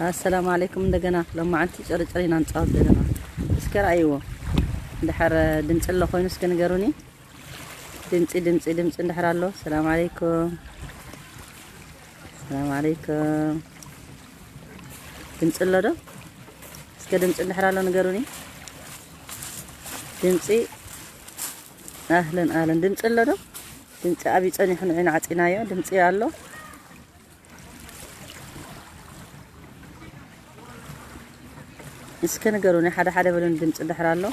ኣሰላሙ ዓለይኩም። እንደገና ሎማዓንቲ ጭርጭር ኢና ንጻወት ዘለና። እስከ ረኣይዎ። እንድሕር ድምፂ ኣሎ ኮይኑ እስከ ንገሩኒ። ድምፂ፣ ድምፂ፣ ድምፂ እንድሕር ኣሎ። ሰላም ዓለይኩም። ሰላም ዓለይኩም። ድምፂ ኣሎ ዶ? እስከ ድምፂ እንድሕር ኣሎ ንገሩኒ። ድምፂ፣ ኣህለን፣ ኣህለን። ድምፂ ኣሎ ዶ? ድምፂ ኣብዩ ጸኒሑ ንዑ ኢና ዓፂናዮ። ድምፂ ኣሎ። እስከ ንገሩኒ፣ ሓደ ሓደ በሉኒ፣ ድምፂ ድሕር ኣሎ፣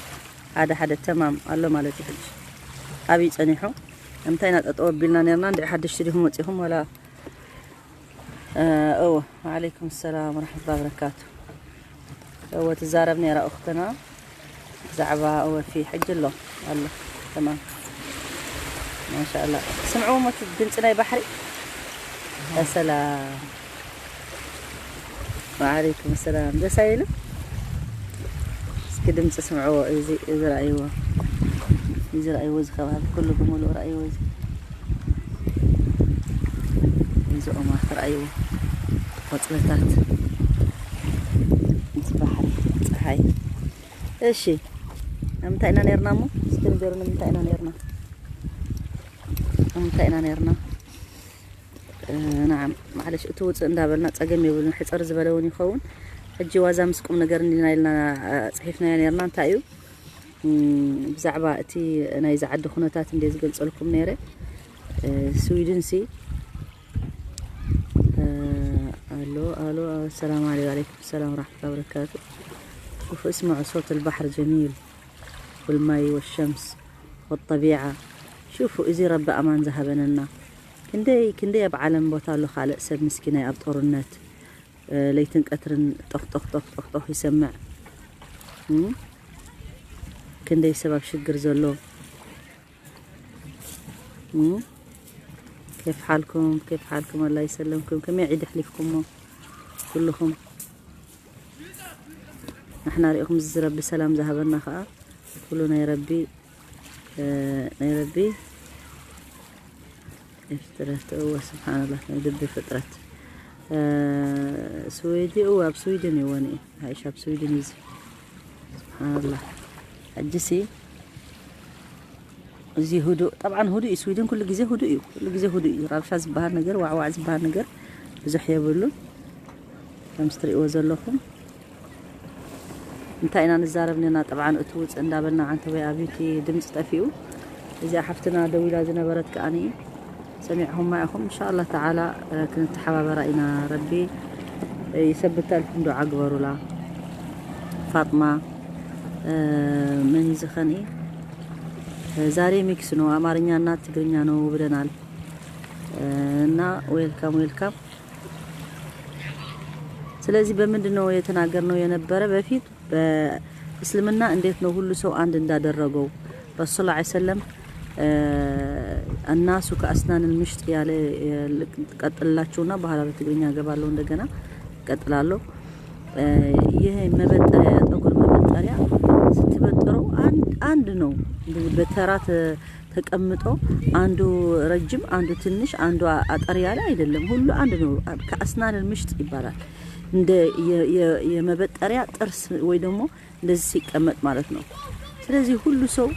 ሓደ ሓደ ተማም ኣሎ ማለት እዩ። ሕጂ ኣብዩ ጸኒሑ። እንታይ ኢና ጠጠው ኣቢልና ነርና? እንድዒ ሓደሽቲ ዲኹም ወፂኹም ወላ? እ፣ እወ፣ ወዓለይኩም ሰላም ወረሕመቱላሂ ወበረካቱ። እወ፣ ትዛረብ ነይራ እኽትና ብዛዕባ እወ፣ ፊ ሕጂ ኣሎ፣ ኣሎ። ተማም። ማሻኣላ። ስምዕዎ እሞ እቲ ድምፂ ናይ ባሕሪ። ሰላም። ወዓለይኩም ሰላም። ደስ ኣይብልም? እስኪ ድምፂ ስምዕዎ። እዚ፣ እዚ ረኣይዎ። እዚ ረኣይዎ፣ እዚ ከባቢ ኩሉ ብምሉእ ረኣይዎ። እዚ፣ እዚ ኦማት ረኣይዎ። ቆፅለታት። እዚ ባሕሪ፣ ፀሓይ። እሺ፣ ኣብ ምንታይ ኢና ነርና እሞ? እስኪ ንገሩኒ፣ ምንታይ ኢና ነርና? ኣብ ምንታይ ኢና ነርና? እ፣ ናዓም፣ ማዕለሽ፣ እቲ ውፅእ እንዳበልና ፀገም የብሉን። ሕፅር ዝበለ እውን ይኸውን። ሕጂ ዋዛ ምስ ቁም ነገር እንዲና ኢልና፣ እ፣ ፅሒፍናዮ ነርና። እንታይ እዩ? እም፣ ብዛዕባ እቲ ናይዚ ዓዲ ኩነታት እንደ ዝገልፀልኩም ነይረ። እ፣ ስዊድን ሲ፣ እ፣ ኣሎ፣ ኣሎ፣ ሰላም ዓለይኩም። ወዓለይኩም ሰላም ወራሕመቱላሂ ወበረካቱ። شوفوا، اسمعوا صوت البحر جميل والمي والشمس والطبيعة. شوفوا، እዚ ረቢ ኣማን ዝሃበነና። ክንደይ፣ ክንደይ ኣብ ዓለም ቦታ ኣሎ ካልእ ሰብ ምስኪናይ ኣብ ጦርነት፣ እ፣ ለይትን ቀትርን ጦኽ፣ ጦኽ፣ ጦኽ፣ ጦኽ፣ ጦኽ ይሰምዕ። እም? ክንደይ ሰብ ኣብ ሽግር ዘሎ። እም? كيف حالكم؟ كيف حالكم؟ الله يسلمكم. ከመይ ዒድ ኣሕሊፍኩሞ ኩልኹም? ንሕና ሪእኹም፣ እዚ ረቢ ሰላም ዝሃበና ኸዓ፣ ኩሉ ናይ ረቢ፣ እ፣ ናይ ረቢ ፍጥረት፣ እወ፣ ስብሓንላህ፣ ናይ ልቢ ፍጥረት። እ፣ ስዊዲ፣ እወ፣ ኣብ ስዊድን እዩ ወኒ፣ ሓይሽ ኣብ ስዊድን እዩ እዚ። ስብሓንላህ። ሕጂሲ፣ እዚ ህዱእ፣ ጠብዓን ህዱእ እዩ። ስዊድን ኩሉ ግዜ ህዱእ እዩ። ኩሉ ግዜ ህዱእ እዩ። ራብሻ ዝበሃል ነገር፣ ዋዕዋዕ ዝበሃል ነገር ብዙሕ የብሉን። ከም እትርእይዎ ዘለኹም። እንታይ ኢና ንዛረብ ነና? ጠብዓን እቲ ውፅእ እንዳበልና፣ ዓንተወይ ኣብዩ እቲ ድምፂ ጠፊኡ። እዚኣ ሓፍትና ደዊላ ዝነበረት ከኣኒ ሰሚዕኹማ ኢኹም። እንሻ ኣላህ ተዓላ፣ እ፣ ክንተሓባበራ ኢና። ረቢ፣ እ፣ ይሰብተልኩም፣ ዱዓ ግበሩላ። ፋጥማ፣ እ፣ መን እዩ ዝኸንኢ? እ፣ ዛሬ ሚክስ ነው፣ አማርኛና ትግርኛ ነው ብለናል። እ፣ እና ዌልካም፣ ዌልካም። ስለዚህ በምንድን ነው የተናገርነው የነበረ በፊት? በእስልምና እንዴት ነው ሁሉ ሰው አንድ እንዳደረገው ረሱል ዐለይሂ ሰለም፣ እ፣ الناس كأسنان المشط ያለ፣ እ፣ ቀጥልላችሁና በኋላ በትግርኛ እገባለሁ እንደገና እቀጥላለሁ። እ፣ ይሄ መበጠሪያ፣ የጠጉር መበጠሪያ ስትበጥረው አንድ፣ አንድ ነው። እንደዚህ በተራ ተ-፣ ተቀምጦ አንዱ ረጅም፣ አንዱ ትንሽ፣ አንዱ አ-፣ አጠር ያለ አይደለም። ሁሉ አንድ ነው። كأسنان المشط ይባላል። እንደ የ-፣ የ-፣ የመበጠሪያ ጥርስ ወይ ደግሞ እንደዚህ ሲቀመጥ ማለት ነው። ስለዚህ ሁሉ ሰው፣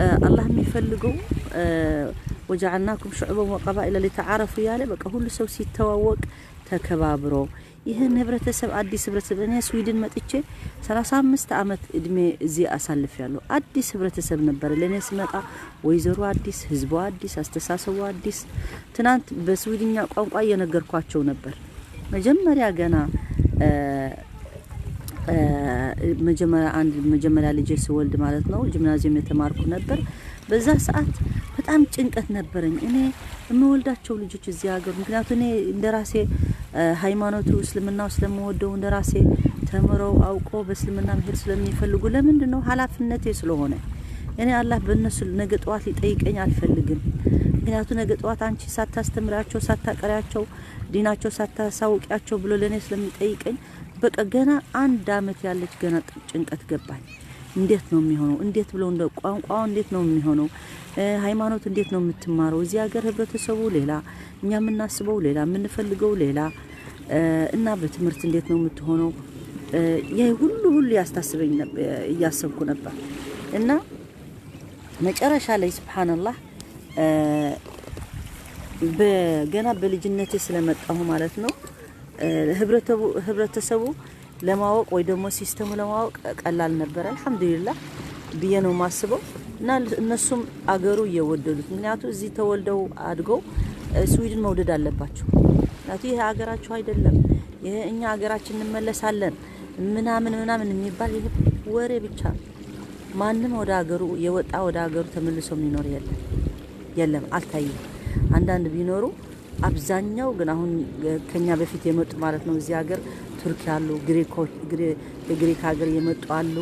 እ፣ አላህ የሚፈልገው፣ እ፣ وجعلناكم شعوبا وقبائل لتعارفوا ያለ፣ በቃ ሁሉ ሰው ሲተዋወቅ ተከባብሮ፣ ይህን ህብረተሰብ፣ አዲስ ህብረተሰብ፣ እኔ ስዊድን መጥቼ ሠላሳ አምስት ዓመት እድሜ እዚህ አሳልፌያለሁ። አዲስ ህብረተሰብ ነበረ ለእኔ ስመጣ። ወይዘሮ አዲስ፣ ህዝቡ አዲስ፣ አስተሳሰቡ አዲስ። ትናንት በስዊድኛ ቋንቋ እየነገርኳቸው ነበር። መጀመሪያ ገና፣ እ፣ እ፣ መጀመሪያ አንድ፣ መጀመሪያ ልጄ ስወልድ ማለት ነው፣ ጂምናዚየም የተማርኩ ነበር። በዛ ሰዓት በጣም ጭንቀት ነበረኝ። እኔ የምወልዳቸው ልጆች እዚህ ሀገር፣ ምክንያቱ እኔ እንደራሴ፣ እ፣ ሃይማኖቱ እስልምናው ስለምወደው እንደራሴ ተምረው አውቆ በእስልምና መሄድ ስለሚፈልጉ፣ ለምንድን ነው? ኃላፊነቴ ስለሆነ። እኔ አላህ በእነሱ ነገ ጠዋት ሊጠይቀኝ አልፈልግም። ምክንያቱ ነገ ጠዋት አንቺ ሳታስተምሪያቸው፣ ሳታቀሪያቸው፣ ዲናቸው ሳታሳውቂያቸው ብሎ ለእኔ ስለሚጠይቀኝ፣ በቃ ገና አንድ አመት ያለች ገና ጭንቀት ገባኝ። እንዴት ነው የሚሆነው? እንዴት ብለው እንደ ቋንቋው እንዴት ነው የሚሆነው? እ፣ ሃይማኖት እንዴት ነው የምትማረው? እዚህ ሀገር ህብረተሰቡ ሌላ፣ እኛ የምናስበው ሌላ፣ የምንፈልገው ሌላ። እና በትምህርት እንዴት ነው የምትሆነው? ይህ ሁሉ ሁሉ ያስታስበኝ እያሰብኩ ነበር። እና መጨረሻ ላይ ስብሓንላህ ገና በልጅነቴ ስለመጣሁ ማለት ነው ህብረተሰቡ ለማወቅ ወይ ደግሞ ሲስተሙ ለማወቅ ቀላል ነበር። አልሐምዱሊላህ ብዬ ነው የማስበው። እና እነሱም አገሩ እየወደዱት፣ ምክንያቱ እዚህ ተወልደው አድገው ስዊድን መውደድ አለባቸው። ምክንያቱ ይሄ ሀገራቸው አይደለም፣ ይሄ እኛ ሀገራችን እንመለሳለን ምናምን ምናምን የሚባል ይሄ ወሬ ብቻ። ማንም ወደ ሀገሩ የወጣ ወደ ሀገሩ ተመልሶ የሚኖር የለም የለም፣ አልታየም። አንዳንድ ቢኖሩ አብዛኛው ግን አሁን ከኛ በፊት የመጡ ማለት ነው እዚህ ሀገር ቱርክ ያሉ፣ ግሪኮች፣ የግሪክ ሀገር የመጡ አሉ።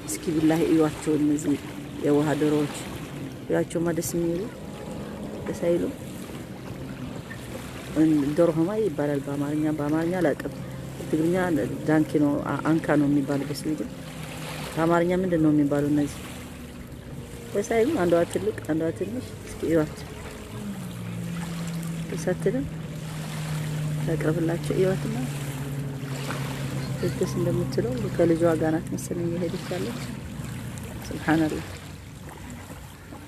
እስኪ ቢላሂ እዩዋቸው፣ እነዚህ የውሃ ዶሮዎች እዩዋቸውማ፣ ደስ የሚሉ ደስ አይሉ? ዶርሆማ ይባላል በአማርኛ፣ በአማርኛ አላውቅም። ትግርኛ ዳንኪ ነው፣ አንካ ነው የሚባል በስዊድን። በአማርኛ ምንድን ነው የሚባሉ እነዚህ? ደስ አይሉም? አንዷ ትልቅ አንዷ ትንሽ። እስኪ እዩዋት፣ ደስ አትልም? ላቅርብላቸው፣ እዩዋትና ደስ እንደምትለው። ከልጇ ጋር ናት መሰለኝ እየሄደች ያለች። ስብሓንላህ።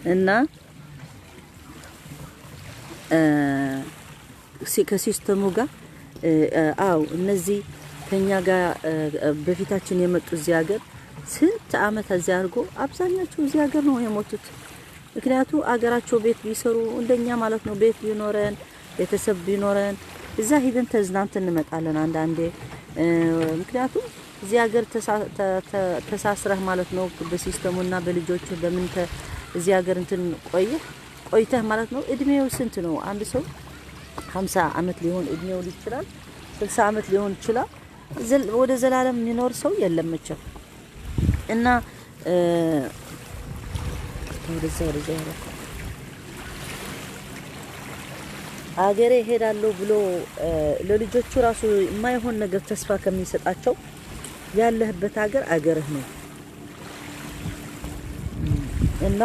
እና ከሲስተሙ ጋር አው እነዚህ ከኛ ጋር በፊታችን የመጡ እዚህ ሀገር ስንት አመት እዚህ አድርጎ አብዛኛቸው እዚህ ሀገር ነው የሞቱት። ምክንያቱ አገራቸው ቤት ቢሰሩ እንደኛ ማለት ነው፣ ቤት ቢኖረን ቤተሰብ ቢኖረን እዛ ሂደን ተዝናንተን እንመጣለን አንዳንዴ። ምክንያቱም እዚህ ሀገር ተሳስረህ ማለት ነው በሲስተሙና በልጆቹ በምን እዚህ ሀገር እንትን ቆየህ ቆይተህ ማለት ነው። እድሜው ስንት ነው? አንድ ሰው ሀምሳ አመት ሊሆን እድሜው ይችላል፣ ስልሳ አመት ሊሆን ይችላል። ወደ ዘላለም የሚኖር ሰው የለም መቼም። እና ወደዛ ወደዛ አገሬ እሄዳለሁ ብሎ ለልጆቹ ራሱ የማይሆን ነገር ተስፋ ከሚሰጣቸው ያለህበት ሀገር አገርህ ነው። እና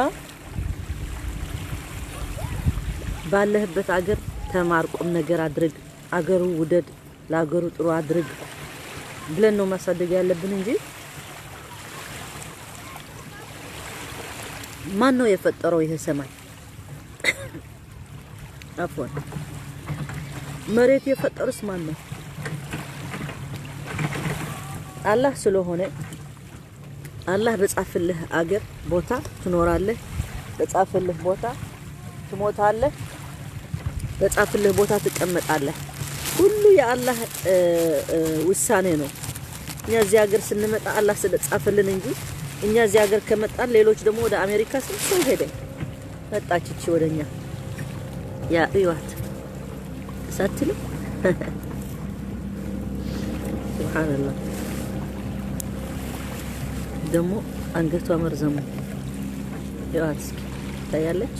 ባለህበት አገር ተማር፣ ቁም ነገር አድርግ፣ አገሩ ውደድ፣ ለአገሩ ጥሩ አድርግ ብለን ነው ማሳደግ ያለብን እንጂ ማን ነው የፈጠረው ይሄ ሰማይ? አፎን መሬት የፈጠሩስ ማን ነው? አላህ ስለሆነ አላህ በጻፍልህ አገር ቦታ ትኖራለህ፣ በጻፍልህ ቦታ ትሞታለህ፣ በጻፍልህ ቦታ ትቀመጣለህ። ሁሉ የአላህ ውሳኔ ነው። እኛ እዚህ ሀገር ስንመጣ አላህ ስለጻፈልን እንጂ እኛ እዚህ ሀገር ከመጣን ሌሎች ደግሞ ወደ አሜሪካ ስንት ሰው ሄደ። መጣች እቺ ወደኛ። ያ እዩዋት ሳትልም ሱብሃንአላህ። ደግሞ አንገቷ መርዘሙ እዩዋት እስኪ ታያለች።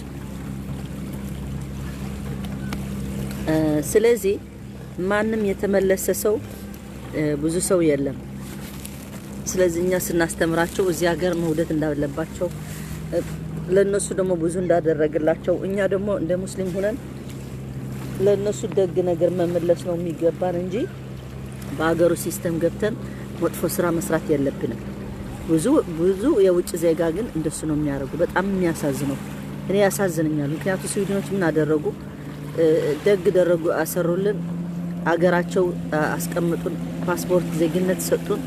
ስለዚህ ማንም የተመለሰ ሰው ብዙ ሰው የለም። ስለዚህ እኛ ስናስተምራቸው እዚህ ሀገር መውደድ እንዳለባቸው ለነሱ ደግሞ ብዙ እንዳደረግላቸው እኛ ደግሞ እንደ ሙስሊም ሆነን ለነሱ ደግ ነገር መመለስ ነው የሚገባን እንጂ በሀገሩ ሲስተም ገብተን መጥፎ ስራ መስራት የለብንም። ብዙ ብዙ የውጭ ዜጋ ግን እንደሱ ነው የሚያደርጉ። በጣም የሚያሳዝነው እኔ ያሳዝነኛል። ምክንያቱ ስዊድኖች ምን አደረጉ? ደግ ደረጉ፣ አሰሩልን፣ አገራቸው አስቀምጡን፣ ፓስፖርት ዜግነት ሰጡን።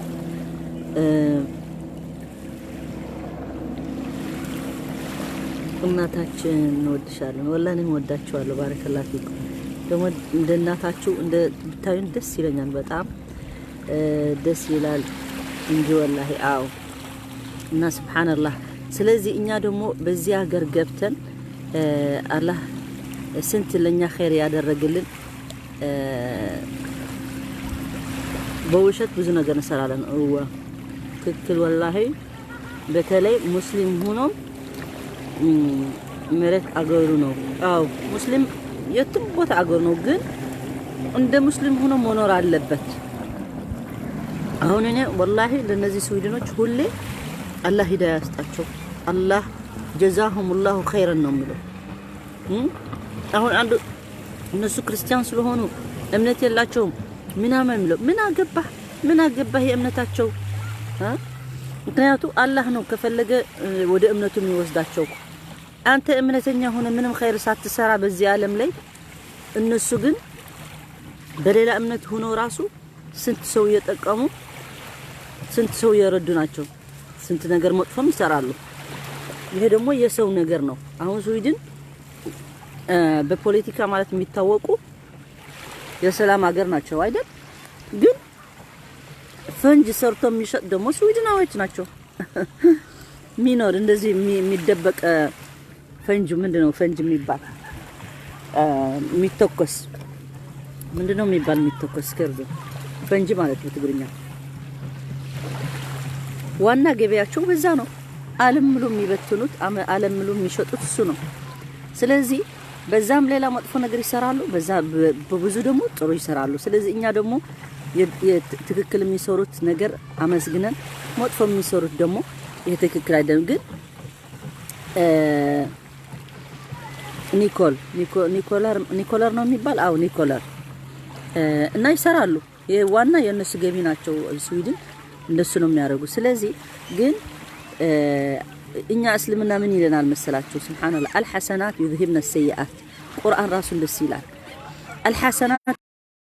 እናታችን እንወድሻለን። ወላሂ እኔም እወዳችኋለሁ። ባረከላ ፊኩም። ደግሞ እንደ እናታችሁ እንደ ብታዩን ደስ ይለኛል። በጣም ደስ ይላል እንጂ ወላሂ። አዎ። እና ስብሓንላህ። ስለዚህ እኛ ደግሞ በዚህ ሀገር ገብተን አላህ ስንት ለእኛ ኸይር ያደረግልን በውሸት ብዙ ነገር እንሰራለን። እወ ትክክል ወላሂ። በተለይ ሙስሊም ሆኖ መሬት አገሩ ነው። አዎ ሙስሊም የትም ቦታ አገሩ ነው፣ ግን እንደ ሙስሊም ሆኖ መኖር አለበት። አሁን እኔ ወላሂ ለነዚህ ስዊድኖች ሁሌ አላህ ሂዳያ ያስጣቸው፣ አላህ ጀዛሁሙላሁ ኸይረን ነው የምለው። አሁን አንዱ እነሱ ክርስቲያን ስለሆኑ እምነት የላቸውም። ምናምን ብለው ምን አገባህ ምን አገባህ የእምነታቸው እ? ምክንያቱ አላህ ነው ከፈለገ እ፣ ወደ እምነቱ የሚወስዳቸው። አንተ እምነተኛ ሆነ ምንም ኸይር ሳትሰራ በዚህ ዓለም ላይ እነሱ ግን በሌላ እምነት ሆነው ራሱ ስንት ሰው እየጠቀሙ ስንት ሰው እየረዱ ናቸው። ስንት ነገር መጥፎም ይሰራሉ። ይሄ ደግሞ የሰው ነገር ነው። አሁን ስዊድን እ፣ በፖለቲካ ማለት የሚታወቁ የሰላም ሀገር ናቸው አይደል? ግን ፈንጅ ሰርቶ የሚሸጥ ደግሞ ስዊድናዎች ናቸው። ሚኖር እንደዚህ የሚ- የሚደበቅ እ፣ ፈንጅ ምንድን ነው? ፈንጅ የሚባል እ፣ የሚተኮስ ምንድን ነው የሚባል የሚተኮስ ከርዱ ፈንጅ ማለት በትግርኛ ዋና ገበያቸው በዛ ነው። ዓለም ምሉ የሚበትኑት አመ- ዓለም ምሉ የሚሸጡት እሱ ነው። ስለዚህ በዛም ሌላ መጥፎ ነገር ይሰራሉ፣ በዛ በ- በብዙ ደግሞ ጥሩ ይሰራሉ። ስለዚህ እኛ ደግሞ የ- የ- ትክክል የሚሰሩት ነገር አመስግነን መጥፎ የሚሰሩት ደግሞ ይሄ ትክክል አይደለም። ግን እ፣ ኒኮል ኒኮ- ኒኮለር ኒኮለር ነው የሚባል አው ኒኮለር እ፣ እና ይሰራሉ። ይሄ ዋና የእነሱ ገቢ ናቸው። ስዊድን እንደሱ ነው የሚያደርጉ። ስለዚህ ግን እ፣ እኛ እስልምና ምን ይለናል መሰላችሁ? ስብሓንላ አልሐሰናት ዩዝሂብነ ሰይአት ቁርአን ራሱ እንደሱ ይላል። አልሐሰናት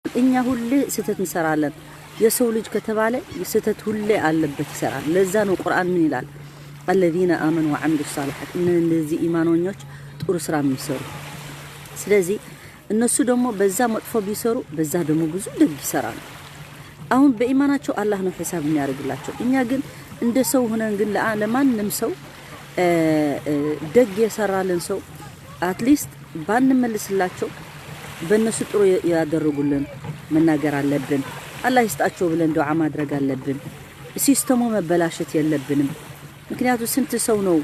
እኛ ሁሌ ስህተት እንሰራለን። የሰው ልጅ ከተባለ ስህተት ሁሌ አለበት ይሰራል። ለዛ ነው ቁርአን ምን ይላል? አለዚነ አመኑ ወዐሚሉ ሳሊሓት እነዚህ ኢማኖኞች ጥሩ ስራ የሚሰሩ። ስለዚህ እነሱ ደግሞ በዛ መጥፎ ቢሰሩ በዛ ደግሞ ብዙ ደግ ይሰራሉ። አሁን በኢማናቸው አላህ ነው ሒሳብ የሚያደርግላቸው። እኛ ግን እንደ ሰው ሆነን ግን ለአ- ለማንም ሰው እ፣ እ፣ ደግ የሰራልን ሰው አትሊስት ባንመልስላቸው በእነሱ ጥሩ የ- ያደረጉልን መናገር አለብን። አላህ ይስጣቸው ብለን ዱዓ ማድረግ አለብን። ሲስተሙ መበላሸት የለብንም። ምክንያቱ ስንት ሰው ነው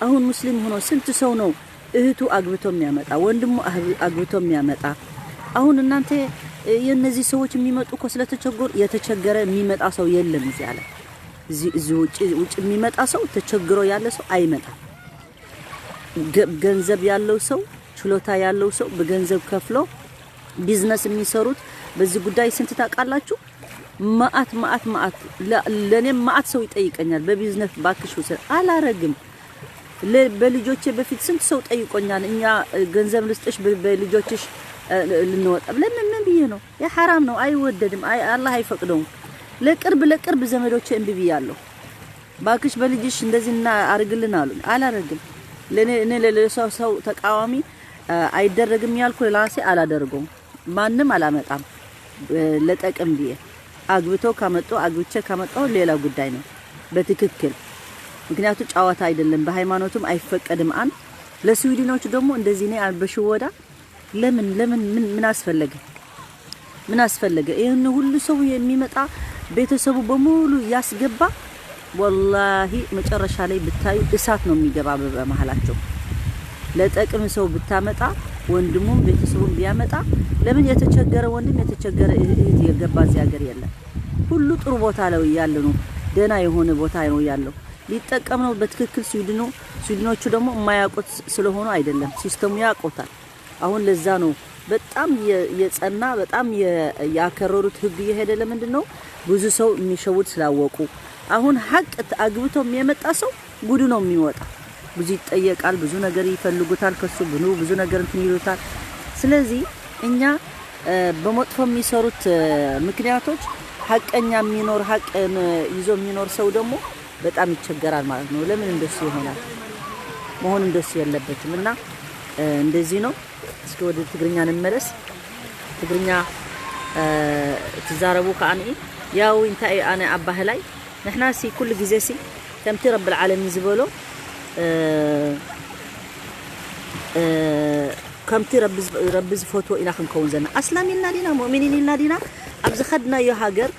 አሁን ሙስሊም ሆኖ ስንት ሰው ነው እህቱ አግብቶ የሚያመጣ ወንድሙ አህ- አግብቶ የሚያመጣ። አሁን እናንተ እ፣ የእነዚህ ሰዎች የሚመጡ እኮ ስለተቸገሩ የተቸገረ የሚመጣ ሰው የለም። እዚህ አለ እዚህ እዚህ ውጭ ውጭ የሚመጣ ሰው ተቸግሮ ያለ ሰው አይመጣም። ገ- ገንዘብ ያለው ሰው ችሎታ ያለው ሰው በገንዘብ ከፍሎ ቢዝነስ የሚሰሩት በዚህ ጉዳይ ስንት ታውቃላችሁ? መአት መአት መአት ለ- ለእኔም መአት ሰው ይጠይቀኛል። በቢዝነስ ባክሽ ውሰድ አላረግም። ለ- በልጆቼ በፊት ስንት ሰው ጠይቆኛል። እኛ እ፣ ገንዘብ ልስጥሽ በ- በልጆችሽ እ፣ ልንወጣ ለምን ምን ብዬ ነው? የሐራም ነው፣ አይወደድም። አይ አላህ አይፈቅደውም። ለቅርብ ለቅርብ ዘመዶቼ እምቢ ብያለሁ። ባክሽ በልጅሽ እንደዚህ እና አርግልን አሉኝ። አላረግም። ለኔ እኔ ለሌላ ሰው ሰው ተቃዋሚ እ፣ አይደረግም ያልኩ ለራሴ አላደርገውም። ማንም አላመጣም። እ፣ ለጠቅም ብዬ አግብተው ካመጡ አግብቼ ካመጣሁ ሌላ ጉዳይ ነው። በትክክል ምክንያቱ ጨዋታ አይደለም፣ በሃይማኖትም አይፈቀድም። አንድ ለስዊድኖች ደግሞ እንደዚህ እኔ በሽወዳ ለምን ለምን ምን ምን አስፈለገ? ምን አስፈለገ? ይህን ሁሉ ሰው የሚመጣ ቤተሰቡ በሙሉ ያስገባ። ወላሂ መጨረሻ ላይ ብታዩ እሳት ነው የሚገባ በመሃላቸው። ለጠቅም ሰው ብታመጣ ወንድሙም ቤተሰቡን ቢያመጣ ለምን የተቸገረ ወንድም የተቸገረ እህ- እህት የገባ እዚህ ሀገር የለም። ሁሉ ጥሩ ቦታ ላይ ያለ ነው፣ ደህና የሆነ ቦታ ነው ያለው። ሊጠቀም ነው በትክክል ስዊድኑ። ስዊድኖቹ ደግሞ የማያውቁት ስለሆኑ አይደለም፣ ሲስተሙ ያውቁታል። አሁን ለዛ ነው በጣም የ- የጸና በጣም የ- ያከረሩት ህግ እየሄደ ለምንድን ነው? ብዙ ሰው የሚሸውድ ስላወቁ። አሁን ሀቅ አግብቶም የመጣ ሰው ጉዱ ነው የሚወጣ። ብዙ ይጠየቃል፣ ብዙ ነገር ይፈልጉታል ከሱ ብዙ ብዙ ነገር እንትን ይሉታል። ስለዚህ እኛ እ፣ በመጥፎ የሚሰሩት እ፣ ምክንያቶች ሀቀኛ የሚኖር ሀቅን ይዞ የሚኖር ሰው ደግሞ በጣም ይቸገራል ማለት ነው። ለምን እንደሱ ይሆናል? መሆን እንደሱ የለበትም። እና እ፣ እንደዚህ ነው። እስኪ ወደ ትግርኛ እንመለስ። ትግርኛ እ፣ ትዛረቡ ከኣንኢ ያው እንታይ ኣነ ኣባህላይ ንሕና ሲ ኩሉ ግዜ ሲ ከምቲ ረብል ዓለሚን ዝበሎ እ፣ እ፣ ከምቲ ረቢ ዝ- ረቢ ዝፈትዎ ኢና ክንከውን ዘለና። ኣስላም ኢልና ዲና ሙእሚኒን ኢልና ዲና ኣብ ዝኸድናዮ ሃገር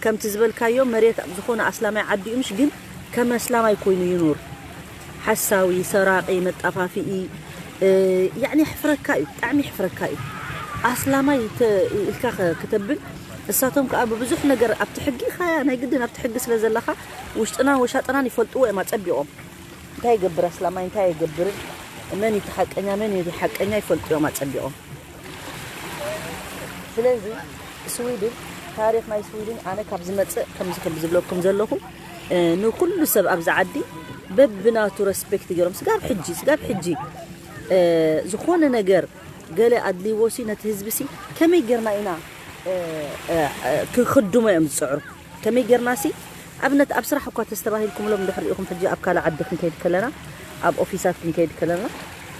ከምቲ ዝበልካዮ መሬት ኣብ ዝኾነ ኣስላማይ ዓዲ እዩ ምሽ ግን ከም ኣስላማይ ኮይኑ ይኑር። ሓሳዊ፣ ሰራቂ፣ መጣፋፊኢ እ፣ ያዕኒ የሕፍረካ እዩ፣ ብጣዕሚ የሕፍረካ እዩ። ኣስላማይ ተ- ኢልካ ከ- ክተብል እሳቶም ከዓ ብብዙሕ ነገር ኣብቲ ሕጊ ኢኻ ናይ ግድን ኣብቲ ሕጊ ስለ ዘለኻ ውሽጥናን ወሻጥናን ይፈልጥዎ እዮም ኣጸቢቖም። እንታይ ይገብር ኣስላማይ እንታይ ኣይገብርን መን እቲ ሓቀኛ መን እቲ ሓቀኛ ይፈልጡ እዮም ኣጸቢቖም። ስለዚ ስዊድን ታሪኽ ናይ ስዊድን ኣነ ካብ ዝመጽእ ከምዚ ከም ዝብለኩም ዘለኹ፣ እ፣ ንኩሉ ሰብ ኣብዚ ዓዲ በብናቱ ረስፔክት ገይሮም፣ ስጋብ ሕጂ፣ ስጋብ ሕጂ፣ እ፣ ዝኾነ ነገር ገለ ኣድልይዎ ሲ ነቲ ህዝቢ ሲ ከመይ ጌርና ኢና፣ እ፣ እ፣ እ፣ ክንኽድሞ እዮም ዝጽዕሩ። ከመይ ጌርና ሲ ኣብነት ኣብ ስራሕ እኳ ተስተባሂልኩምሎም እንድሕር ኢኹም፣ ሕጂ ኣብ ካልእ ዓዲ ክንከይድ ከለና፣ ኣብ ኦፊሳት ክንከይድ ከለና፣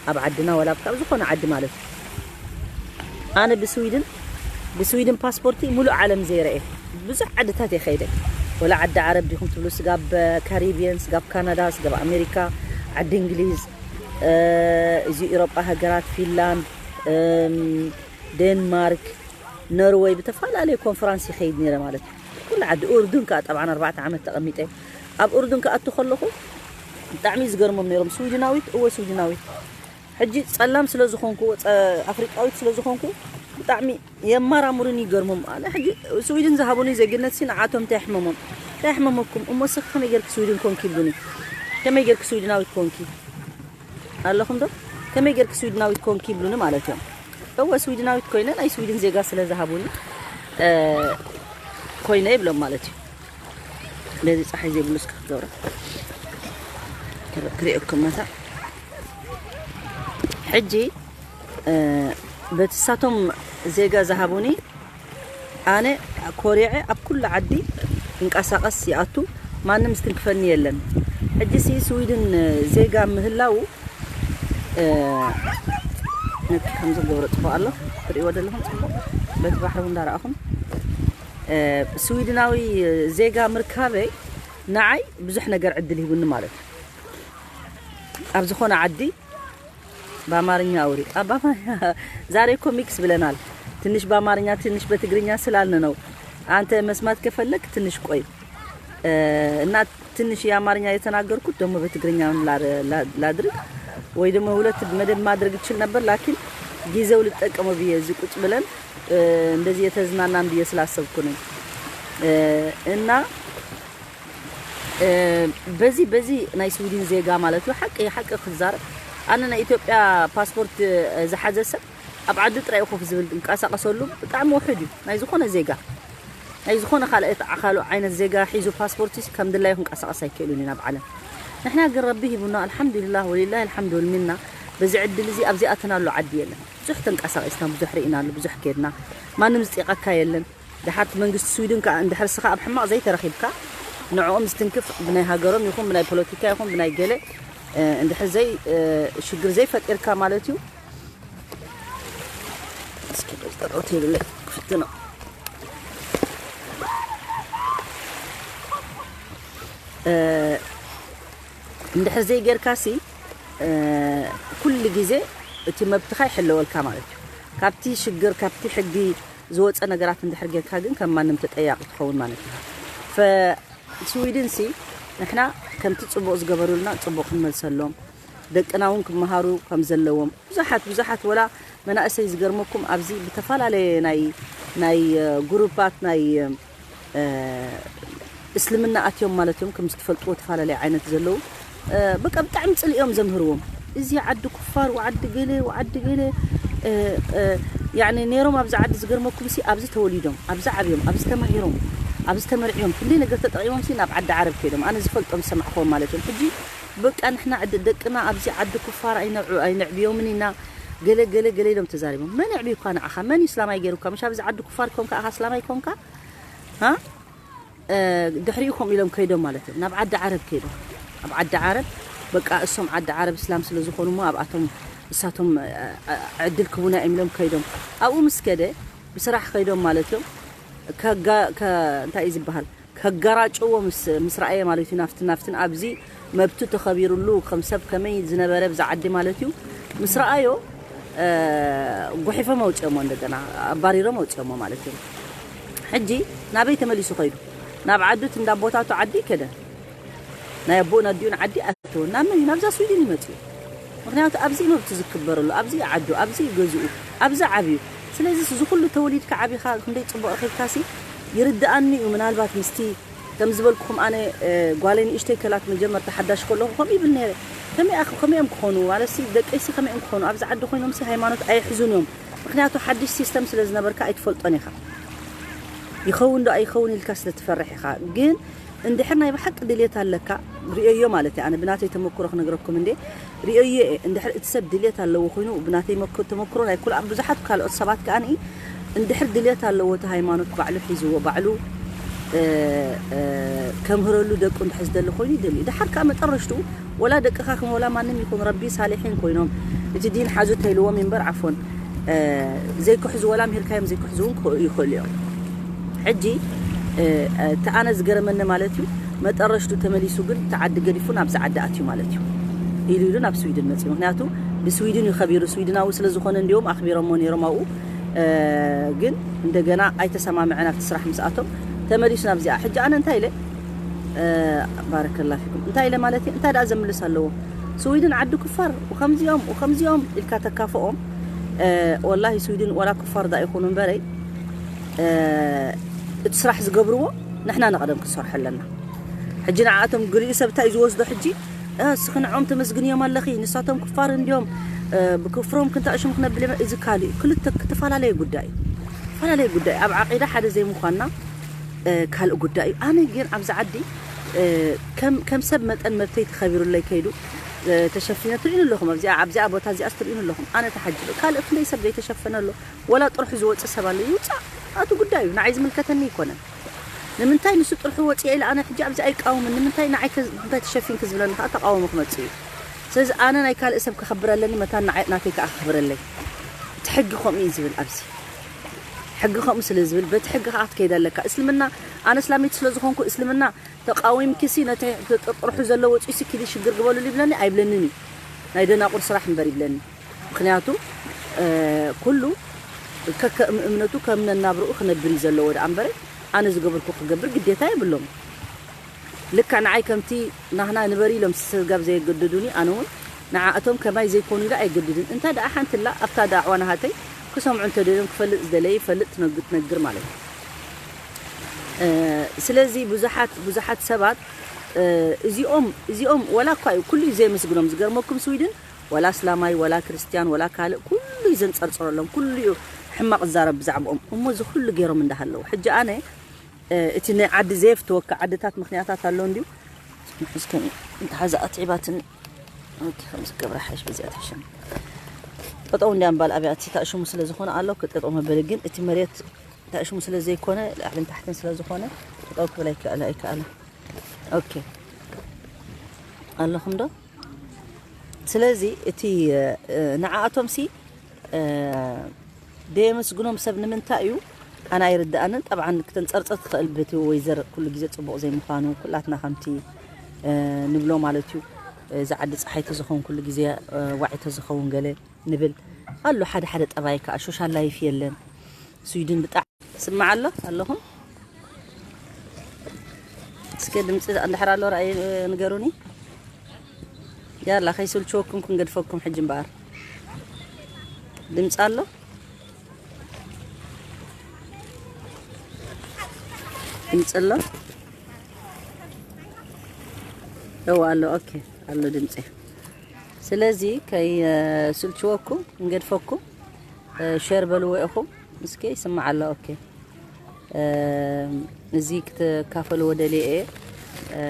ኣብ ዓድና ወላ ኣብ ካብ ዝኾነ ዓዲ ማለት እዩ። ኣነ ብስዊድን፣ ብስዊድን ፓስፖርቲ ሙሉእ ዓለም ዘይረኤ ብዙሕ ዓድታት እየ ከይደ። ወላ ዓዲ ዓረብ ዲኹም ትብሉ፣ ስጋብ ካሪቢየን፣ ስጋብ ካናዳ፣ ስጋብ ኣሜሪካ፣ ዓዲ እንግሊዝ፣ እ፣ እዚ ኤውሮጳ ሃገራት፣ ፊንላንድ፣ እም፣ ዴንማርክ፣ ኖርወይ፣ ብተፈላለየ ኮንፈራንስ ይኸይድ ነይረ ማለት እዩ። ኩሉ ዓዲ፣ ኡርዱን ከኣ ጠብዓን ኣርባዕተ ዓመት ተቐሚጠ። ኣብ ኡርዱን ክኣቱ ከለኹ ብጣዕሚ ዝገርሞም ነይሮም። ስዊድናዊት፣ እወ ስዊድናዊት። ሕጂ ጸላም ስለ ዝኾንኩ፣ ጸ-፣ ኣፍሪቃዊት ስለ ዝኾንኩ ብጣዕሚ የማራምሩን ይገርሞም። ኣነ ሕጂ ስዊድን ዝሃቡኒ ዜግነት ሲ ንዓቶም እንታይ ይሕመሞም? እንታይ ይሕመመኩም? እሞ እስኺ ከመይ ጌርኪ ስዊድን ኮንኪ ይብሉኒ። ከመይ ጌርኪ ስዊድናዊት ኮንኪ? ኣለኹም ዶ? ከመይ ጌርኪ ስዊድናዊት ኮንኪ ይብሉኒ ማለት እዮም። እወ ስዊድናዊት ኮይነ ናይ ስዊድን ዜጋ ስለ ዝሃቡኒ፣ እ፣ ኮይነ ይብሎም ማለት እዩ። ነዚ ጸሓይ ዘይብሉ እስከ ክትገብሮ ክር-፣ ክርእየኩም መታ። ሕጂ፣ እ፣ በቲ ሳቶም ዜጋ ዝሃቡኒ ኣነ ኮሪዐ ኣብ ኩሉ ዓዲ እንቀሳቐስ ይኣቱ፣ ማንም ዝትንክፈኒ የለን። ሕጂ ሲ ስዊድን ዜጋ ምህላው፣ እ፣ ነቲ ከምዚ ገብሮ ጽቡቕ ኣሎ፣ ትርእይዎ ዘለኹም ጽቡቕ፣ በቲ ባሕሪ እውን እንዳረኣኹም፣ እ፣ ስዊድናዊ ዜጋ ምርካበይ ንዓይ ብዙሕ ነገር ዕድል ሂቡኒ ማለት እዩ። ኣብ ዝኾነ ዓዲ በአማርኛ አውሪ። አ፣ በአማርኛ ዛሬ እኮ ሚክስ ብለናል። ትንሽ በአማርኛ ትንሽ በትግርኛ ስላልን ነው። አንተ መስማት ከፈለግ ትንሽ ቆይ። እ፣ እና ትንሽ የአማርኛ የተናገርኩት ደግሞ በትግርኛ ላ-፣ ላ-፣ ላድርግ ወይ ደግሞ ሁለት መደብ ማድረግ እችል ነበር፣ ላኪን ጊዜው ልጠቀመው ብዬ እዚህ ቁጭ ብለን፣ እ፣ እንደዚህ የተዝናናን ብዬ ስላሰብኩ ነኝ። እ፣ እና እ፣ በዚ፣ በዚ ናይ ስዊድን ዜጋ ማለት እዩ፣ ሓቂ፣ ሓቂ ክዛረብ፣ ኣነ ናይ ኢትዮጵያ ፓስፖርት፣ እ፣ ዝሓዘ ሰብ ኣብ ዓዱ ጥራይ ኮፍ ዝብል ዝንቀሳቐሰሉ ብጣዕሚ ውሑድ እዩ። ናይ ዝኾነ ዜጋ፣ ናይ ዝኾነ ካልኣት ኣኻሉ ዓይነት ዜጋ ሒዙ ፓስፖርት ሲ ከም ድላዩ ክንቀሳቐስ ኣይክእልን እዩ ናብ ዓለም። ንሕና ግን ረቢ ሂቡና፣ ኣልሓምዱሊላህ ወሊላሂ ኣልሓምዱ ወልሚና፣ በዚ ዕድል እዚ ኣብዚ ኣተናሉ ዓዲ የለን። ብዙሕ ተንቀሳቒስና፣ ብዙሕ ርኢናሉ፣ ብዙሕ ከድና፣ ማንም ዝጢቐካ የለን። ድሓር እቲ መንግስቲ ስዊድን ከኣ እንድሕር ስኻ ኣብ ሕማቕ ዘይተረኺብካ፣ ንዕኦም ዝትንክፍ ብናይ ሃገሮም ይኹን ብናይ ፖለቲካ ይኹን ብናይ ገለ፣ እ፣ እንድሕር ዘይ-፣ እ፣ ሽግር ዘይፈጢርካ ማለት እዩ። እስኪ ጠጠው ትብለይ ክፍትኖ። እ፣ እንድሕር ዘይጌርካሲ፣ እ፣ ኩሉ ግዜ እቲ መብትኻ ይሕለወልካ ማለት እዩ። ካብቲ ሽግር፣ ካብቲ ሕጊ ዝወፀ ነገራት እንድሕር ጌርካ ግን ከም ማንም ተጠያቂ ትኸውን ማለት እዩ። ፈ-፣ ስዊድን ሲ ንሕና ከምቲ ጽቡቕ ዝገበሩልና ጽቡቕ ክንመልሰሎም፣ ደቅና እውን ክመሃሩ ከም ዘለዎም ብዙሓት፣ ብዙሓት ወላ መናእሰይ ዝገርመኩም ኣብዚ ብተፈላለየ ናይ፣ ናይ፣ እ፣ ግሩፓት ናይ፣ እ፣ እ፣ እስልምና ኣትዮም ማለት እዮም፣ ከም ዝትፈልጥዎ ተፈላለየ ዓይነት ዘለዉ፣ እ፣ በቃ ብጣዕሚ ጽልእ እዮም ዘምህርዎም። እዚ ዓዲ ኩፋር፣ ወዓዲ ገለ፣ ወዓዲ ገለ፣ እ፣ እ፣ ያዕኒ ነይሮም ኣብዚ ዓዲ ዝገርመኩም ሲ ኣብዚ ተወሊዶም፣ ኣብዚ ዓብዮም፣ ኣብዚ ተማሂሮም፣ ኣብዚ ተመርዕዮም፣ ክንደይ ነገር ተጠቒሞም ሲ ናብ ዓዲ ዓረብ ከይዶም። ኣነ ዝፈልጦም ዝሰማዕክዎም ማለት እዮም። ሕጂ በቃ ንሕና ዓዲ ደቅና ኣብዚ ዓዲ ኩፋር ኣይነዕ-፣ ኣይነዕብዮምን ኢና፣ ገለ፣ ገለ፣ ገለ ኢሎም ተዛሪቦም። መን የዕብዩካ ንዓኻ? መን እዩ እስላማይ ገይሩካ? ምሽ ኣብዚ ዓዲ ኩፋር ኮንካ፣ ኣኻ እስላማይ ኮንካ? ሃ? እ፣ ድሕሪኡ ከምኡ ኢሎም ከይዶም ማለት እዩ። ናብ ዓዲ ዓረብ ከይዶም። ኣብ ዓዲ ዓረብ፣ በቃ እሶም ዓዲ ዓረብ እስላም ስለ ዝኾኑ እሞ ኣብኣቶም፣ እሳቶም፣ እ፣ እ፣ ዕድል ክቡና እዮም ኢሎም ከይዶም። ኣብኡ ምስ ከደ፣ ብስራሕ ከይዶም ማለት እዮም። ከጋ-፣ ከ-፣ እንታይ እዩ ዝበሃል? ከጋራጭዎ ምስ፣ ምስ ረኣየ ማለት እዩ። ናፍትን ናፍትን ኣብዚ መብቱ ተኸቢሩሉ ከም ሰብ ከመይ ዝነበረ ብዛ ዓዲ ማለት እዩ። ምስ ረኣዮ፣ እ፣ ጉሒፎም ኣውፅኦሞ፣ እንደገና ኣባሪሮም ኣውፅኦሞ ማለት እዩ። ሕጂ ናበይ ተመሊሱ ከይዱ? ናብ ዓዱ፣ እቲ እንዳ ኣቦታቱ ዓዲ ከደ። ናይ ኣቦኡን ኣዲኡን ዓዲ ኣተወ። ናብ መን እዩ? ናብዛ ስዊድን ይመፅኡ። ምኽንያቱ ኣብዚ መብቱ ዝክበረሉ፣ ኣብዚ ዓዱ፣ ኣብዚ ገዝኡ፣ ኣብዚ ዓብዩ። ስለዚ እዚ ኩሉ ተወሊድካ ዓቢኻ ክንደይ ፅቡቕ ረኺብካሲ ይርድኣኒ እዩ። ምናልባት ምስቲ ከም ዝበልኩኹም ኣነ፣ እ፣ ጓለይ ንእሽተይ ከላት መጀመርታ ሓዳሽ ከለኹ ከምኡ ይብል ነይረ። ከመይ ኣኽ-፣ ከመይ እዮም ክኾኑ? ማለትሲ ደቀይሲ ከመይ እዮም ክኾኑ? ኣብዚ ዓዲ ኮይኖምሲ ሃይማኖት ኣይሕዙን እዮም። ምኽንያቱ ሓድሽ ሲስተም ስለ ዝነበርካ ኣይትፈልጦን ኢኻ። ይኸውን ዶ ኣይኸውን ኢልካ ስለ ትፈርሕ ኢኻ። ግን እንድሕር ናይ ብሓቂ ድልየት ኣለካ፣ ርእየዮ ማለት እየ። ኣነ ብናተይ ተመክሮ ክነግረኩም እንዴ፣ ርእየዮ እየ። እንድሕር እቲ ሰብ ድልየት ኣለዎ ኮይኑ፣ ብናተይ መክ-፣ ተመክሮ ናይ ኩል-፣ ብዙሓት ካልኦት ሰባት ከኣ ንኢ፣ እንድሕር ድልየት ኣለዎ፣ እቲ ሃይማኖት ባዕሉ ሒዝዎ፣ ባዕሉ፣ እ፣ እ፣ ከምህረሉ ደቁ እንድሕር ዝደሊ ኮይኑ ይደልዩ። ደሓር ከኣ መጠረሽትኡ፣ ወላ ደቅኻ ከም ወላ ማንም ይኹን፣ ረቢ ሳሊሒን ኮይኖም፣ እቲ ዲን ሓዙ ተይልዎም እምበር፣ ዓፎን፣ እ፣ ዘይክሕዙ፣ ወላ ምሂርካዮም ዘይክሕዙ እውን ክኸ-፣ ይኽእሉ እዮም። ሕጂ፣ እ፣ እ፣ እቲ ኣነ ዝገረመኒ ማለት እዩ፣ መጠረሽቱ ተመሊሱ ግን እቲ ዓዲ ገዲፉ ናብዚ ዓዲ ኣትዩ ማለት እዩ። ኢሉ ኢሉ ናብ ስዊድን መፅዩ። ምክንያቱ ብስዊድን እዩ ከቢሩ፣ ስዊድናዊ ስለ ዝኾነ እንዲዮም ኣኽቢሮሞ ነይሮም ኣብኡ። እ፣ ግን እንደገና ኣይተሰማምዐን ኣብቲ ስራሕ ምስኣቶም፣ ተመሊሱ ናብዚኣ። ሕጂ ኣነ እንታይ ኢለ፣ እ፣ ባረከላ ፊኩም፣ እንታይ ኢለ ማለት እዩ፣ እንታይ ደኣ ዘምልስ ኣለዎ? ስዊድን ዓዲ ኩፋር፣ ወከምዚኦም፣ ወከምዚኦም ኢልካ ተካፍኦም። እ፣ ወላሂ ስዊድን ወላ ኩፋር ዳ ይኹኑ እምበረይ፣ እ፣ እቲ ስራሕ ዝገብርዎ ንሕና ንቐደም ክንሰርሖ ኣለና። ሕጂ ንዓኣቶም ገሊኡ ሰብ እንታይ እዩ ዝወስዶ ሕጂ? እ፣ እስኺ ንዖም ተመስግንዮም ኣለኺ፣ ንሳቶም ኩፋር እንድዮም፣ እ፣ ብክፍሮም ክንተኣሽሙ ክነብል የመ-፣ እዚ ካልእ እዩ። ክልተ ዝተፈላለየ ጉዳይ እዩ። ዝተፈላለየ ጉዳይ እዩ። ኣብ ዓቂዳ ሓደ ዘይምዃንና፣ እ፣ ካልእ ጉዳይ እዩ። ኣነ ግን ኣብዚ ዓዲ፣ እ፣ ከም፣ ከም ሰብ መጠን መብተይ ተኸቢሩለይ ከይዱ፣ እ፣ ተሸፊነ ትርእዩኒ ኣለኹም። ኣብዚኣ፣ ኣብዚኣ ቦታ እዚኣስ ትርእዩኒ ኣለኹም። ኣነ ተሓጅበ። ካልእ ክንደይ ሰብ ዘይተሸፈነ ኣሎ። ወላ ጥርሑ ዝወፅእ ሰብ ኣሎ። ይውፃእ። ኣቱ ጉዳይ እዩ። ንዓይ ዝምልከተኒ ኣይኮነን። ንምንታይ ንሱ ጥርሑ ወፅየ ኢለ ኣነ ሕጂ ኣብዚ ኣይቃወምን። ንምንታይ ንዓይ ከ-፣ እንታይ ተሸፊንኪ ዝብለኒ ከዓ ተቃውሞ ክመፅእ እዩ። ስለዚ ኣነ ናይ ካልእ ሰብ ከኽብር ኣለኒ፣ መታን ንዓይ፣ ናተይ ከዓ ከኽብር ኣለይ። እቲ ሕጊ ከምኡ እዩ ዝብል ኣብዚ። ሕጊ ከምኡ ስለ ዝብል፣ በቲ ሕጊ ከዓ ክትከይድ ኣለካ። እስልምና፣ ኣነ እስላሚት ስለ ዝኾንኩ፣ እስልምና ተቃዊምኪሲ ነቲ ጥርሑ ዘሎ ወፂኡሲ ኪዲ ሽግር ግበሉሉ ይብለኒ? ኣይብለንን እዩ። ናይ ደናቁር ስራሕ እምበር ይብለኒ። ምክንያቱ፣ እ፣ ኩሉ ከከም እምነቱ ከም ነናብርኡ ክነብር እዩ ዘለዎ ደኣ እምበረ፣ ኣነ ዝገበርኩ ክገብር ግዴታ የብሎም። ልክዕ ንዓይ ከምቲ ናህና ንበሪ ኢሎም ስጋብ ዘየገደዱኒ፣ ኣነ እውን ንዓኣቶም ከማይ ዘይኮኑ ኢለ ኣይገድድን። እንታይ ደኣ ሓንቲ ኣላ፣ ኣብታ ደኣዕዋ ናሃተይ ክሰምዑ እንተደልዮም ክፈልጥ ዝደለየ ይፈልጥ፣ ትነግ-፣ ትነግር ማለት እዩ። እ፣ ስለዚ ብዙሓት፣ ብዙሓት ሰባት፣ እ፣ እዚኦም፣ እዚኦም ወላ እኳ እዩ ኩሉ እዩ ዘየመስግኖም። ዝገርመኩም ስዊድን ወላ እስላማይ፣ ወላ ክርስትያን፣ ወላ ካልእ ኩሉ እዩ ዘንጸርጽረሎም፣ ኩሉ እዩ ሕማቕ ዝዛረብ ብዛዕባኦም። እሞ እዚ ኩሉ ገይሮም እንዳሃለዉ። ሕጂ ኣነ፣ እ፣ እቲ ናይ ዓዲ ዘየፍትወካ ዓድታት ምኽንያታት ኣሎ እንድዩ። እስከ እንተሓዛ ኣትዒባትኒ። ኦኬ፣ ከምዚ ክገብራ ሓይሽ በዚኣ ትሕሸኒ። ጠጠው እንድያ ምባል ኣብያ እቲ ታእሽሙ ስለ ዝኾነ ኣሎ፣ ክጠጠው መበሊ ግን እቲ መሬት ታእሽሙ ስለ ዘይኮነ፣ ላዕልን ታሕትን ስለ ዝኾነ፣ ጠጠው ክብል ኣይከኣለ፣ ኣይከኣለ። ኦኬ። ኣለኹም ዶ? ስለዚ እቲ፣ እ፣ ንዓኣቶምሲ፣ እ፣ ደየመስግኖም ሰብ ንምንታይ እዩ? ኣነ ኣይርድኣንን። ጠብዓን ክተንጸርጽር ትኽእል በቲ ወይዘር ኩሉ ግዜ ጽቡቕ ዘይምዃኑ፣ ኩላትና ከምቲ፣ እ፣ ንብሎ ማለት እዩ። እዚ ዓዲ ጸሓይ ተዝኸውን ኩሉ ግዜ፣ እ፣ ዋዒ ተዝኸውን ገለ ንብል ኣሎ። ሓደ ሓደ ጠባይ ከኣ ሶሻል ላይፍ የለን። ስዊድን ብጣዕ-፣ ስማዕ ኣሎ ኣለኹም? እስከ ድምፂ እንድሕር ኣሎ ራእይ ንገሩኒ። ያላ ከይስልችወኩም ክንገድፈኩም ሕጂ እምበኣር። ድምፂ ኣሎ? ድምፂ ኣሎ? እወ ኣሎ። ኦኬ፣ ኣሎ ድምፂ። ስለዚ ከይስልችወኩም ክንገድፈኩም፣ እ፣ ሼር በልዎ ኢኹም። እስኪ ይስማዕ ኣሎ። ኦኬ። እ፣ እዚ ክትካፈልዎ ደልየ እየ። እ፣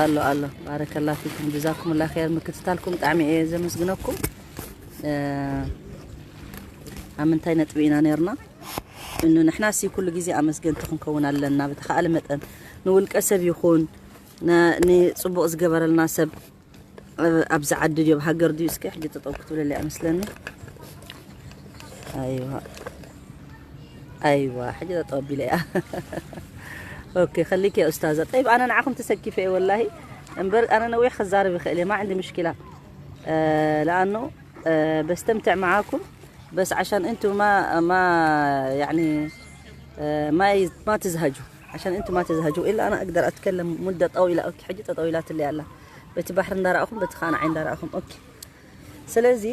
ኣሎ፣ ኣሎ። ባረከላ ፊኩም፣ ጀዛኩምላ ኸይር። ምክትታልኩም ብጣዕሚ እየ ዘመስግነኩም። እ፣ ኣብ ምንታይ ነጥቢ ኢና ነርና? እኑ ንሕናሲ ኩሉ ግዜ ኣመስገንቲ ክንከውን ኣለና። ብተኻእለ መጠን ንውልቀ ሰብ ይኹን፣ ነ-፣ ንጽቡቕ ዝገበረልና ሰብ፣ እ፣ ኣብዚ ዓዲ ድዩ፣ ኣብ ሃገር ድዩ? እስከ ሕጂ ጠጠው ክትብለለይ ኣመስለኒ። ኣይዋ። ኣይዋ፣ ሕጂ ጠጠው ኣቢለ እያ። ኦኬ፣ ከሊክ ያ ኡስታዛ። ጠይብ፣ ኣነ ንዓኹም ተሰኪፈ እየ ወላሂ። እምበር ኣነ ነዊሕ ክዛረብ ይኽእል እየ፣ ማ ዕንዲ ምሽኪላ። እ፣ ለኣኑ፣ እ፣ በስተምትዕ መዓኩም፣ በስ ዓሻን እንቱ ማ፣ ማ፣ ያዕኒ፣ እ፣ ማይ ማ ትዝሃጁ። ዓሻን እንቱ ማ ትዝሃጁ። ኢላ ኣነ ኣግደር ኣትከለም ሙደ ጠዊላ። ኦኬ፣ ሕጂ ጠጠው ኢላትለይ ኣላ። በቲ ባሕሪ እንዳረኣኹም፣ በቲ ኻኣ ንዓይ እንዳረኣኹም። ኦኬ። ስለዚ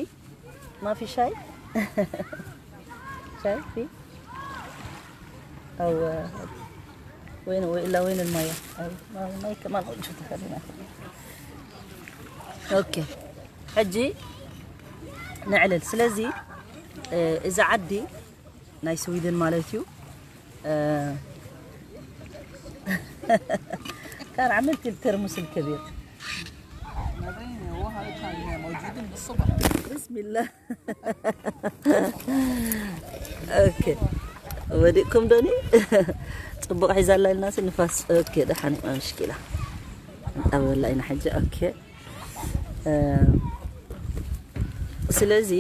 ما في شاي؟ شاي في؟ أو وين، وين، إلا وين المية؟ أي، ما، ما كمان موجودة، خلينا. ኦኬ፣ ሕጂ ንዕልል። ስለዚ፣ እ፣ እዚ ዓዲ ናይ ስዊድን ማለት እዩ። كان عملت الترمس الكبير. بسم الله. ኦኬ፣ ወዲእኩም ዶኒ? ጽቡቕ ሒዛ ኣላ ኢልና ንፋስ። ኦኬ፣ ደሓን፣ ምሽኪላ። ኣበላ ኢና ሕጂ። ኦኬ። ስለዚ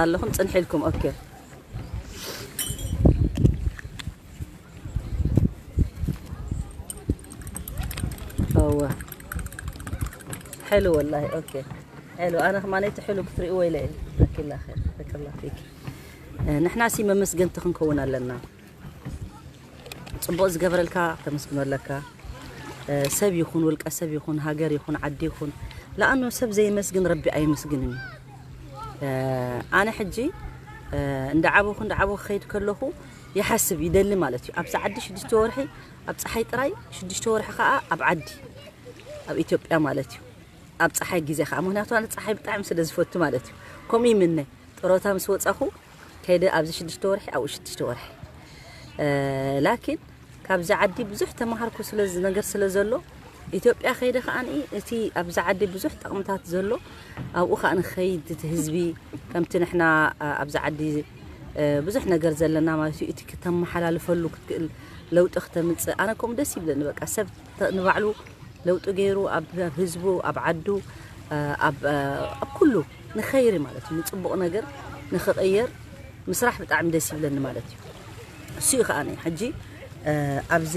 ኣለኹም ጽንሕ ኢልኩም። ኦኬ። እወ። حلو والله. ኦኬ። حلو، ኣነ ከማን እቲ حلو ክትርእይዎ ኢለ እየ። ጀዛኪላ ኸይር፣ በረከላ ፊክ። ንሕና ሲ መመስገንቲ ክንከውን ኣለና። ጽቡቕ ዝገበረልካ ተመስግኖ ኣለካ። ሰብ ይኹን ውልቀ ሰብ ይኹን ሃገር ይኹን ዓዲ ይኹን፣ ለኣኑ ሰብ ዘይመስግን ረቢ ኣይመስግንን እዩ። ኣነ ሕጂ እንዳዓበኹ እንዳዓበኹ ክኸይድ ከለኹ ይሓስብ ይደሊ ማለት እዩ። ኣብዛ ዓዲ ሽዱሽተ ወርሒ ኣብ ፀሓይ ጥራይ፣ ሽዱሽተ ወርሒ ከዓ ኣብ ዓዲ ኣብ ኢትዮጵያ ማለት እዩ። ኣብ ፀሓይ ግዜ ከዓ፣ ምክንያቱ ኣነ ፀሓይ ብጣዕሚ ስለ ዝፈቱ ማለት እዩ። ከምኡ ይምነ። ጥሮታ ምስ ወፃኹ ከይደ ኣብዚ ሽዱሽተ ወርሒ ኣብኡ ሽዱሽተ ወርሒ። ላኪን ካብዚ ዓዲ ብዙሕ ተማሃርኩ ስለ ነገር ስለ ዘሎ፣ ኢትዮጵያ ከይደ ከዓ እቲ ኣብዚ ዓዲ ብዙሕ ጠቕምታት ዘሎ ኣብኡ ከዓ ንኸይድ፣ እቲ ህዝቢ ከምቲ ንሕና ኣብዚ ዓዲ ብዙሕ ነገር ዘለና ማለት እዩ፣ እቲ ክተመሓላልፈሉ ክትክእል፣ ለውጢ ክተምፅእ፣ ኣነ ከምኡ ደስ ይብለኒ። በቃ ሰብ ንባዕሉ ለውጢ ገይሩ ኣብ ህዝቡ፣ ኣብ ዓዱ፣ ኣብ ኩሉ ንኸይሪ ማለት እዩ፣ ንፅቡቕ ነገር ንኽቕየር ምስራሕ ብጣዕሚ ደስ ይብለኒ ማለት እዩ። እሱ እዩ ከዓ ሕጂ ኣብዚ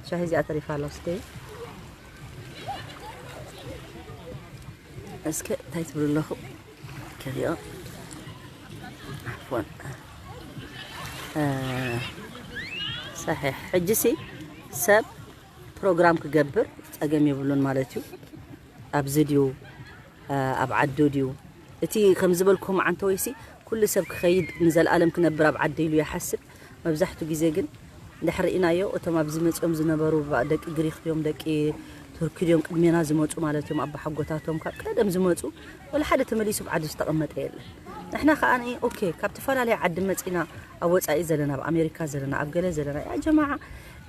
ሻሂ እዚኣ ተሪፋ ኣላ። እስከ እንታይ ትብሉ ኣለኹም? ክሪኦ ኣፎን ሳሒሕ። ሕጂ ሲ ሰብ ፕሮግራም ክገብር ጸገም የብሉን ማለት እዩ። ኣብዚ ድዩ ኣብ ዓዱ ድዩ? እቲ ከም ዝበልኩም ዓንተ ወይሲ ኩሉ ሰብ ክኸይድ ንዘለኣለም ክነብር ኣብ ዓዲ ኢሉ ይሓስብ። መብዛሕቱ ግዜ ግን እንድሕር ርኢናዮ፣ እቶም ኣብዚ መጺኦም ዝነበሩ ባ-፣ ደቂ ግሪኽ ድዮም፣ ደቂ ቱርኪ ድዮም፣ ቅድሜና ዝመጹ ማለት እዮም፣ ኣባሓጎታቶም ካብ ቀደም ዝመጹ፣ ወላ ሓደ ተመሊሱ ኣብ ዓዲ ዝተቐመጠ የለን። ንሕና ከኣ ኦኬ፣ ካብ ተፈላለየ ዓዲ መጺና፣ ኣብ ወጻኢ ዘለና፣ ኣብ ኣሜሪካ ዘለና፣ ኣብ ገለ ዘለና፣ ያ ጀማዓ፣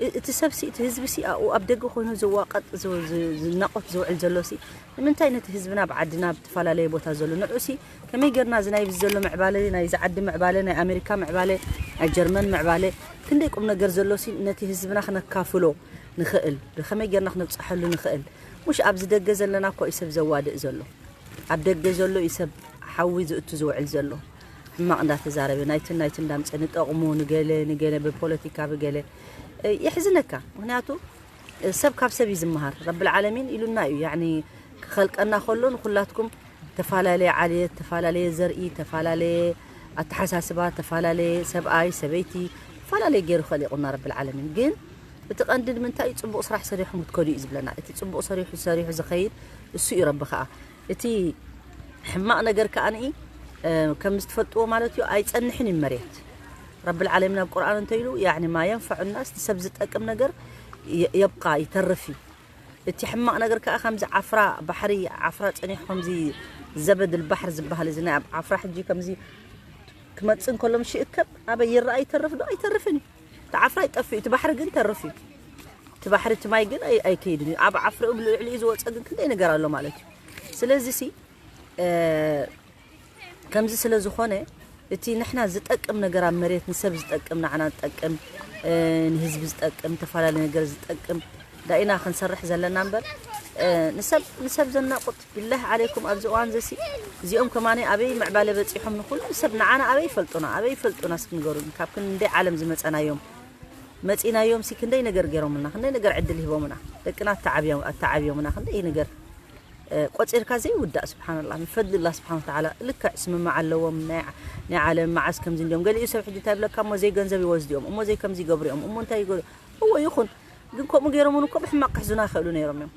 እ-፣ እቲ ሰብሲ፣ እቲ ህዝብሲ፣ ኣብኡ ኣብ ደገ ኮይኑ ዝዋቀጥ፣ ዝ-፣ ዝ-፣ ዝናቆት ዝውዕል ዘሎሲ፣ ንምንታይ ነቲ ህዝብና ኣብ ዓድና፣ ኣብ ዝተፈላለየ ቦታ ዘሎ ንዑሲ፣ ከመይ ጌርና እዚ ናይ ዘሎ ምዕባለ፣ ናይዚ ዓዲ ምዕባለ፣ ናይ ኣሜሪካ ምዕባለ፣ ናይ ጀርመን ምዕባለ፣ ክንደይ ቁም ነገር ዘሎሲ፣ ነቲ ህዝብና ክነካፍሎ ንኽእል፣ ብኸመይ ጌርና ክነብጽሐሉ ንኽእል። ሙሽ ኣብዚ ደገ ዘለና እኮ እዩ ሰብ ዘዋድእ ዘሎ። ኣብ ደገ ዘሎ እዩ ሰብ ሓዊ ዝእቱ ዝውዕል ዘሎ። ሕማቕ እንዳተዛረበ፣ ናይትን ናይትን እንዳምጸ፣ ንጠቕሙ፣ ንገለ፣ ንገለ፣ ብፖለቲካ፣ ብገለ፣ እ፣ የሕዝነካ። ምኽንያቱ፣ እ፣ ሰብ ካብ ሰብ እዩ ዝመሃር። ረብል ዓለሚን ኢሉና እዩ። ያዕኒ፣ ክኸልቀና ከሎ ንኹላትኩም ተፈላለየ ዓሌት፣ ተፈላለየ ዘርኢ፣ ተፈላለየ ኣተሓሳስባ፣ ተፈላለየ ሰብኣይ፣ ሰበይቲ፣ ተፈላለየ ገይሩ ኸሊቑና ረብል ዓለሚን። ግን እቲ ቀንዲ ንምንታይ እዩ ጽቡቕ ስራሕ ሰሪሕኩም ክትከዱ እዩ ዝብለና። እቲ ጽቡቕ ሰሪሑ፣ ሰሪሑ ዝኸይድ እሱ እዩ ረቢ ኸኣ። እቲ ሕማቕ ነገር ከኣ ንኢ፣ እ፣ ከም ዝትፈልጥዎ ማለት እዩ፣ ኣይጸንሕን እዩ መሬት። ረብል ዓለሚን ኣብ ቁርኣን እንታይ ኢሉ? ያዕኒ ማ የንፈዑ ናስ፣ ንሰብ ዝጠቅም ነገር የ-፣ የብቃ፣ ይተርፍ እዩ። እቲ ሕማቕ ነገር ከኣ ከምዚ ዓፍራ ባሕሪ፣ ዓፍራ ጸኒሑ ከምዚ ዘበድ ልባሕር ዝበሃል እዚ ናይ ኣብ ዓፍራ ሕጂ ከምዚ ክመጽእ እንከሎ ምሽ ይእከብ፣ ኣበይ ይረኣ ይተርፍ ዶ? ኣይተርፍን እዩ። እቲ ዓፍራ ይጠፍእ እዩ፣ እቲ ባሕሪ ግን ተርፍ እዩ። እቲ ባሕሪ እቲ ማይ ግን ኣይ-፣ ኣይከይድን እዩ። ኣብ ዓፍርኡ ብልዕሊኡ ዝወጸ ግን ክንደይ ነገር ኣሎ ማለት እዩ። ስለዚ ሲ፣ እ፣ ከምዚ ስለ ዝኾነ፣ እቲ ንሕና ዝጠቅም ነገር ኣብ መሬት፣ ንሰብ ዝጠቅም፣ ንዓና ዝጠቅም፣ እ፣ ንህዝቢ ዝጠቅም፣ ተፈላለየ ነገር ዝጠቅም ዳኢና ክንሰርሕ ዘለና እምበር፣ እ፣ ንሰብ፣ ንሰብ ዘናቁት፣ ቢላሂ ዓለይኩም፣ ኣብዚ እዋን ዘሲ፣ እዚኦም ከማኒ ኣበይ ምዕባለ በጺሖም፣ ንኹሉ ሰብ ንዓና ኣበይ ይፈልጡና፣ ኣበይ ይፈልጡና፣ እስኪ ንገሩኒ፣ ካብ ክንደይ ዓለም ዝመጸናዮም፣ መጺናዮም ሲ ክንደይ ነገር ገይሮምልና፣ ክንደይ ነገር ዕድል ሂቦምና፣ ደቅና ኣተዓብዮም-፣ ኣተዓብዮምና፣ ክንደይ ነገር እ፣ ቆጺርካ ዘይውዳእ፣ ስብሓንላህ፣ ምን ፈድልላህ ስብሓን ወተዓላ። ልክዕ ስምምዕ ኣለዎም፣ ናይ ዓ-፣ ናይ ዓለም መዓስ ከምዚ እንዲዮም። ገሊኡ ሰብ ሕጂ እንታይ ይብለካ፣ እሞ ዘይገንዘብ ይወስዱ እዮም፣ እሞ ዘይከምዚ ይገብሩ እዮም፣ እሞ እንታይ ይገብሩ፣ እዎ ይኹን። ግን ከምኡ ገይሮም እውን እኮ ብሕማቕ ክሕዙና ይኽእሉ ነይሮም እዮም።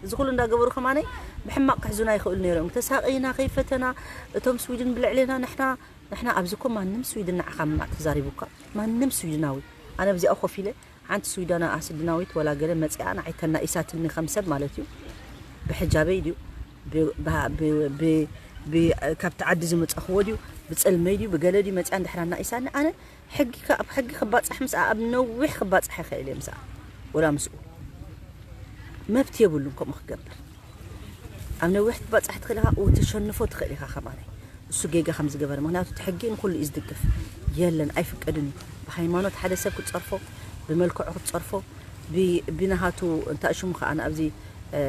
እዚ ኩሉ እንዳገበሩ ከማነይ ብሕማቕ ክሕዙና ይኽእሉ ነይሮም እዮም። ተሳቒና ከይፈተና፣ እቶም ስዊድን ብልዕሌና ንሕና፣ ንሕና ኣብዚ እኮ ማንም ስዊድን ንዓኻ ምማቕ ተዛሪቡካ። ማንም ስዊድናዊ። ኣነ ኣብዚኣ ኮፍ ኢለ ሓንቲ ስዊዳና ስድናዊት ወላ ገለ መጺኣ ንዓይ ተናኢሳትኒ ከም ሰብ ማለት እዩ። ብሕጃበይ ድዩ? ብ-፣ ብ-፣ ብ-፣ ብ-፣ ብ-፣ ካብቲ ዓዲ ዝመጻኽዎ ድዩ? ብጸልመይ ድዩ ብገለ ድዩ መጽያ እንድሕር ኣናኢሳኒ፣ ኣነ ሕጊ ከ-፣ ኣብ ሕጊ ክባጻሕ ምስኣ ኣብ ነዊሕ ክባጻሕ ይኽእል እየ ምስኣ። ወላ ምስኡ መብት የብሉን ከምኡ ክገብር። ኣብ ነዊሕ ክትባጻሕ ትኽእል ኢኻ፣ ወይ ተሸንፎ ትኽእል ኢኻ ከማለይ። እሱ ጌጋ ከም ዝገበረ፣ ምኽንያቱ እቲ ሕጊ ንኹሉ እዩ ዝድግፍ። የለን፣ ኣይፍቀድን እዩ። ብሃይማኖት ሓደ ሰብ ክትጸርፎ፣ ብመልክዑ ክትጸርፎ፣ ብ-፣ ብናሃቱ እንታይ ሽሙ ከኣ ኣብዚ፣ እ፣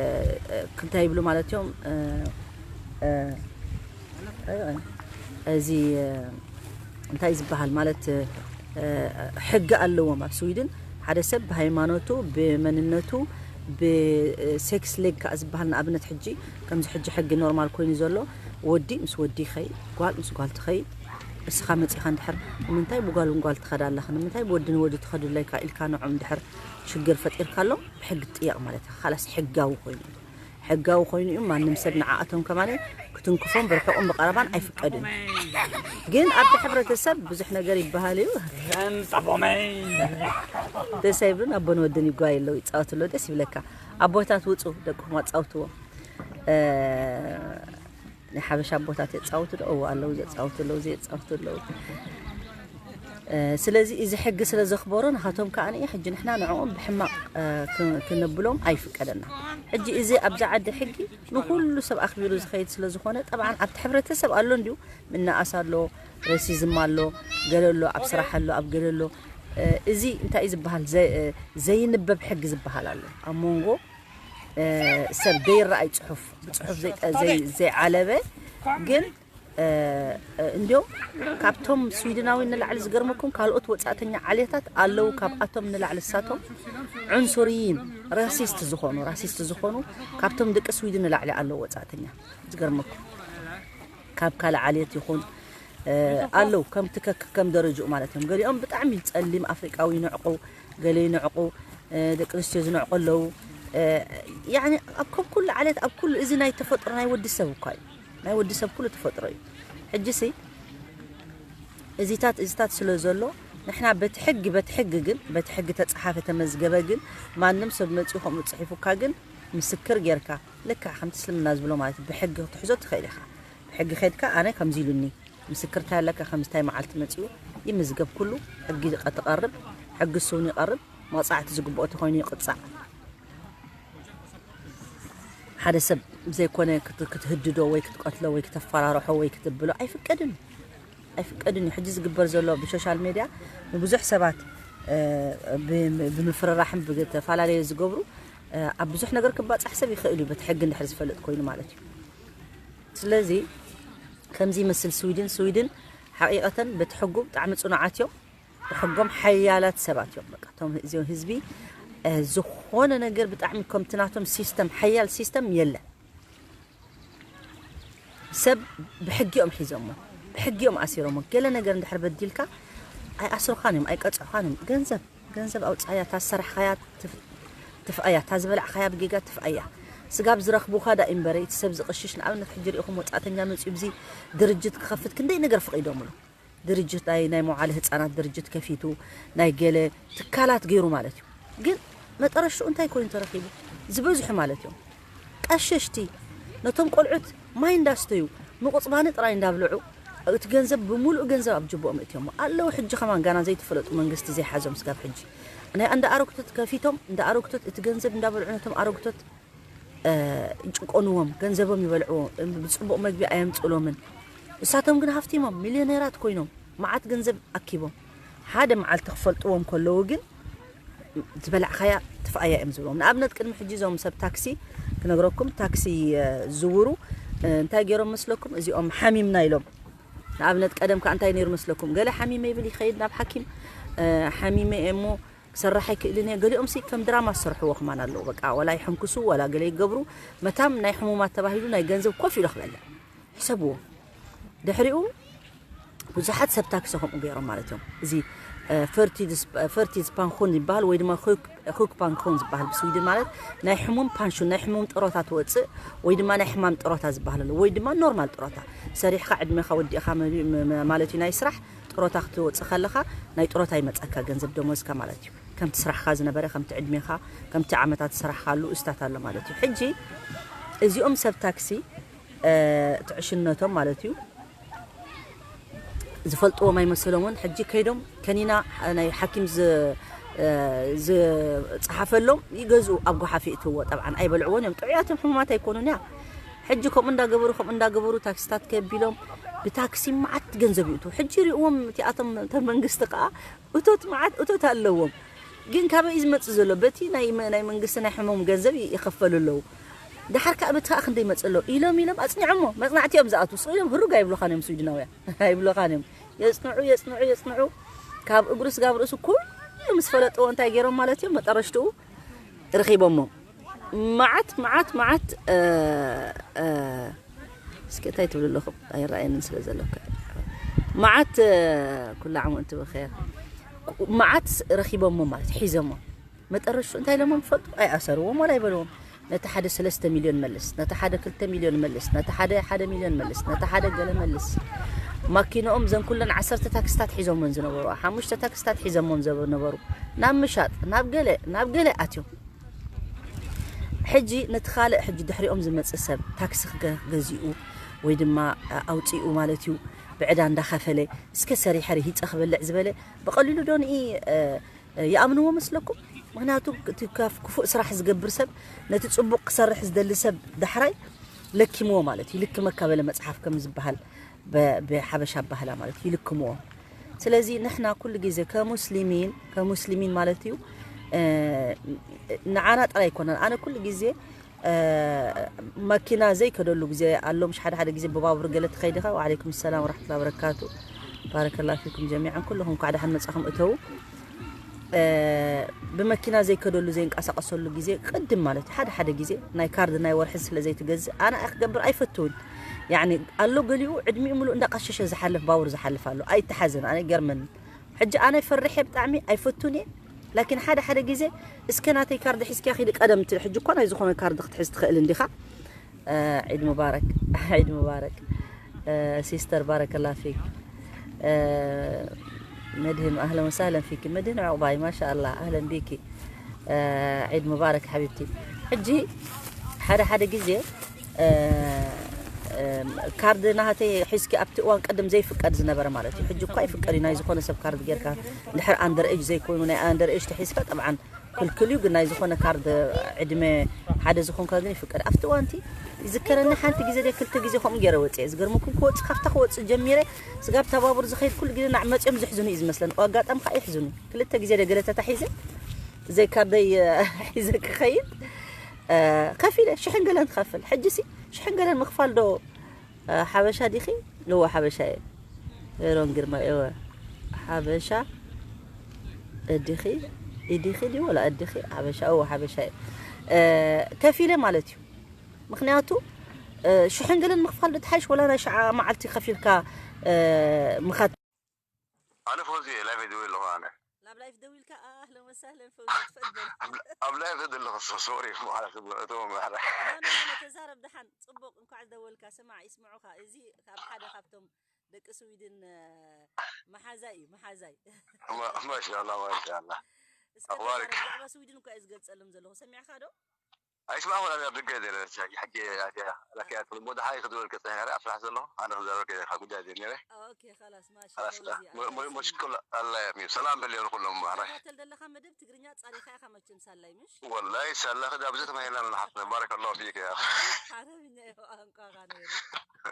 እ፣ እንታይ ይብሉ ማለት እዮም፣ እ፣ እ፣ እዚ፣ እ፣ እንታይ ዝበሃል ማለት፣ እ፣ ሕጊ ኣለዎም ኣብ ስዊድን። ሓደ ሰብ ብሃይማኖቱ፣ ብመንነቱ፣ ብሴክስ ሌግ ከኣ ዝበሃል ንኣብነት ሕጂ ከምዚ ሕጂ ሕጊ ኖርማል ኮይኑ ዘሎ ወዲ ምስ ወዲ ይኸይድ፣ ጓል ምስ ጓል ትኸይድ። እስኻ መጺኻ እንድሕር ንምንታይ ብጓል ንጓል ትኸዳ ኣለኻ? ንምንታይ ብወዲ ንወዲ ትኸዱለይ ከኣ ኢልካ ንዖም እንድሕር ሽግር ፈጢርካሎም ብሕጊ ትጥየቕ ማለት ኢኻ። ካላስ ሕጋዊ ኮይኑ። ሕጋዊ ኮይኑ እዩ። ማንም ሰብ ንዓኣቶም ከማን ክትንክፎም ብርሑቕን ብቐረባን ኣይፍቀድን። ግን ኣብቲ ሕብረተሰብ ብዙሕ ነገር ይበሃል እዩ። ደስ ኣይብሉን? ኣቦን ወድን ይጓዩ ኣለዉ፣ ይጻወቱ ኣለዉ። ደስ ይብለካ። ኣቦታት ውጹ፣ ደቅኹም ኣጻውትዎም። እ፣ ናይ ሓበሻ ኣቦታት የጻውቱ ዶ? እዎ ኣለዉ፣ ዘጻውቱ ኣለዉ፣ ዘየጻውቱ ኣለዉ። እ፣ ስለዚ እዚ ሕጊ ስለ ዘኽበሮ ንኻቶም ከኣ ንየ ሕጂ ንሕና ንዕኦም ብሕማቕ፣ እ፣ ክ-፣ ክነብሎም ኣይፍቀደና። ሕጂ እዚ ኣብዛ ዓዲ ሕጊ ንኹሉ ሰብ ኣኽቢሩ ዝኸይድ ስለ ዝኾነ፣ ጠብዓን ኣብቲ ሕብረተሰብ ኣሎ እንድዩ፣ ምንኣስ ኣሎ፣ ሬሲዝም ኣሎ፣ ገለ ኣሎ፣ ኣብ ስራሕ ኣሎ፣ ኣብ ገለ ኣሎ። እ፣ እዚ እንታይ እዩ ዝበሃል? ዘ-፣ እ፣ ዘይንበብ ሕጊ ዝበሃል ኣሎ። ኣብ መንጎ፣ እ፣ ሰብ ዘይረኣይ ጽሑፍ፣ ብጽሑፍ ዘይጠ-፣ ዘይ-፣ ዘይዓለበ ግን፣ እ፣ እ፣ እንዲዮም ካብቶም ስዊድናዊ ንላዕሊ ዝገርመኩም ካልኦት ወጻእተኛ ዓሌታት ኣለዉ፣ ካብኣቶም ንላዕሊ እሳቶም ዑንሱርይን ራሲስት ዝኾኑ፣ ራሲስት ዝኾኑ ካብቶም ደቂ ስዊድን ንላዕሊ ኣለዉ ወጻእተኛ። ዝገርመኩም ካብ ካልእ ዓሌት ይኹን፣ እ፣ ኣለዉ ከምቲ ከ-፣ ከም ደረጅኡ ማለት እዮም። ገሊኦም ብጣዕሚ ጸሊም ኣፍሪቃዊ ይንዕቁ፣ ገለ ይንዕቁ፣ እ፣ ደቂ ኣንስትዮ ዝንዕቁ ኣለዉ። እ፣ ያኒ ኣብ ከም ኩሉ ዓሌት፣ ኣብ ኩሉ እዚ ናይ ተፈጥሮ ናይ ወዲ ሰብ እኳ እዩ። ናይ ወዲ ሰብ ኩሉ ተፈጥሮ እዩ። ሕጂሲ እዚታት፣ እዚታት ስለ ዘሎ ንሕና በቲ ሕጊ፣ በቲ ሕጊ ግን፣ በቲ ሕጊ ተጻሓፈ ተመዝገበ ግን፣ ማንም ሰብ መጺኡ ከምኡ ጽሒፉካ ግን ምስክር ጌርካ፣ ልክዕ ከምቲ እስልምና ዝብሎ ማለት እዩ፣ ብሕጊ ክትሕዞ ትኽእል ኢኻ። ብሕጊ ከድካ ኣነ ከምዚ ኢሉኒ፣ ምስክር እንታይ ኣለካ፣ ከምዚ እንታይ መዓልቲ መጺኡ ይምዝገብ፣ ኩሉ ሕጊ ትቐርብ፣ ሕጊ ስውን ይቐርብ፣ መቕጻዕቲ ዝግብኦ ተኾይኑ ይቕጻዕ። ሓደ ሰብ ዘይኮነ ክት-፣ ክትህድዶ ወይ ክትቀትሎ ወይ ክተፈራርሖ ወይ ክትብሎ ኣይፍቀድን፣ ኣይፍቀድን እዩ። ሕጂ ዝግበር ዘሎ ብሶሻል ሜድያ ንብዙሕ ሰባት፣ እ፣ ብ-፣ ብምፍርራሕን ብተፈላለየ ዝገብሩ፣ እ፣ ኣብ ብዙሕ ነገር ክባጻሕ ሰብ ይኽእል እዩ፣ በቲ ሕጊ እንድሕር ዝፈልጥ ኮይኑ ማለት እዩ። ስለዚ ከምዚ ይመስል ስዊድን፣ ስዊድን ሓቂቐተን በቲ ሕጉ ብጣዕሚ ጽኑዓት እዮም። ብሕጎም ሓያላት ሰባት እዮም። በቃ እቶም እዚኦም ህዝቢ፣ እ፣ ዝኾነ ነገር ብጣዕሚ ከምቲ ናቶም ሲስተም፣ ሓያል ሲስተም የለን። ሰብ ብሕጊኦም ሒዞሞ፣ ብሕጊኦም ኣሲሮሞ። ገለ ነገር እንድሕር በዲልካ ኣይኣስሩኻን እዮም፣ ኣይቀጽዑኻን እዮም። ገንዘብ፣ ገንዘብ ኣውጻያ፣ እታ ዝሰራሕኻያ ትፍ-፣ ትፍኣያ፣ እታ ዝበላዕኻያ ብጌጋ ትፍኣያ። ስጋብ ዝረኽቡኻ ዳ እምበረ፣ እቲ ሰብ ዝቕሽሽ፣ ንኣብነት ሕጂ ሪኢኹም ወጻእተኛ መጺኡ ብዚ ድርጅት ክኸፍት ክንደይ ነገር ፈቒዶምሉ። ድርጅት ናይ፣ ናይ መውዓሊ ህጻናት ድርጅት ከፊቱ፣ ናይ ገለ ትካላት ገይሩ ማለት እዩ። ግን መጠረሽኡ እንታይ ኮይኑ ተረኺቡ? ዝበዝሑ ማለት እዮም። ቀሸሽቲ ነቶም ቆልዑት ማይ እንዳስተዩ፣ ምቁጽባኒ ጥራይ እንዳብልዑ፣ እቲ ገንዘብ ብምሉእ ገንዘብ ኣብ ጅቦኦም እትዮሞ ኣለዉ። ሕጂ ከማን ጋና ዘይተፈለጡ መንግስቲ ዘይሓዞም ስጋብ ሕጂ። ናይ እንዳ ኣረግቶት ከፊቶም፣ እንዳ ኣረግቶት እቲ ገንዘብ እንዳበልዑ ነቶም ኣረግቶት፣ እ፣ ይጭቆንዎም፣ ገንዘቦም ይበልዕዎ፣ ብጽቡቕ መግቢ ኣየምጽእሎምን። እሳቶም ግን ሃፍቲሞም፣ ሚልዮኔራት ኮይኖም፣ መዓት ገንዘብ ኣኪቦም። ሓደ መዓልቲ ክፈልጥዎም ከለዉ ግን ዝበላዕኻያ ትፍኣያ እዮም ዝብሎም። ንኣብነት ቅድሚ ሕጂ እዞም ሰብ ታክሲ ክነግረኩም፣ ታክሲ፣ እ፣ ዝውሩ፣ እ፣ እንታይ ገይሮም መስለኩም? እዚኦም ሓሚምና ኢሎም። ንኣብነት ቀደም ከኣ እንታይ ነይሩ መስለኩም? ገለ ሓሚመ ይብል ይኸይድ ናብ ሓኪም፣ እ፣ ሓሚመ እየ እሞ ክሰርሕ ኣይክእልን እየ። ገሊኦም ሲ ከም ድራማ ዝሰርሕዎ ከማን ኣለዉ። በቃ ዋላ ይሕንክሱ፣ ዋላ ገለ ይገብሩ። መታም ናይ ሕሙማት ተባሂሉ ናይ ገንዘብ ኮፍ ኢሉ ክበልዕ። ሕሰብዎ። ድሕሪኡ ብዙሓት ሰብ ታክሲ ከምኡ ገይሮም ማለት እዮም። እዚ፣ እ፣ ፈርቲድስ-፣ ፈርቲዝ ፓንሽን ይበሃል ወይ ድማ ኹክ፣ ኹክ ፓንሽን ዝበሃል ብስዊድን ማለት ናይ ሕሙም ፓንሽን፣ ናይ ሕሙም ጥሮታ ትወጽእ ወይ ድማ ናይ ሕማም ጥሮታ ዝበሃል ኣሎ ወይ ድማ ኖርማል ጥሮታ። ሰሪሕኻ ዕድሜኻ ወዲእኻ መ-፣ መ-፣ መ-፣ ማለት እዩ ናይ ስራሕ ጥሮታ ክትወጽእ ከለኻ ናይ ጥሮታ ይመጸካ ገንዘብ ደሞዝካ ማለት እዩ። ከምቲ ስራሕኻ ዝነበረ፣ ከምቲ ዕድሜኻ፣ ከምቲ ዓመታት ዝሰራሕኻሉ እስታት ኣሎ ማለት እዩ። ሕጂ እዚኦም ሰብ ታክሲ፣ እ፣ እቲ ዕሽነቶም ማለት እዩ ዝፈልጥዎም ኣይመሰሎምን። ሕጂ ከይዶም ከኒና ናይ ሓኪም ዝ-፣ እ፣ ዝጸሓፈሎም ይገዝኡ፣ ኣብ ጓሓፍ ይእትዎ። ጠብዓን ኣይበልዕዎን እዮም። ጥዑያት እዮም፣ ሕሙማት ኣይኮኑን እያ። ሕጂ ከምኡ እንዳገበሩ፣ ከምኡ እንዳገበሩ ታክሲታት ከቢሎም ብታክሲ መዓት ገንዘብ ይእትዉ። ሕጂ ሪእዎም እቲኣቶም፣ እቶም መንግስቲ ከኣ እቶት፣ መዓት እቶት ኣለዎም። ግን ካበይ እዩ ዝመጽእ ዘሎ? በቲ ናይ መ-፣ ናይ መንግስቲ ናይ ሕሙም ገንዘብ ይ-፣ ይኸፈሉ ኣለዉ። ደሓር ከኣ በቲ ከኣ ክንደይ ይመጽእ ኣሎ ኢሎም፣ ኢሎም ኣጽኒዖሞ። መጽናዕቲ እዮም ዝኣትዉ። ስቕ ኢሎም ህሩግ ኣይብሉኻን እዮም ስዊድናውያን። ኣይብሉኻን እዮም። የጽንዑ፣ የጽንዑ፣ የጽንዑ። ካብ እግሩ ስጋብ ርእሱ ኩሉ ምስ ፈለጥዎ እንታይ ገይሮም ማለት እዮም? መጠረሽትኡ ረኺቦሞ። መዓት፣ መዓት፣ መዓት፣ እ፣ እ፣ እስኪ እንታይ ትብሉ ኣለኹም? ኣይረኣየንን ስለ ዘለኩ። መዓት፣ እ፣ ኩሉ ዓመት ብኸይር። መዓት ረኺቦሞ ማለት ሒዞሞ። መጠረሽቱ እንታይ ኢሎሞም ትፈልጡ? ኣይኣሰርዎም ወላ ኣይበልዎም። ነቲ ሓደ ሰለስተ ሚልዮን መልስ፣ ነቲ ሓደ ክልተ ሚልዮን መልስ፣ ነቲ ሓደ ሓደ ሚልዮን መልስ፣ ነቲ ሓደ ገለ መልስ። ማኪንኦም ዘን ኩለን ዓሰርተ ታክስታት ሒዞሞን ዝነበሩ፣ ሓሙሽተ ታክስታት ሒዞሞም ዝነበሩ፣ ናብ ምሻጥ፣ ናብ ገለ፣ ናብ ገለ ኣትዮም። ሕጂ ነቲ ካልእ፣ ሕጂ ድሕሪኦም ዝመጽእ ሰብ ታክሲ ክገ-፣ ገዚኡ ወይ ድማ ኣውጺኡ ማለት እዩ፣ ብዕዳ እንዳኸፈለ፣ እስከ ሰሪሐ ርሂጸ ክበልዕ ዝበለ፣ ብቐሊሉ ዶ ንኢ፣ እ፣ ይኣምንዎ መስለኩም? ምኽንያቱ እቲ ከፍ-፣ ክፉእ ስራሕ ዝገብር ሰብ ነቲ ጽቡቕ ክሰርሕ ዝደሊ ሰብ ዳሕራይ ለኪምዎ ማለት እዩ። ይልክመካ በለ መጽሓፍ ከም ዝበሃል ብ-፣ ብሓበሻ ኣባህላ ማለት እዩ፣ ይልክምዎ። ስለዚ ንሕና ኩሉ ግዜ ከሙስሊሚን፣ ከሙስሊሚን ማለት እዩ፣ እ፣ ንዓና ጥራይ ኣይኮነን። ኣነ ኩሉ ግዜ፣ እ፣ መኪና ዘይከደሉ ግዜ ኣሎ፣ ምሽ ሓደ ሓደ ግዜ ብባቡር ገለ ትኸይድ ኢኻ። ወዓለይኩም ሰላም ወራሕመቱላሂ ወበረካቱ። ባረከላሁ ፊኩም ጀሚዓን፣ ኩልኹም እንኳዕ ደሓን መጻኹም። እተው፣ እ፣ ብመኪና ዘይከደሉ ዘይንቀሳቀሰሉ ግዜ ቅድም ማለት እዩ። ሓደ ሓደ ግዜ ናይ ካርድ ናይ ወርሒ ስለ ዘይትገዝእ ኣነ ክገብር ኣይፈትውን። ያኒ ኣሎ ገሊኡ ዕድሚኡ ምሉእ እንዳቀሸሸ ዝሓልፍ ባቡር ዝሓልፍ ኣሎ። ኣይተሓዝን፣ ኣነ ይገርመኒ። ሕጂ ኣነ ፈርሕ እየ ብጣዕሚ፣ ኣይፈቱን እየ። ላኪን ሓደ ሓደ ግዜ እስከ ናተይ ካርድ ሒዝኪያ ኺዲ ቀደም ትብል። ሕጂ እኳ ናይ ዝኾነ ካርድ ክትሕዝ ትኽእል እንዲኻ። እ፣ ዒድ ሙባረክ፣ ዒድ ሙባረክ። እ፣ ሲስተር ባረከላ ፊክ። እ፣ መድህን ኣህለን ወሳህለን ፊክ። መድህን ዕቑባይ ማሻኣላ ኣህለን ቢኪ። እ፣ ዒድ ሙባረክ ሓቢብቲ። ሕጂ ሓደ ሓደ ግዜ እ፣ እ፣ ካርድ ናሃተይ ሒዝኪ ኣብቲ እዋን ቅድም ዘይፍቀድ ዝነበረ ማለት እዩ። ሕጂ እኳ ይፍቀድ እዩ። ናይ ዝኾነ ሰብ ካርድ ጌርካ እንድሕር ኣንደር ኤጅ ዘይኮይኑ፣ ናይ ኣንደር ኤጅ ተሒዝካ ጠብዓን ክልክል እዩ። ግን ናይ ዝኾነ ካርድ ዕድመ ሓደ ዝኾንካ ግን ይፍቀድ። ኣብቲ እዋን እቲ ይዝከረኒ ሓንቲ ግዜ ደ ክልተ ግዜ ከምኡ ገይረ ወፅየ። ዝገርመኩም ክወፅእ፣ ካብታ ክወፅእ ጀሚረ ስጋብ ተባቡር ዝኸይድ ኩሉ ግዜ ናዕ መፅኦም ዝሕዝኑ እዩ ዝመስለኒ። ኣጋጣሚ ከዓ ይሕዝኑ። ክልተ ግዜ ደ ገለ ተታሒዘ ዘይ ካርደይ ሒዘ ክኸይድ እ፣ ከፊለ ሽሕን ገለን ክኸፍል። ሕጂ ሲ ሽሕን ገለን ምኽፋል ዶ፣ እ፣ ሓበሻ ዲኺ? እወ ሓበሻ እየ። ሜሮን ግርማ እወ ሓበሻ እዲኺ? ኢዲኺ ድዩ ወላ እዲኺ? ሓበሻ እወ ሓበሻ እየ። እ፣ ከፊለ ማለት እዩ። ምኽንያቱ፣ እ፣ ሽሕን ገለን ምኽፋል ዶ ትሓይሽ ወላ ናይ ሽዓ መዓልቲ ከፊልካ፣ እ፣ ምኻድ? ኣነ ፎዚ እየ፣ ላይፍ ደው ኣለኹ ኣነ። ናብ ላይፍ ደው ኢልካ፣ ኣህለን ወሳህለን ፈውዚ፣ ትፈድል። ኣብ፣ ኣብ ላይፍ ዘለኹ ሶ-፣ ሶሪ ማለት እቶም ማራ። ኖ፣ ኖ፣ ኖ፣ ተዛረብ ደሓን። ጽቡቕ፣ እንኳዕ ደወልካ። ስማዕ፣ ይስምዑኻ። እዚ ካብ ሓደ ካብቶም ደቂ ስዊድን፣ እ፣ መሓዛይ እዩ፣ መሓዛይ። ማ-፣ ማሻኣላ፣ ማሻኣላ። እስከ ኣኽባሪክ። ተዛረብ፣ ብዛዕባ ስዊድን እኮ እየ ዝገልጸሎም ዘለኹ። ሰሚዕኻ ዶ? ኣይስማዕ ወላ ኣብ ደገ ዘለ፣ ሕጂ ኣትያ፣ ላኪ ኣትሉ፣ ሞዳ ሓይ ክዝበልከ ጸኒሐ፣ ኣብ ስራሕ ዘለኹ፣ ኣነ ክዛረበልከ ኢለ፣ ካብ ጉዳይ ዘይ ነይረ። ኦኬ፣ ኸላስ፣ ማሻ፣ ኸላስ፣ ፈውዚ፣ ሞ-፣ ሞ-፣ ኣሕዋት። ሞሽኩል ኣላ፣ እያ፣ ሚም፣ ሰላም በል ይኹሎም፣ ማራ። ተኸታተል ዘለኻ መደብ ትግርኛ ጸሪኻ ኢኻ መቸም፣ ሳላይ፣ ምሽ? ወላይ፣ ሳላ፣ ከዛ ብዙ ተማሂርና ኣለና፣ ሓፍትና፣ ባረከላሁ ፊክ፣ ያ። ዓረብኛ እዩ ቋንቋኻ ነይሩ።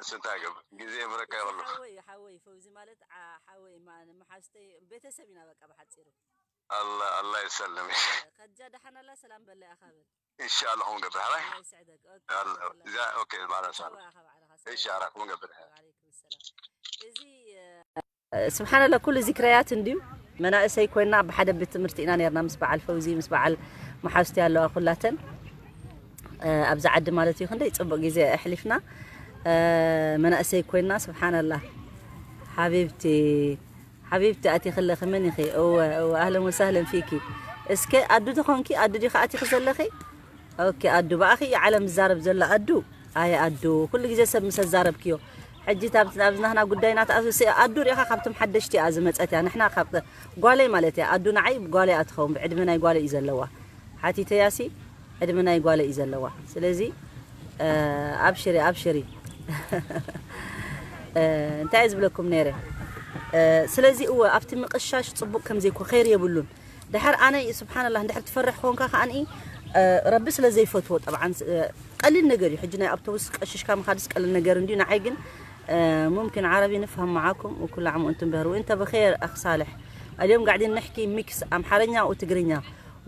ስንታ ገብ፣ ግዜ ምረካ ይኸሉ። ሓወይ፣ ሓወይ፣ ፈውዚ ማለት፣ ዓ-፣ ሓወይ፣ ማ-፣ መሓዝተይ፣ ቤተሰብ ኢና፣ በቃ፣ ብሓጺሩ። ኣላ፣ ኣላ ይሰልም። ከጃ ደሓን ኣላ፣ ሰላም በለይ፣ ኣኻ በል። ኢንሻኣላህ፣ ኹም ገብር፣ ሓራይ? ኣላ ይስዕደክ። ኦኬ፣ ኣላ፣ እዛ፣ ኦኬ፣ ማለት ሰላም። ቻው፣ ኣኻ ባዕልኻ፣ ሰላም። ኢንሻኣላህ፣ ኹም ገብር። ወዓለይኩም ሰላም። እዚ፣ እ፣ ስብሓንላህ፣ ኩሉ ዚክረያት እንድዩ። መናእሰይ ኮይና፣ ብሓደ ቤት ትምህርቲ ኢና ነርና፣ ምስ በዓል ፈውዚ፣ ምስ በዓል መሓዝቲ ኣለዋ፣ ኩላተን። እ፣ ኣብዛ ዓዲ ማለት እዩ፣ ክንደይ ጽቡቕ ግዜ ኣሕሊፍና። እ፣ መናእሰይ ኮይና፣ ስብሓንላህ። ሓቢብቲ፣ ሓቢብቲ፣ ኣቲኺ ኣለኺ፣ መን ኢኺ? እወ፣ እወ፣ ኣህለን ወሳህለን ፊኪ። እስከ ኣዱ ተኾንኪ፣ ኣዱ ዲኺ ኣቲኺ ዘለኺ? ኦኬ፣ ኣዱ፣ ብኣኺ እዩ ዓለም ዝዛረብ ዘሎ፣ ኣዱ። ኣየ ኣዱ፣ ኩሉ ግዜ ሰብ ምስ ኣዛረብክዮ። ሕጂ እታ ኣብዚ፣ ኣብዚ ናህና ጉዳይና ትኣትው፣ ሲ-፣ ኣዱ ሪኢኻ ካብቶም ሓደሽቲ እያ ዝመጸት እያ። ንሕና ካብ ጓለይ ማለት እያ፣ ኣዱ ንዓይ ጓለይ እያ ትኸውን፣ ብዕድመ ናይ ጓለይ እዩ ዘለዋ። ሓቲተያሲ ዕድመ ናይ ጓለይ እዩ ዘለዋ። ስለዚ፣ እ፣ ኣብሽሪ፣ ኣብሽሪ። እ፣ እንታይ እየ ዝብለኩም ነይረ? ስለዚ እወ ኣብቲ ምቕሻሽ ጽቡቕ ከም ዘይኮ ኸይር የብሉን። ድሕር ኣነ ስብሓንላህ እንድሕር ትፈርሕ ኮንካ ከኣኒ ረቢ ስለ ዘይፈትዎ ጠብዓን ቀሊል ነገር እዩ። ሕጂ ናይ ኣብቶቡስ ቀሽሽካ ምኻድስ ቀሊል ነገር እንዲዩ። ንዓይ ግን ሙምኪን ዓረቢ ንፍሃም መዓኩም ወኩሉ ዓም ወእንቱም ብኸይር ወእንተ ብኸይር ኣኽ ሳልሕ። اليوم قاعدين نحكي ميكس ኣምሓርኛ ወትግርኛ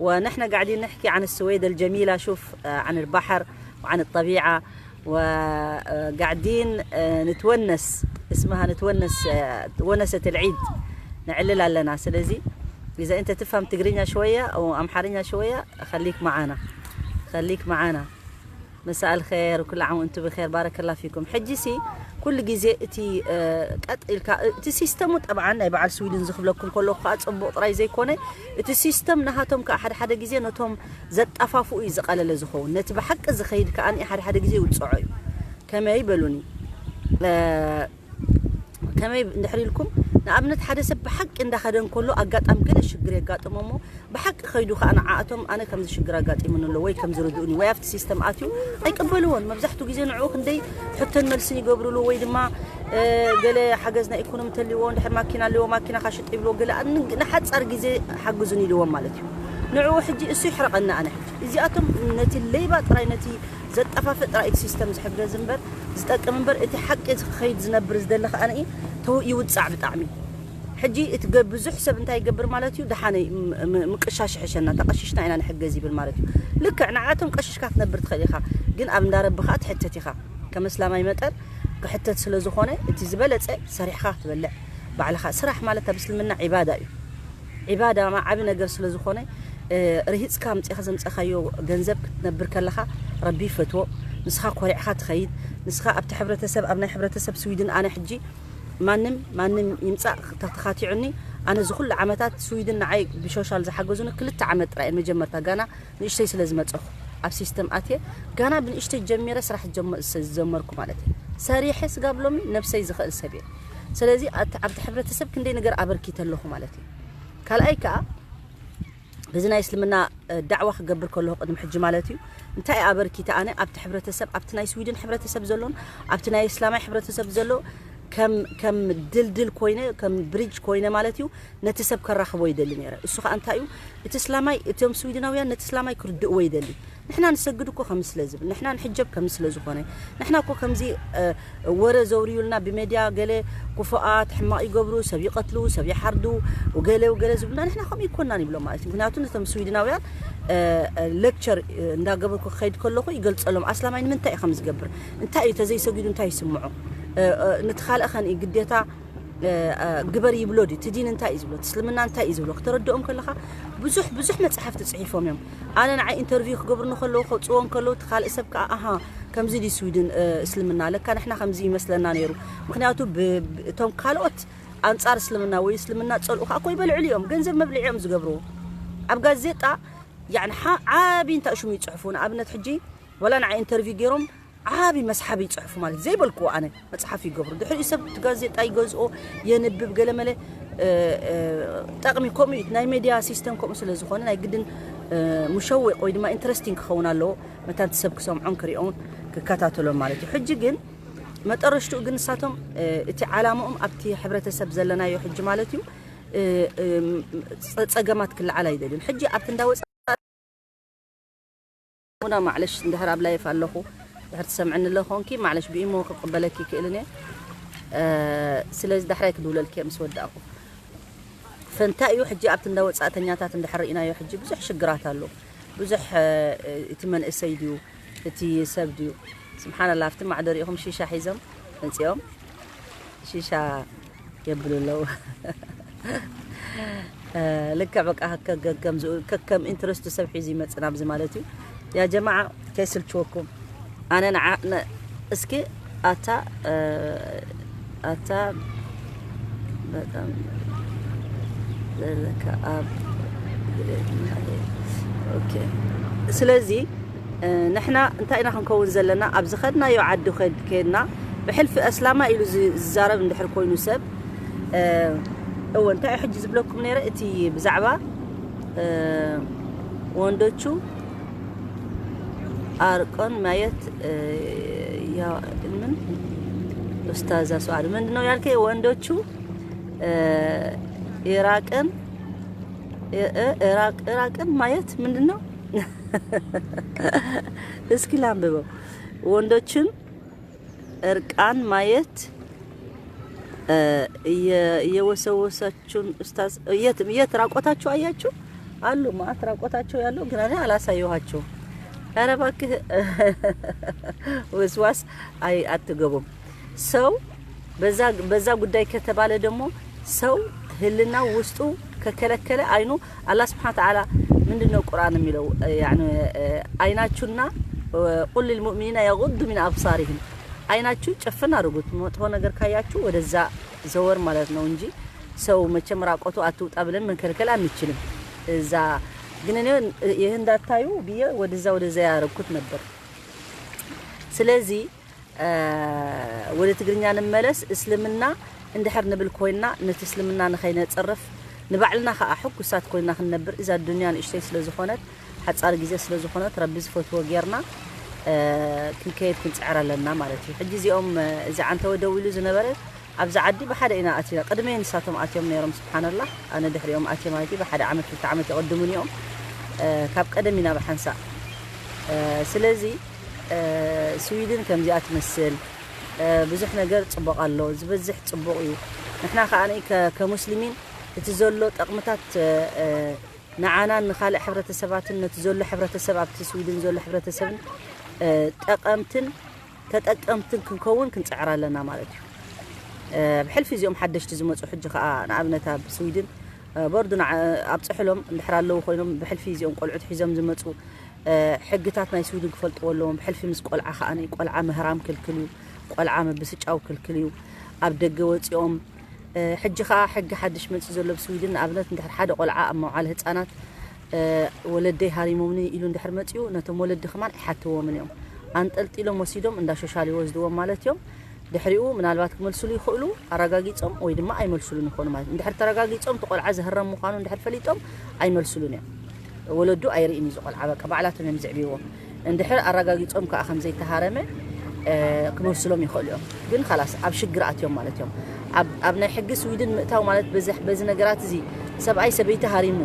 ونحن قاعدين نحكي عن السويد الجميلة، شوف، آه، عن البحر وعن الطبيعة، وقاعدين، آه، نتونس، اسمها نتونس، آه، ونسة العيد، نعللها لنا. ስለዚ إذا أنت تفهم تقرينا شوية أو أمحرينا شوية، خليك معنا، خليك معنا. مساء الخير وكل عام وانتم بخير، بارك الله فيكم. ሕጂ ሲ ኩሉ ግዜ እቲ ቀጥ ኢልካ እቲ ሲስተሙ ጠብዓን ናይ በዓል ስዊድን ዝኽብለኩም ከለኹ ከዓ ፅቡቕ ጥራይ ዘይኮነ እቲ ሲስተም ናሃቶም ከዓ ሓደ ሓደ ግዜ ነቶም ዘጣፋፍኡ እዩ ዝቐለለ ዝኸውን። ነቲ ብሓቂ ዝኸይድ ከዓ ሓደ ሓደ ግዜ ይውፅዖ እዩ። ከመይ በሉኒ? ከመይ እንድሕር ኢልኩም ንኣብነት ሓደ ሰብ ብሓቂ እንዳኸደ እንከሎ ኣጋጣሚ ገለ ሽግር የጋጥሞ እሞ ብሓቂ ከይዱ ከዓ ንዓኣቶም ኣነ ከምዚ ሽግር ኣጋጢሙኒ ኣሎ ወይ ከምዚ ርድኡኒ ወይ ኣብቲ ሲስተም ኣትዩ ኣይቅበልዎን። መብዛሕትኡ ግዜ ንዕኡ ክንደይ ሕቶን መልስን ይገብሩሉ ወይ ድማ ገለ ሓገዝ ናይ ኢኮኖሚ ተልዎ እንድሕር ማኪና ኣለዎ ማኪና ካሽጥ ይብልዎ ገለ ንሓፃር ግዜ ሓግዙን ኢልዎም ማለት እዩ። ንዕኡ ሕጂ እሱ ይሕረቐኒ ኣነ ሕጂ እዚኣቶም ነቲ ለይባ ጥራይ ነቲ ዘጠፋፍእ ጥራይ እቲ ሲስተም ዝሕገዝ እምበር ዝጠቅም እምበር እቲ ሓቂ ክኸይድ ዝነብር ዝደሊ ከኣ ንኢ ተው ይውጻዕ ብጣዕሚ። ሕጂ እቲ ገ- ብዙሕ ሰብ እንታይ ይገብር ማለት እዩ? ደሓነይ ም- ም- ምቅሻሽ ይሕሸና፣ ተቐሺሽና ኢና ንሕገዝ ይብል ማለት እዩ። ልክዕ ንዓቶም ቀሽሽካ ክትነብር ትኽእል ኢኻ፣ ግን ኣብ እንዳረቢ ከኣ ትሕተት ኢኻ። ከም እስላማይ መጠን ክሕተት ስለ ዝኾነ እቲ ዝበለጸ ሰሪሕኻ ክትበልዕ ባዕልኻ። ስራሕ ማለት ኣብ እስልምና ዒባዳ እዩ። ዒባዳ ማ ዓቢ ነገር ስለ ዝኾነ ርሂጽካ ኣምጺኻ ዘምጸኻዮ ገንዘብ ክትነብር ከለኻ ረቢ ይፈትዎ። ንስኻ ኮሪዕኻ ትኸይድ። ንስኻ ኣብቲ ሕብረተሰብ ኣብ ናይ ሕብረተሰብ ስዊድን ኣነ ሕጂ ማንም ማንም ይምጻእ ተተኻቲዑኒ ኣነ ዝኹሉ ዓመታት ስዊድን ንዓይ ብሾሻል ዝሓገዙኒ ክልተ ዓመት ጥራይ መጀመርታ ጋና ንእሽተይ ስለ ዝመጸኹ ኣብ ሲስተም ኣትየ ጋና ብንእሽተይ ጀሚረ ስራሕ ዝጀመርኩ ማለት እዩ። ሰሪሐ ስጋብ ሎሚ ነብሰይ ዝኽእል ሰብ እየ። ስለዚ ኣብቲ ሕብረተሰብ ክንደይ ነገር ኣበርኪተ ኣለኹ ማለት እዩ። ካልኣይ ከኣ በዚ ናይ እስልምና ዳዕዋ ክገብር ከለኹ ቅድሚ ሕጂ ማለት እዩ እንታይ ኣበርኪተ ኣነ ኣብቲ ሕብረተሰብ ኣብቲ ናይ ስዊድን ሕብረተሰብ ዘሎን ኣብቲ ናይ እስላማይ ሕብረተሰብ ዘሎ ከም ከም ድልድል ኮይነ ከም ብሪጅ ኮይነ ማለት እዩ ነቲ ሰብ ከራኽቦ ይደሊ ነይረ። እሱ ከዓ እንታይ እዩ እቲ እስላማይ እቶም ስዊድናውያን ነቲ እስላማይ ክርድእዎ ይደሊ። ንሕና ንሰግድ እኮ ከም ስለ ዝብል ንሕና ንሕጀብ ከም ስለ ዝኾነ ንሕና እኮ ከምዚ ወረ ዘውርዩልና ብሜድያ ገለ ክፉኣት ሕማቕ ይገብሩ ሰብ ይቐትሉ ሰብ ይሓርዱ ገለ ገለ ዝብሉና ንሕና ከምኡ ይኮናን ይብሎም ማለት እዩ። ምክንያቱ ነቶም ስዊድናውያን ሌክቸር እንዳገበርኩ ክኸይድ ከለኹ ይገልፀሎም ኣስላማይ ንምንታይ እዩ ከም ዝገብር እንታይ እዩ ተዘይሰጊዱ እንታይ ይስምዖ ንቲ ካልእ ኸን ግዴታ ግበር ይብሎ ድዩ ትዲን እንታይ እዩ ዝብሎ እስልምና እንታይ እዩ ዝብሎ ክተረድኦም ከለኻ ብዙሕ ብዙሕ መፅሓፍቲ ፅሒፎም እዮም። ኣነ ንዓይ ኢንተርቪው ክገብርኒ ከለዉ ከውፅዎ ከለዉ እቲ ካልእ ሰብ ከዓ ኣሃ ከምዚ ድዩ ስዊድን እስልምና ለካ ንሕና ከምዚ ይመስለና ነይሩ። ምክንያቱ እቶም ካልኦት ኣንፃር እስልምና ወይ እስልምና ፀልኡ ከዓ ኮይ በልዕሉ እዮም ገንዘብ መብልዒ እዮም ዝገብርዎ። ኣብ ጋዜጣ ያኒ ዓብይ እንታይ ሽሙ ይፅሕፉ ንኣብነት ሕጂ ወላ ንዓይ ኢንተርቪው ገይሮም ዓቢ መስሓቢ ይጽሕፉ ማለት ዘይበልክዎ ኣነ መጽሓፍ ይገብሩ ድሕሪኡ ሰብ እቲ ጋዜጣ ይገዝኦ የንብብ ገለመለ ጠቕሚ ከምኡ እዩ ናይ ሜድያ ሲስተም ከምኡ ስለ ዝኾነ ናይ ግድን ሙሸወቅ ወይ ድማ ኢንትረስቲንግ ክኸውን ኣለዎ መታን እቲ ሰብ ክሰምዖን ክሪኦን ክከታተሎን ማለት እዩ ሕጂ ግን መጠረሽትኡ ግን ንሳቶም እቲ ዓላምኦም ኣብቲ ሕብረተሰብ ዘለናዮ ሕጂ ማለት እዩ ጸገማት ክለዓል ኣይደልዩን ሕጂ ኣብቲ እንዳወፃ ሙና ማዕለሽ እንድሕር ኣብ ላይፍ ኣለኹ ድሕር ትሰምዕኒ ኣለኾንኪ ማዕለሽ ብኢሞ ክቕበለኪ ይክእልን እየ ስለዚ ዳሕራይ ክድውለልኪ ምስ ወዳእኹ ፈንታ እዩ ሕጂ ኣብቲ እንዳ ወፃእተኛታት እንድሕር ርኢናዮ ሕጂ ብዙሕ ሽግራት ኣሎ ብዙሕ እቲ መንእሰይ ድዩ እቲ ሰብ ድዩ ስብሓንላ ኣብቲ ማዕዶ ሪኢኹም ሺሻ ሒዞም መፂኦም ሺሻ የብሉ ኣለዉ ልክዕ በቃ ከከም ኢንትረስቱ ሰብ ሒዙ ይመፅእ ናብዚ ማለት እዩ ያ ጀማዓ ከይስልችወኩም ኣነ ንዓ እስኪ ኣታ ኣታ በጣም ዘለካ ኣብ ስለዚ ንሕና እንታይ ኢና ክንከውን ዘለና ኣብ ዝኸድናዮ ዓዲ ከድና ብሕልፊ ኣስላማ ኢሉ ዝዛረብ እንድሕር ኮይኑ ሰብ እወ እንታይ ሕጂ ዝብለኩም ነረ እቲ ብዛዕባ ወንዶቹ አርቆን ማየት ምን ኡስታዛ ሰዓድ ምንድን ነው ያልከኝ ወንዶቹ እ፣ ኢራቅን፣ እ፣ እ፣ ኢራቅ፣ ኢራቅን ማየት ምንድን ነው? እስኪ ላንብበው። ወንዶችን እርቃን ማየት፣ እ፣ እየ-፣ እየወሰወሳችሁን ኡስታዝ፣ የት፣ የት ራቆታችሁ አያችሁ? አሉ ማአት ራቆታቸው ያለው፣ ግን እኔ አላሳየኋቸውም። ኧረ እባክህ ወስዋስ አይ አትገቡም። ሰው በዛ፣ በዛ ጉዳይ ከተባለ ደግሞ ሰው ህልና ውስጡ ከከለከለ አይኑ፣ አላህ ስብሐነ ወተዓላ ምንድን ነው ቁርአን የሚለው? ያኒ አይናችሁና ቁል ሊልሙእሚኒና የጉዱ ሚን አብሳሪሂም፣ አይናችሁ ጨፍን አድርጉት። መጥፎ ነገር ካያችሁ ወደዛ ዘወር ማለት ነው እንጂ ሰው መቼም ራቆቱ አትውጣ ብለን መከልከል አንችልም። እዛ ግን እኔ ይህ እንዳታዩ ብዬ ወደዛ ወደዛ ያረኩት ነበር። ስለዚህ፣ እ፣ ወደ ትግርኛ ንመለስ። እስልምና እንድሕር ንብል ኮይና፣ ነቲ እስልምና ንኸይነጽርፍ፣ ንባዕልና ኸኣ ሕጉሳት ኮይና ክንነብር፣ እዛ ዱንያ ንእሽተይ ስለ ዝኾነት፣ ሓጻር ግዜ ስለ ዝኾነት፣ ረቢ ዝፈትዎ ጌርና፣ እ፣ ክንከይድ ክንጽዕር ኣለና ማለት እዩ። ሕጂ እዚኦም፣ እ፣ እዚ ዓንተወ ደው ኢሉ ዝነበረ፣ ኣብዚ ዓዲ ብሓደ ኢና ኣቲና። ቅድመይ ንሳቶም ኣትዮም ነይሮም፣ ስብሓንላህ። ኣነ ድሕሪኦም ኣትየ ማለት እዩ። ብሓደ ዓመት፣ ክልተ ዓመት ይቕድሙኒ እዮም። እ፣ ካብ ቀደም ኢና ብሓንሳእ። እ፣ ስለዚ፣ እ፣ ስዊድን ከምዚኣ ትመስል። እ፣ ብዙሕ ነገር ጽቡቕ ኣሎ። ዝበዝሕ ጽቡቕ እዩ። ንሕና ከኣ ከ-፣ ከሙስሊሚን እቲ ዘሎ ጠቕምታት፣ እ፣ እ፣ ንዓናን ንኻልእ ሕብረተሰባትን ነቲ ዘሎ ሕብረተሰብ ኣብቲ ስዊድን ዘሎ ሕብረተሰብን፣ እ፣ ጠቐምትን ተጠቀምትን ክንከውን ክንጽዕር ኣለና ማለት እዩ። እ፣ ብሕልፊ እዚኦም ሓደሽቲ ዝመጹ ሕጂ ከኣ ንኣብነት ኣብ ስዊድን፣ እ፣ በርዱ ንዓ-፣ ኣብጽሕሎም እንድሕር ኣለዉ ኮይኖም ብሕልፊ እዚኦም ቆልዑት ሒዞም ዝመጹ፣ እ፣ ሕግታት ናይ ስዊድን ክፈልጥዎ ኣለዎም። ብሕልፊ ምስ ቆልዓ ከኣ ቆልዓ ምህራም ክልክል እዩ። ቆልዓ ምብስጫው ክልክል እዩ። ኣብ ደገ ወጺኦም፣ እ፣ ሕጂ ከኣ ሕጊ ሓድሽ መጺኡ ዘሎ ኣብ ስዊድን ንኣብነት እንድሕር ሓደ ቆልዓ ኣብ መውዓሊ ህጻናት፣ እ፣ ወለደይ ሃሪሞምኒ ኢሉ እንድሕር መጺኡ ነቶም ወለዲ ከማን ኣይሓትዎምን እዮም። ኣንጠልጢሎም ወሲዶም እንዳ ሾሻል ይወስድዎም ማለት እዮም። ድሕሪኡ ምናልባት ክመልስሉ ይኽእሉ ኣረጋጊጾም ወይ ድማ ኣይመልስሉን ይኾኑ ማለት እዩ። እንድሕር ተረጋጊጾም እቲ ቆልዓ ዝህረም ምዃኑ እንድሕር ፈሊጦም ኣይመልስሉን እዮም። ወለዱ ኣይርእን እዩ እዚ ቆልዓ፣ በቃ ባዕላቶም እዮም ዘዕብይዎ። እንድሕር ኣረጋጊጾም ከኣ ከም ዘይተሃረመ፣ እ፣ ክመልስሎም ይኽእሉ እዮም። ግን ኻላስ ኣብ ሽግር ኣትዮም ማለት እዮም። ኣብ፣ ኣብ ናይ ሕጊ ስዊድን ምእታው ማለት በዚ፣ በዚ ነገራት እዚ ሰብኣይ ሰበይቲ ሃሪሙ፣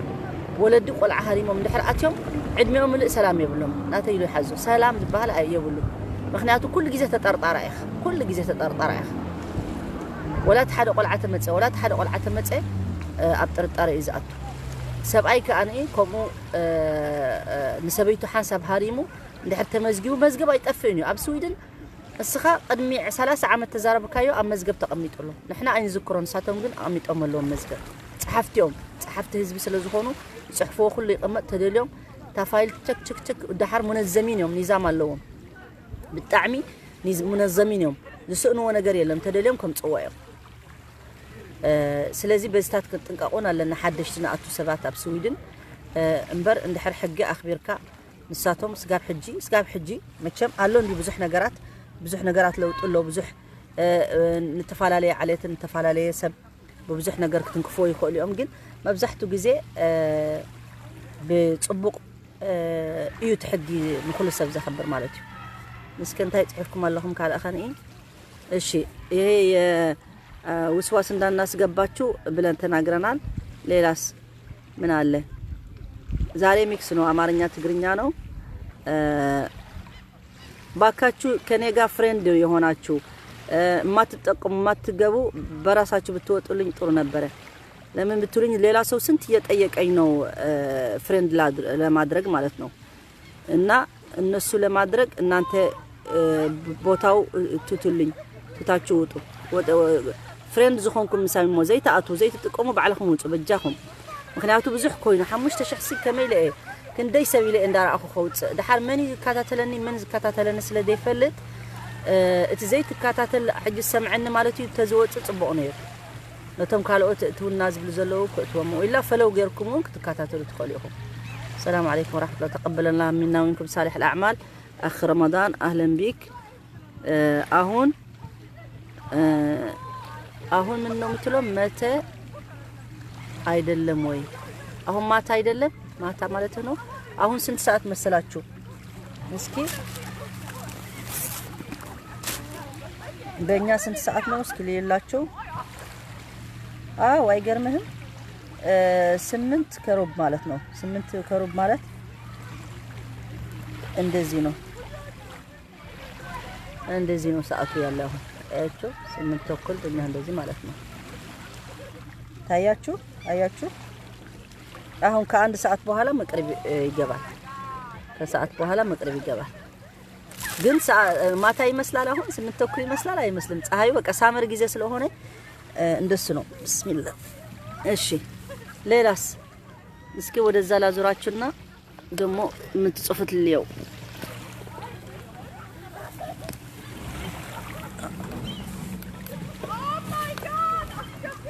ወለዲ ቆልዓ ሃሪሞም እንድሕር ኣትዮም ዕድሚኦም ምልእ ሰላም የብሎም። ናተይ ኢሉ ይሓዞ። ሰላም ዝበሃል ኣይ-፣ የብሉን። ምኽንያቱ ኩሉ ግዜ ተጠርጣራ ኢኻ። ኩሉ ግዜ ተጠርጣራ ኢኻ። ወላ እቲ ሓደ ቆልዓ ተመጸ፣ ወላ እቲ ሓደ ቆልዓ ተመጸ፣ እ፣ ኣብ ጥርጣረ እዩ ዝኣቱ። ሰብኣይ ከኣ ከምኡ፣ እ፣ እ፣ ንሰበይቱ ሓንሳብ ሃሪሙ እንድሕር ተመዝጊቡ፣ መዝገብ ኣይጠፍእን እዩ። ኣብ ስዊድን እስኻ ቅድሚ ሰላሳ ዓመት ተዛረብካዮ ኣብ መዝገብ ተቐሚጡ ኣሎ። ንሕና ኣይንዝክሮ፣ ንሳቶም ግን ኣቐሚጦም ኣለዎም መዝገብ። ጸሓፍቲ እዮም። ጸሓፍቲ ህዝቢ ስለ ዝኾኑ ዝጽሕፍዎ ኩሉ ይቕመጥ። ተደልዮም እታ ፋይል ቸክ፣ ቸክ፣ ቸክ፣ ደሓር ሙነዘሚን እዮም፣ ኒዛም ኣለዎም። ብጣዕሚ ኒዝ-፣ ሙነዘሚን እዮም። ዝስእንዎ ነገር የለን። ተደልዮም ከምጽዎ እዮም። እ፣ ስለዚ በዚታት ክንጥንቀቕ እውን ኣለና፣ ሓደሽቲ ንኣቱ ሰባት ኣብ ስዊድን። እ፣ እምበር እንድሕር ሕጊ ኣኽቢርካ ንሳቶም ስጋብ ሕጂ፣ ስጋብ ሕጂ መቸም ኣሎ እንዲ ብዙሕ ነገራት፣ ብዙሕ ነገራት ለውጢ ኣሎ፣ ብዙሕ፣ እ፣ እ፣ ንተፈላለየ ዓሌትን ንተፈላለየ ሰብ ብብዙሕ ነገር ክትንክፍዎ ይኽእሉ እዮም። ግን መብዛሕትኡ ግዜ፣ እ፣ ብጽቡቕ፣ እ፣ እዩ እቲ ሕጊ ንኹሉ ሰብ ዘኽብር ማለት እዩ። እስከ እንታይ ጽሒፍኩም ኣለኹም ካልእ ኸንኢ? እሺ፣ ይሄ የ-፣ እ፣ ውስዋስ እንዳናስገባችሁ ብለን ተናግረናል። ሌላስ ምን አለ? ዛሬ ሚክስ ነው፣ አማርኛ ትግርኛ ነው። እ፣ ባካችሁ ከኔ ጋር ፍሬንድ የሆናችሁ፣ እ፣ የማትጠቀሙ የማትገቡ በራሳችሁ ብትወጡልኝ ጥሩ ነበረ። ለምን ብትሉኝ ሌላ ሰው ስንት እየጠየቀኝ ነው፣ እ፣ ፍሬንድ ላድ-፣ ለማድረግ ማለት ነው። እና እነሱ ለማድረግ እናንተ፣ እ፣ ቦታው፣ እ፣ ትቱልኝ፣ ትታችሁ ውጡ። ወደ-፣ ወ-፣ ፍሬንድ ዝኾንኩም ምሳይ እሞ ዘይትኣትዉ፣ ዘይትጥቀሙ ባዕልኹም ውጹ በጃኹም። ምኽንያቱ ብዙሕ ኮይኑ ሓሙሽተ ሽሕ ሲ ከመይ ኢለ እየ፣ ክንደይ ሰብ ኢለ እየ እንዳረኣኹ ከውጽእ። ደሓር መን እዩ ዝከታተለኒ፣ መን ዝከታተለኒ ስለ ዘይፈልጥ፣ እ፣ እቲ ዘይትከታተል ሕጂ ዝሰምዐኒ ማለት እዩ፣ ተዝወጽእ ጽቡቕ ነይሩ። ነቶም ካልኦት እእትውና ዝብሉ ዘለዉ ክእትዎም፣ ወኢላ ፈለው ጌርኩም እውን ክትከታተሉ ትኽእሉ ኢኹም። ሰላም ዓለይኩም ወራሕመቱላህ። ተቀበለና ሚና ወሚንኩም ሳሊሕ ልኣዕማል። ኣኽ ረመዳን፣ ኣህለን ቢክ። እ፣ አሁን፣ እ፣ አሁን ምን ነው የምትለው? መተ አይደለም ወይ? አሁን ማታ አይደለም? ማታ ማለት ነው። አሁን ስንት ሰዓት መሰላችሁ? እስኪ በእኛ ስንት ሰዓት ነው? እስኪ ልየላችሁ። አዎ፣ አይገርምህም? እ፣ ስምንት ከሩብ ማለት ነው። ስምንት ከሩብ ማለት እንደዚህ ነው። እንደዚህ ነው ሰዓቱ ያለው አሁን። አያችሁ? ስምንት ተኩል እና እንደዚህ ማለት ነው። ታያችሁ? አያችሁ? አሁን ከአንድ ሰዓት በኋላ መቅሪብ፣ እ፣ ይገባል። ከሰዓት በኋላ መቅሪብ ይገባል። ግን ሰዓ-፣ ማታ ይመስላል፣ አሁን ስምንት ተኩል ይመስላል። አይመስልም። ፀሐዩ በቃ ሳመር ጊዜ ስለሆነ፣ እ፣ እንደሱ ነው። ብስሚላ። እሺ፣ ሌላስ? እስኪ ወደዛ ላዙራችሁና ደግሞ የምትጽፉት ልየው።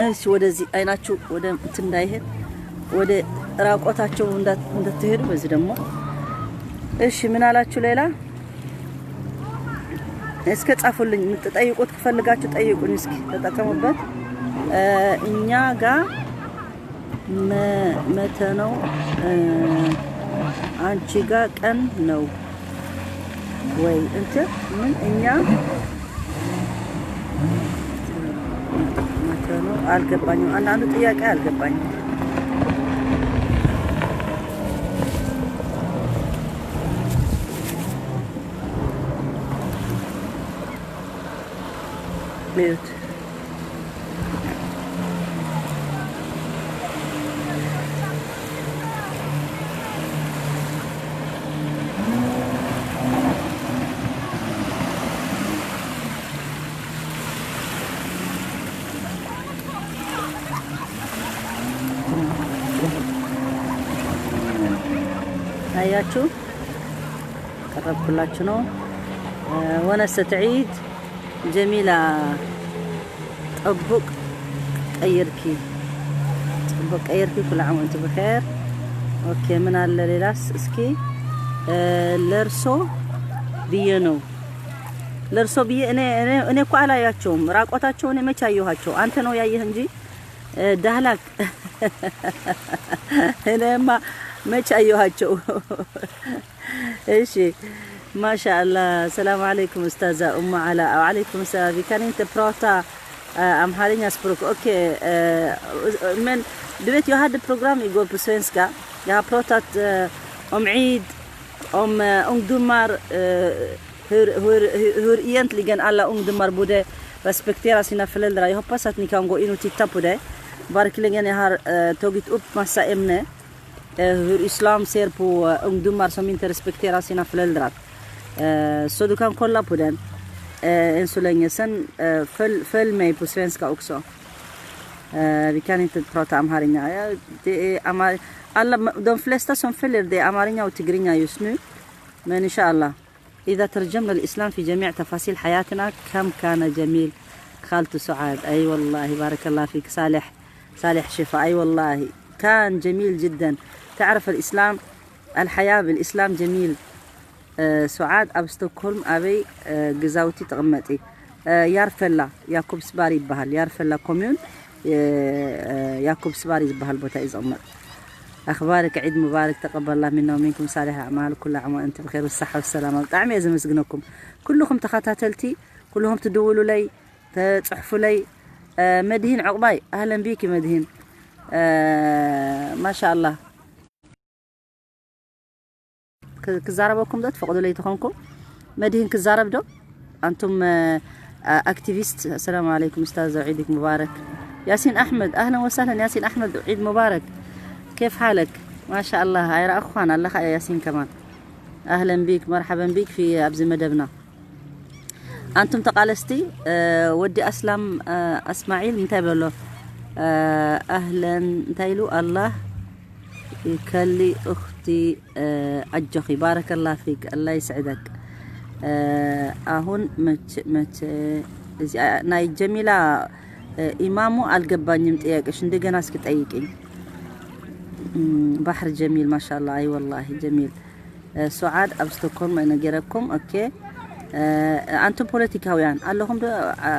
እሺ፣ ወደዚህ አይናችሁ ወደ እንትን እንዳይሄድ፣ ወደ ራቆታቸው እንዳት-፣ እንዳትሄዱ። በዚህ ደግሞ እሺ፣ ምን አላችሁ ሌላ? እስከ ጻፉልኝ፣ የምትጠይቁት ከፈልጋችሁ ጠይቁኝ። እስኪ ተጠቀሙበት። እ፣ እኛ ጋ መ-፣ መተ ነው፣ እ፣ አንቺ ጋ ቀን ነው ወይ? እንትን ምን እኛ መተ ነው? አልገባኝም። አንዳንዱ ጥያቄ አልገባኝም። እዩት። አያችሁ፣ ቀረብኩላችሁ ነው። እ፣ ወነሰት ዒድ ጀሚላ፣ ጠቡቅ ቀይርኪ፣ ጠቡቅ ቀይርኪ፣ ኩሉ ዓም ወንቲ ብኸይር። ኦኬ፣ ምን አለ ሌላስ? እስኪ፣ እ፣ ለርሶ ብዬ ነው። ለርሶ ብዬ እኔ፣ እኔ፣ እኔ እኮ አላያቸውም። ራቆታቸው እኔ መቼ አየኋቸው? አንተ ነው ያየህ እንጂ፣ እ፣ ዳህላክ። እኔማ መቼ አየኋቸው? እሺ፣ ማሻአላ። ሰላም አለይኩም ኡስታዛ ኡሙ አላ። ወአለይኩም ሰላም። Vi kan inte prata, eh, amharinya språk. Okej, eh, men du vet, jag hade program igår på svenska. Jag har pratat, eh, om Eid, om, eh, ungdomar, eh, hur, hur, hur, hur egentligen alla ungdomar borde respektera sina föräldrar. Jag hoppas att ni kan gå in och titta på det. Verkligen, jag har, eh, tagit upp massa ämne. Eh, hur islam ser på, eh, ungdomar som inte respekterar sina föräldrar. Eh, så du kan kolla på den. Eh, än så länge. Sen, eh, följ, följ mig på svenska också. Eh, vi kan inte prata amharinya. Ja, det är amhar-, alla, de flesta som följer det är amharinya och tigrinya just nu. Men inshallah. إذا ترجمنا الإسلام في جميع تفاصيل حياتنا كم كان جميل. خالتو سعاد، أي والله، بارك الله فيك. صالح، صالح شفا، أي والله، كان جميل جدًا. تعرف الإسلام، الحياة بالإسلام جميل. آه، سعاد ኣብ ስቶክሆልም ኣበይ፣ آه، ግዛውቲ ትቕመጢ? آه، ያርፈላ፣ ያኮብስባሪ ይበሃል። ያርፈላ ኮሚዩን፣ آه، ያኮብስባሪ ዝበሃል ቦታ እዩ ዝቕመጥ። ኣኽባርክ ዒድ ሙባረክ፣ ተቀበላ ሚና ወሚንኩም ሳሊሕ ኣዕማል፣ ኩሉ ዓም ወኣንቱም ብኸይር ወሰሓ ወሰላማ። ብጣዕሚ እየ ዘመስግነኩም ኩልኹም ተኸታተልቲ፣ ኩልኹም ትድውሉለይ፣ ተጽሕፉለይ። እ፣ መድሂን ዕቑባይ፣ ኣህለን ቢኪ መድሂን። እ፣ ማሻኣላህ። ክ-፣ ክዛረበኩም ዶ ትፈቕዱለይ ተኾንኩም? መድሂን ክዛረብ ዶ? ኣንቱም፣ እ፣ ኣክቲቪስት፣ ሰላም ዓለይኩም ኡስታዝ፣ ዒድክ ሙባረክ። ያሲን ኣሕመድ፣ ኣህለን ወሳህለን ያሲን ኣሕመድ፣ ዒድ ሙባረክ። ኬፍ ሓለክ? ማሻኣላህ፣ ኣይረኣኹኻን ኣለኻ ያሲን ከማን። ኣህለን ቢክ፣ መርሓበን ቢክ ፊ ኣብዚ መደብና። ኣንቱም ተቓለስቲ፣ እ፣ ወዲ ኣስላም፣ እ፣ ኣስማዒል እንታይ በሎ? እ፣ ኣህለን እንታይ ኢሉ? ኣላህ ይከሊ ኡኽቲ፣ እ፣ ኣጆኺ፣ ባረከላ ፊክ፣ ኣላህ ይስዕደክ። እ፣ ኣሁን መቼ፣ መቼ እዚኣ ናይ ጀሚላ፣ እ፣ ኢማሙ ኣልገባኝም ጥያቄሽ፣ እንደገና እስኪ ጠይቅኝ። እም፣ ባሕር ጀሚል፣ ማሻአላህ፣ ኣይ ወላሂ ጀሚል። እ፣ ሱዓድ ኣብ ስቶክሆልም እየ ነጊረኩም። ኦኬ። እ፣ ኣንቱም ፖለቲካውያን ኣለኹም ዶ? ኣ፣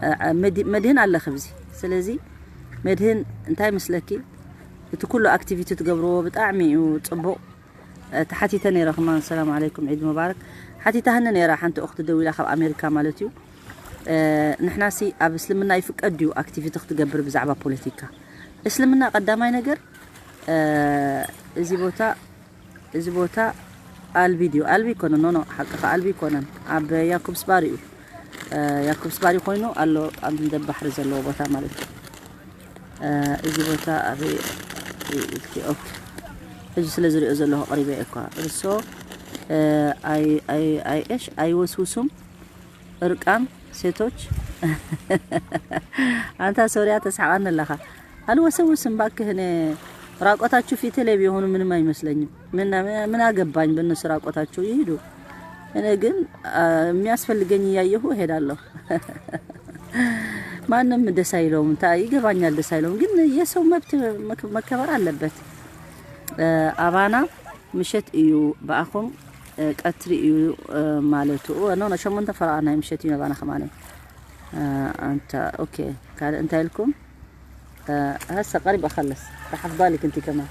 ኣ፣ መድ-፣ መድህን ኣለኺ ኣብዚ። ስለዚ መድህን እንታይ ይመስለኪ? እቲ ኩሉ ኣክቲቪቲ ትገብርዎ ብጣዕሚ እዩ ጽቡቕ። እ፣ ተሓቲተ ነይረ ከማን፣ ሰላም ዓለይኩም፣ ዒድ ሙባረክ። ሓቲታህኒ ነይራ ሓንቲ እኽቲ ደዊላ ካብ ኣሜሪካ ማለት እዩ። ንሕናሲ ኣብ እስልምና ይፍቀድ ድዩ ኣክቲቪቲ ክትገብር ብዛዕባ ፖለቲካ? እስልምና ቀዳማይ ነገር፣ እዚ ቦታ፣ እዚ ቦታ ኣልቢ ድዩ? ኣልቢ ይኮነ፣ ኖ፣ ኖ፣ ሓቅኻ ኣልቢ ይኮነን። ኣብ ያኩብስ ባር እዩ። ያኩብስ ባር ኮይኑ ኣሎ፣ ኣብ ደብ ባሕሪ ዘለዎ ቦታ ማለት እዩ። እዚ ቦታ ኣበይ ኢልኪ? ኦኬ፣ ሕጂ ስለ ዝሪኦ ዘለኹ ቀሪበ እኳ እርሶ፣ ኣይ፣ ኣይ፣ ኣይ፣ እሽ፣ ኣይወስውሱም። እርቃን ሴቶች። አንተ ሶሪያ ተስሐቃን ለኻ። አልወሰውስም እባክህ፣ እኔ ራቆታችሁ ፊት ላይ ቢሆኑ ምንም አይመስለኝም። ምን፣ ምን አገባኝ በእነሱ ራቆታቸው ይሄዱ። እኔ ግን የሚያስፈልገኝ እያየሁ እሄዳለሁ። ማንም ደስ አይለውም። ይገባኛል፣ ደስ አይለውም። ግን የሰው መብት መከበር አለበት። አባና ምሸት እዩ ብኣኹም፣ ቀትሪ እዩ ማለቱ። ኖ፣ ኖ፣ ሸሞንተ ፈረቓ ናይ ምሸት እዩ ኣባና ከማን። ኣንታ ኦኬ። ካልእ እንታይ ኢልኩም? هسه قريب أخلص. راح أفضلك أنت كمان.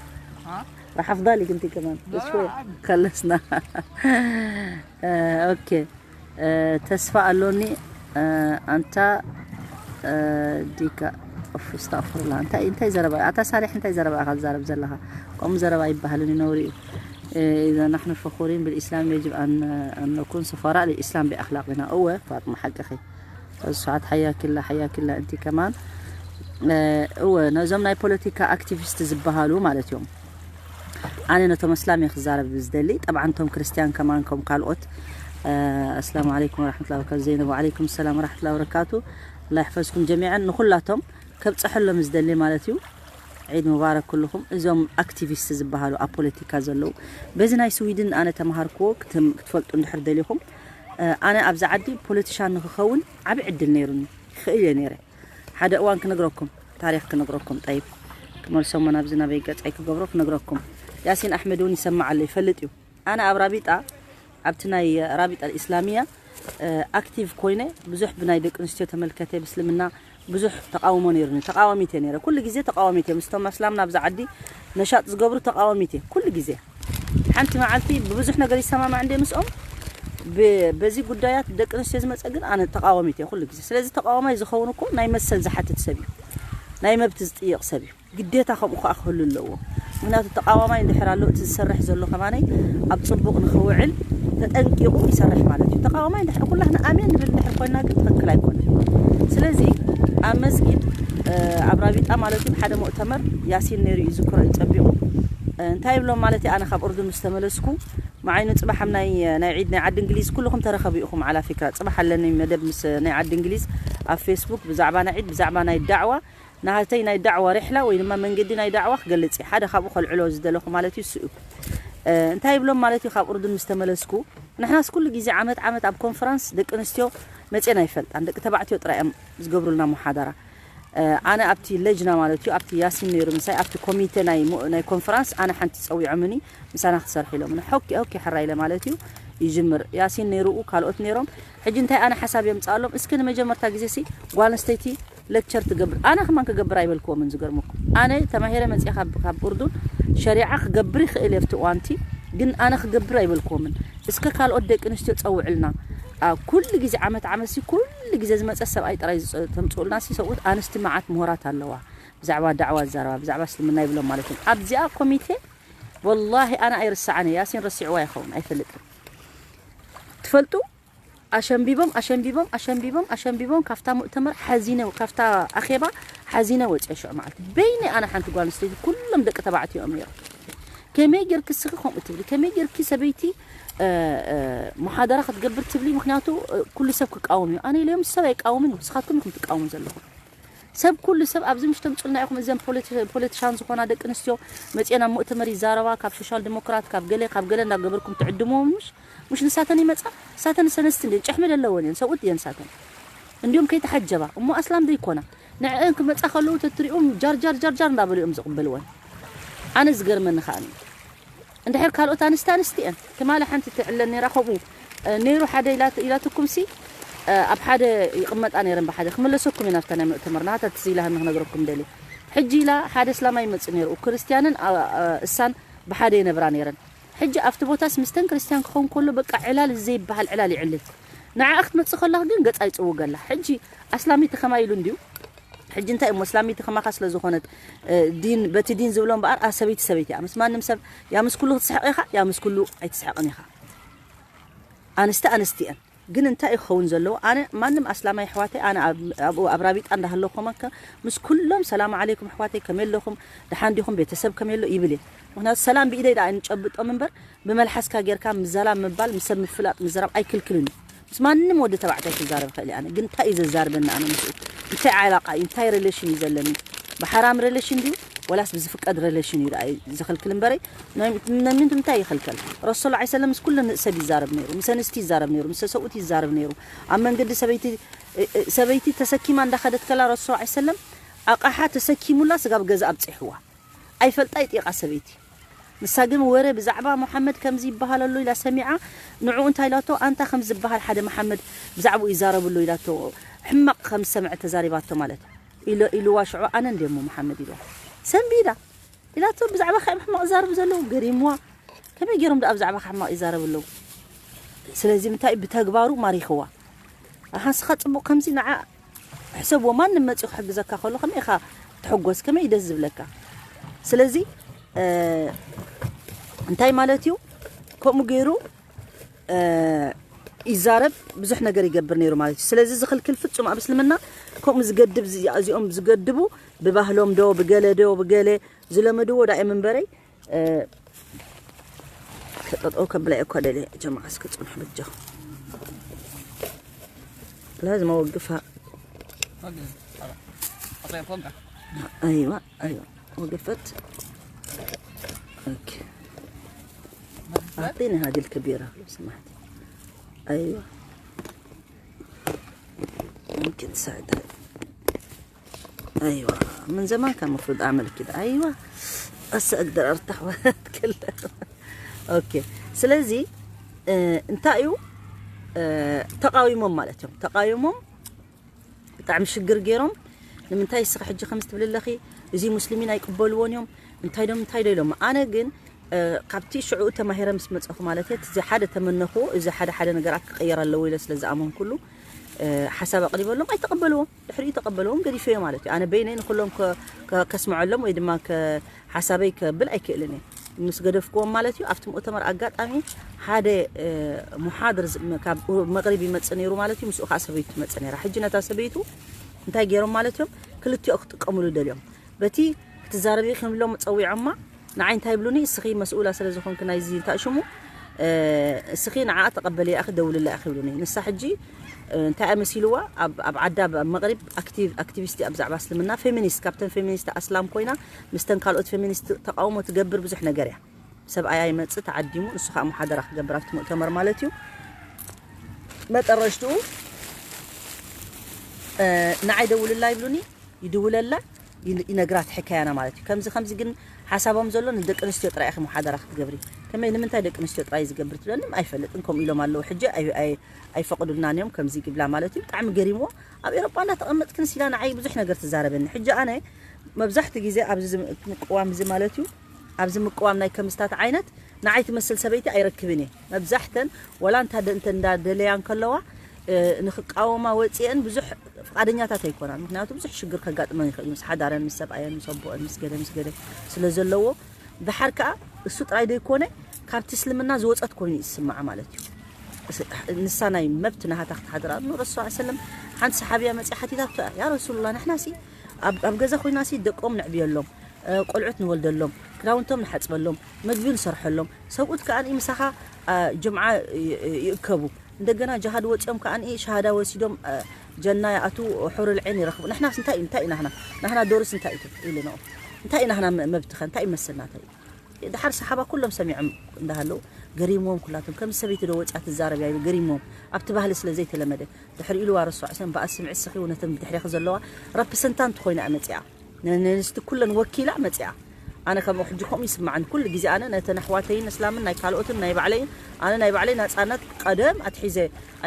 راح أفضلك أنت كمان. شوي. خلصنا. ኦኬ። ተስፋ ኣሎኒ። ኣንታ ዲካ ኦፍ፣ እስተግፍሩላህ። እንታይ፣ እንታይ ዘረባ? ኣታ ሳሌሕ፣ እንታይ ዘረባ ኢኻ ትዛረብ ዘለኻ? ከምኡ ዘረባ ኣይበሃልን እዩ፣ ነውሪ እዩ። إذا نحن فخورين بالإسلام يجب أن، أن نكون سفراء للإسلام بأخلاقنا. እወ ፋጥማ፣ ሓቅኺ። እሱ ሰዓት ሓያኪላ፣ ሓያኪላ። እንቲ ከማን እወ ነዞም ናይ ፖለቲካ ኣክቲቪስት ዝበሃሉ ማለት እዮም። ኣነ ነቶም ኣስላም እየ ክዛረብ ዝደሊ። ጠብዓ፣ እቶም ክርስትያን ከማን ከም ካልኦት። ኣሰላሙ ዓለይኩም ወራሕመቱላሂ ወበረካቱ። ዘይነብ፣ ወዓለይኩም ሰላም ወራሕመቱላሂ ወበረካቱ። ኣላህ ይሕፈዝኩም ጀሚዐን። ንኹላቶም ከብፀሐሎም ዝደሊ ማለት እዩ። ዒድ ሙባረክ ኩልኹም። እዞም ኣክቲቪስት ዝበሃሉ ኣብ ፖለቲካ ዘለዉ፣ በዚ ናይ ስዊድን ኣነ ተምሃርክዎ፣ ክትም-፣ ክትፈልጡ እንድሕር ደሊኹም፣ ኣነ ኣብዚ ዓዲ ፖለቲሻን ንክኸውን ዓቢ ዕድል ነይሩኒ፣ ይኽእል እየ ነይረ። ሓደ እዋን ክነግረኩም፣ ታሪኽ ክነግረኩም፣ ጠይብ፣ ክመልሶ እሞ ናብዚ ናበይ ገጸይ ክገብሮ ክነግረኩም። ያሲን ኣሕመድ እውን ይሰምዕ ኣሎ፣ ይፈልጥ እዩ። ኣነ ኣብ ራቢጣ፣ ኣብቲ ናይ ራቢጣ ኢስላሚያ፣ ኣክቲቭ ኮይነ፣ ብዙሕ ብናይ ደቂ ኣንስትዮ ተመልከተ፣ ብእስልምና ብዙሕ ተቃውሞ ነይሩኒ። ተቃዋሚት እየ ነይረ፣ ኩሉ ግዜ ተቃዋሚት እየ። ምስቶም ኣስላም ናብዚ ዓዲ ነሻጥ ዝገብሩ ተቃዋሚት እየ፣ ኩሉ ግዜ። ሓንቲ መዓልቲ ብብዙሕ ነገር ይሰማማዕ እንደ ምስኦም፣ ብ-፣ በዚ ጉዳያት ደቂ ኣንስትዮ ዝመጸ ግን ኣነ ተቃዋሚት እየ ኩሉ ግዜ። ስለዚ ተቃዋማይ ዝኸውን እኮ ናይ መሰል ዝሓትት ሰብ እዩ፣ ናይ መብት ዝጥይቕ ሰብ እዩ። ግዴታ ከምኡ ከኣ ክህሉ ኣለዎ። ምክንያቱ ተቃዋማይ እንድሕር ኣሎ፣ እቲ ዝሰርሕ ዘሎ ከማነይ ኣብ ጽቡቕ ንኽውዕል ተጠንቂቑ ይሰርሕ ማለት እዩ። ተቃዋማይ እንድሕር ኩላህና ኣሜን ንብል እንድሕር ኮይና ግን ትኽክል ኣይኮነን። ስለዚ ኣብ መስጊድ፣ እ፣ ኣብ ራቢጣ ማለት እዩ፣ ሓደ ሙእተመር ያሲን ነይሩ እዩ ዝዝክሮ እዩ ጸቢቑ። እ፣ እንታይ ይብሎም ማለት እዩ፣ ኣነ ካብ ኡርዱን ምስ ተመለስኩ፣ መዓይ ንጽባሕ ኣብ ናይ፣ ናይ ዒድ ናይ ዓዲ እንግሊዝ ኩልኹም ተረኸቡ ኢኹም። ዓላ ፊክራ፣ ጽባሕ ኣለኒ መደብ ምስ ናይ ዓዲ እንግሊዝ ኣብ ፌስቡክ ብዛዕባ ናይ ዒድ፣ ብዛዕባ ናይ ዳዕዋ፣ ናህተይ ናይ ዳዕዋ ሪሕላ ወይ ድማ መንገዲ ናይ ዳዕዋ ክገልጽ እየ። ሓደ ካብኡ ከልዕሎ ዝደለኹ ማለት እዩ፣ እሱ እዩ። እ፣ እንታይ ይብሎም ማለት እዩ፣ ካብ ኡርዱን ምስ ተመለስኩ፣ ንሕናስ ኩሉ ግዜ ዓመት ዓመት ኣብ ኮንፈረንስ ደቂ ኣንስትዮ መጼና ይፈልጣን፣ ደቂ ተባዕትዮ ጥራይ እዮም ዝገብሩልና ሙሓደራ። እ፣ ኣነ ኣብቲ ለጅና ማለት እዩ፣ ኣብቲ ያሲን ነይሩ ምሳይ፣ ኣብቲ ኮሚቴ ናይ ሞ-፣ ናይ ኮንፈረንስ ኣነ ሓንቲ ጸዊዖምኒ፣ ምሳና ክትሰርሒ ኢሎምኒ። ኦኬ፣ ኦኬ፣ ሕራይ ኢለ ማለት እዩ፣ ይጅምር። ያሲን ነይሩኡ፣ ካልኦት ነይሮም። ሕጂ እንታይ ኣነ ሓሳብ የምጽኣሎም? እስኪ ንመጀመርታ ግዜ ሲ ጓል ኣንስተይቲ ሌክቸር ትገብር። ኣነ ከማን ክገብር ኣይበልክዎምን፣ ዝገርመኩም። ኣነ ተማሂረ መጽየ ካብ፣ ካብ ኡርዱን ሸሪዓ ክገብር ይኽእል እየ ኣብቲ እዋንቲ፣ ግን ኣነ ክገብር ኣይበልክዎምን። እስከ ካልኦት ደቂ ኣንስትዮ ጸውዕልና። ኣ፣ ኩሉ ግዜ ዓመት ዓመት ሲ ኩሉ ግዜ ዝመጸ ሰብኣይ ጥራይ ዝጸ-፣ ተምጽኡልና ሲ ሰብኡት ኣንስቲ መዓት ምሁራት ኣለዋ። ብዛዕባ ዳዕዋ ዝዛረባ፣ ብዛዕባ እስልምና ይብሎም ማለት እዩ። ኣብዚኣ ኮሚቴ ወላሂ ኣነ ኣይርስዓን እየ። ያሲን ረሲዕዋ ይኸውን፣ ኣይፈልጥን። ትፈልጡ? ኣሸንቢቦም፣ ኣሸንቢቦም፣ ኣሸንቢቦም፣ ኣሸንቢቦም፣ ካብታ ሙእተመር ሓዚነ፣ ካብታ ኣኼባ ሓዚነ ወጽየ ሽዑ መዓልቲ። በይነይ ኣነ ሓንቲ ጓል ኣንስተይቲ፣ ኩሎም ደቂ ተባዕትዮ እዮም ነይሮም። ከመይ ጌርኪ እስኺ ከምኡ ትብሊ? ከመይ ጌርኪ ሰበይቲ፣ እ፣ እ፣ ሙሓደራ ክትገብር ትብሊ? ምኽንያቱ፣ እ፣ ኩሉ ሰብ ክቃወም እዩ። ኣነ ኢለዮም፣ ሰብ ኣይቃወምን እዩ፣ ንስኻትኩም ኢኹም ትቃወሙ ዘለኹም። ሰብ፣ ኩሉ ሰብ ኣብዚ ምሽ ተምጹልና ኢኹም፣ እዘን ፖለቲ-፣ ፖለቲሻን ዝኾና ደቂ ኣንስትዮ መጽኤን ኣብ ሙእተመር ይዛረባ፣ ካብ ሶሻል ዲሞክራት፣ ካብ ገለ፣ ካብ ገለ እንዳገበርኩም ትዕድምዎም ምሽ? ምሽ ንሳተን ይመጻ? ንሳተን ሰነስቲ እንድየን፣ ጭሕሚ ደለወን እየን፣ ሰብኡት እየን ንሳተን። እንዲሁም ከይተሓጀባ፣ እሞ ኣስላም ዘይኮና፣ ንዕአን ክመጻ ከለዉ ተትሪኦም ጃር፣ ጃር፣ ጃር፣ ጃር እንዳበሉ እዮም ዝቕበልወን። ኣነ ዝገርመኒ ከኣ፣ እንድሕር ካልኦት ኣንስቲ ኣንስቲ እየን። ትማሊ ሓንቲ ትዕለን ነይራ ከምኡ፣ እ፣ ነይሩ ሓደ ኢላት-፣ ኢላትኩም ሲ፣ እ፣ ኣብ ሓደ ይቕመጣ ነይረን ብሓደ። ክምለሰኩም እየ ናብታ ናይ ሙእተመር፣ ናታ ትዝ ኢላሃኒ ክነግረኩም ደልየ። ሕጂ ኢላ ሓደ እስላማይ ይመጽእ ነይሩ፣ ክርስትያንን፣ ኣ-፣ ኣ-፣ እሳን ብሓደ ይነብራ ነይረን። ሕጂ ኣብቲ ቦታስ ምስተን ክርስትያን ክኸውን ከሎ በቃ ዕላል ዘይበሃል ዕላል ይዕልል። ንዓ ክትመጽእ ከላ ግን ገጻ ይጽውገላ። ሕጂ ኣስላሚቲ ከማይ ኢሉ እንድዩ። ሕጂ እንታይ እሞ ኣስላሚቲ ከማኻ ስለ ዝኾነት፣ እ፣ ዲን፣ በቲ ዲን ዝብሎ እምበኣር፣ ኣ፣ ሰበይቲ ሰበይቲ እያ። ምስ ማንም ሰብ፣ ያ ምስ ኩሉ ክትስሕቕ ኢኻ፣ ያ ምስ ኩሉ ኣይትስሕቕን ኢኻ። ኣንስቲ ኣንስቲ እየን። ግን እንታይ እዩ ክኸውን ዘለዎ? ኣነ ማንም ኣስላማይ ኣሕዋተይ፣ ኣነ ኣብ፣ ኣብኡ ኣብ ራቢጣ እንዳሃለኹ ከማን ከ ምስ ኩሎም ሰላም ዓለይኩም ኣሕዋተይ፣ ከመይ ኣለኹም? ደሓን ዲኹም? ቤተሰብ ከመይ ኣሎ? ይብል እየ። ምኽንያቱ ሰላም ብኢደይ ደኣ ንጨብጦም እምበር፣ ብመልሓስካ ጌርካ ምዛላብ ምባል፣ ምስ ሰብ ምፍላጥ ምዝራብ ኣይክልክልን እዩ። ምስ ማንም ወዲ ተባዕታይ ክዛረብ ይኽእል እየ ኣነ። ግን እንታይ እዩ ዘዛርበኒ ኣነ ምስኡ? እንታይ ዓላቃ እዩ? እንታይ ሬሌሽን እዩ ዘለኒ? ብሓራም ሬሌሽን ድዩ? ወላስ ብዝፍቀድ ሬሌሽን እዩ ደኣ ዝኽልክል እምበረይ? ናይ፣ ናይ ምንታይ ይኽልከል? ረሱል ሰለላሁ ዐለይሂ ወሰለም ምስ ኩለን ሰብ ይዛረብ ነይሩ። ምስ ኣንስቲ ይዛረብ ነይሩ። ምስ ሰብኡት ይዛረብ ነይሩ። ኣብ መንገዲ ሰበይቲ፣ እ፣ እ፣ ሰበይቲ ተሰኪማ እንዳኸደት ከላ ረሱል ሰለላሁ ዐለይሂ ወሰለም ኣቕሓ ተሰኪሙላ ስጋብ ገዛ ኣብጺሕዋ። ኣይፈልጣ ይጢቓ ሰበይቲ። ንሳ ግን ወረ ብዛዕባ መሓመድ ከምዚ ይበሃል ኣሎ ኢላ ሰሚዓ፣ ንዕኡ እንታይ ኢላቶ፣ ኣንታ ከምዚ ዝበሃል ሓደ መሓመድ ብዛዕባኡ ይዛረቡ ኣሎ ኢላቶ፣ ሕማቕ ከም ዝሰምዐ ተዛሪባቶ ማለት ኢሎ-፣ ኢልዋ ሽዑ፣ ኣነ እንድየ እሞ መሓመድ ኢልዋ። ሰንቢዳ ኢላቶ፣ ብዛዕባ ካብ ሕማቕ ይዛረቡ ዘለዉ ገሪምዋ። ከመይ ገይሮም ደኣ ብዛዕባ ሕማቕ ይዛረቡ ኣለዉ? ስለዚ እንታይ ብተግባሩ ማሪኽዋ። ኣሃ፣ ንስኻ ጽቡቕ ከምዚ ንዓ ሕሰብዎ፣ ማንም መጺኡ ክሕግዘካ ከሎ ከመይ ኢኻ ትሕጎስ? ከመይ እዩ ደስ ዝብለካ? ስለዚ፣ እ፣ እንታይ ማለት እዩ? ከምኡ ገይሩ፣ እ፣ ይዛረብ፣ ብዙሕ ነገር ይገብር ነይሩ ማለት እዩ። ስለዚ ዝኽልክል ፍጹም ኣብ እስልምና ከምኡ ዝገድብ፣ እዚ-፣ እዚኦም ዝገድቡ ብባህሎም ዶ፣ ብገለ ዶ፣ ብገለ ዝለመድዎ ዳእዮም እምበረይ፣ እ፣ ጠጠው ከብላ እኮ ደልየ ጀማዓ፣ እስኪ ጽንሑ በጃኹም። ላዝም ኣወግፋ። ኣይዋ፣ ኣይዋ፣ ወግፈት። ኦኬ። أعطيني هذه الكبيرة لو سمحت. أيوة. ممكن تساعدها. أيوة. من زمان كان المفروض أعمل كده. أيوة. هسه أقدر أرتاح وأتكلم. ኦኬ። ስለዚ፣ እ፣ እንታይ እዩ፣ እ፣ ተቃዊሞም ማለት እዮም። ተቃዊሞም ብጣዕሚ ሽግር ገይሮም፣ ንምንታይ እስኺ ሕጂ ከምዚ ትብሊ ኣለኺ? እዚ ሙስሊሚን ኣይቅበልዎን እዮም። እንታይ ዶም፣ እንታይ ዶ ኢሎም? ኣነ ግን፣ እ፣ ካብቲ ሽዑ ተማሂረ ምስ መጸኹ ማለት እየ፣ እዚ ሓደ ተመነኹ፣ እዚ ሓደ ሓደ ነገራት ክቕየር ኣለዎ ኢለ ስለ ዝኣመንኩሉ፣ እ፣ ሓሳብ ኣቕሪበሎም፣ ኣይተቐበልዎም። ድሕሪኡ ተቐበልዎም፣ ገዲፈዮ ማለት እዩ። ኣነ በይነይ ንኹሎም ከ-፣ ከ-፣ ከስምዐሎም ወይ ድማ ከ-፣ ሓሳበይ ከብል ኣይክእልን እየ። ምስ ገደፍክዎም ማለት እዩ። ኣብቲ ሙእተመር ኣጋጣሚ ሓደ፣ እ፣ ሙሓድር ዝ-፣ ም-፣ ካብ መቕሪብ ይመጽእ ነይሩ ማለት እዩ። ምስኡ ከዓ ሰበይቱ ትመጽእ ነይራ። ሕጂ ነታ ሰበይቱ እንታይ ገይሮም ማለት እዮም? ክልቲኦ ክጥቀሙሉ ደልዮም። በቲ ክትዛረቢ ክንብሎም ጸዊዖማ፣ ንዓይ እንታይ ይብሉኒ? እስኺ መስኡላ ስለ ዝኾንኪ ናይዚ እንታይ ሽሙ፣ እ፣ እስኺ ንዓኣ ተቐበልያ ኢኺ፣ ደውልላ ኢኺ ይብሉኒ። ንሳ ሕጂ፣ እ፣ እንታይ እያ መሲልዋ? ኣብ፣ ኣብ ዓዳ፣ ኣብ መቕሪብ ኣክቲቭ-፣ ኣክቲቪስት እያ ብዛዕባ እስልምና፣ ፌሚኒስት፣ ካብተን ፌሚኒስት ኣስላም ኮይና፣ ምስተን ካልኦት ፌሚኒስት ተቃውሞ ትገብር ብዙሕ ነገር እያ። ሰብኣያ ይመጽእ ተዓዲሙ፣ ንሱ ከዓ መሓደራ ክገብር ኣብቲ ሙእተመር ማለት እዩ። መጠረሽትኡ፣ እ፣ ንዓይ ደውልላ ይብሉኒ። ይድውለላ፣ ይን-፣ ይነግራት ሕካያና ማለት እዩ። ከምዚ ከምዚ ግን ሓሳቦም ዘሎ ንደቂ ኣንስትዮ ጥራይ ኢኺ መሓደራ ክትገብሪ። ከመይ ንምንታይ ደቂ ኣንስትዮ ጥራይ ዝገብር ትብለንም? ኣይፈልጥን። ከምኡ ኢሎም ኣለዉ። ሕጂ ኣይ-፣ ኣይ-፣ ኣይፈቕዱልናን እዮም ከምዚ ይብላ ማለት እዩ። ብጣዕሚ ገሪምዎ። ኣብ ኤሮጳ እንዳተቐመጥክንስ ኢላ ንዓይ ብዙሕ ነገር ትዛረበኒ። ሕጂ ኣነ መብዛሕትኡ ግዜ ኣብዚ ዝም-፣ ምቅዋም እዚ ማለት እዩ፣ ኣብዚ ምቅዋም ናይ ከምዝታት ዓይነት ንዓይ ትመስል ሰበይቲ ኣይረክብን እየ። መብዛሕተን ወላ እንታ ደ-፣ እንተ እንዳደለያ እንከለዋ፣ እ፣ ንክቃወማ ወፂአን ብዙሕ ፍቓደኛታት ኣይኮናን። ምክንያቱ ብዙሕ ሽግር ከጋጥመን ይኽእል እዩ፣ ምስ ሓዳረን፣ ምስ ሰብኣየን፣ ምስ ኣቦአን፣ ምስ ገለ ምስ ገለ ስለ ዘለዎ። ደሓር ከዓ እሱ ጥራይ ዘይኮነ ካብቲ እስልምና ዝወፀት ኮይኑ እዩ ዝስምዓ ማለት እዩ። እስ-፣ ንሳ ናይ መብት ናሃታ ክትሓድር ኣብ ረሱል ሰለም ሓንቲ ሰሓብያ መፅያ ሓቲታቶ እያ፣ ያ ረሱሉላ ንሕና ሲ ኣብ፣ ኣብ ገዛ ኮይና ሲ ደቆም ነዕብየሎም፣ እ፣ ቆልዑት ንወልደሎም፣ ክዳውንቶም ንሓጽበሎም፣ ምግቢ ንሰርሐሎም። ሰብኡት ከኣ ምሳኻ፣ እ፣ ጅምዓ ይ-፣ ይ-፣ ይእከቡ። እንደገና ጅሃድ ወጺኦም ከኣ ሸሃዳ ወሲዶም፣ እ፣ ጀና ይኣትዉ፣ ሑሩል ዒን ይረኽቡ። ንሕናስ እንታይ፣ እንታይ ኢና ንሕና? ንሕና ዶርስ እንታይ እዩ ኢሉ ንኦም? እንታይ ኢና ንሕና መ-፣ መብትኸ? እንታይ ይመስልና? እንታይ እዩ? ደሓር ሰሓባ ኩሎም ሰሚዖም እንዳሃለዉ ገሪምዎም ኩላቶም። ከምዚ ሰበይቲ ዶ ወጺኣ ትዛረብ እያ ኢሉ ገሪምዎም። ኣብቲ ባህሊ ስለ ዘይተለመደ። ድሕሪ ኢልዋ ረሱል ሰለም በኣስ ስምዒ እስኺ እውን ነተን ብድሕሬኺ ዘለዋ ረፕሰንታንት ኮይና እያ መጺኣ። ን-፣ ንንስቲ ኩለን ወኪላ መጺኣ። ኣነ ከም ሕጂ ከምኡ ይስምዓኒ። ኩሉ ግዜ ኣነ ነተን ኣሕዋተይን እስላምን ናይ ካልኦትን ናይ ባዕለይን፣ ኣነ ናይ ባዕለይ ናጻነት ቀደም ኣትሒዘ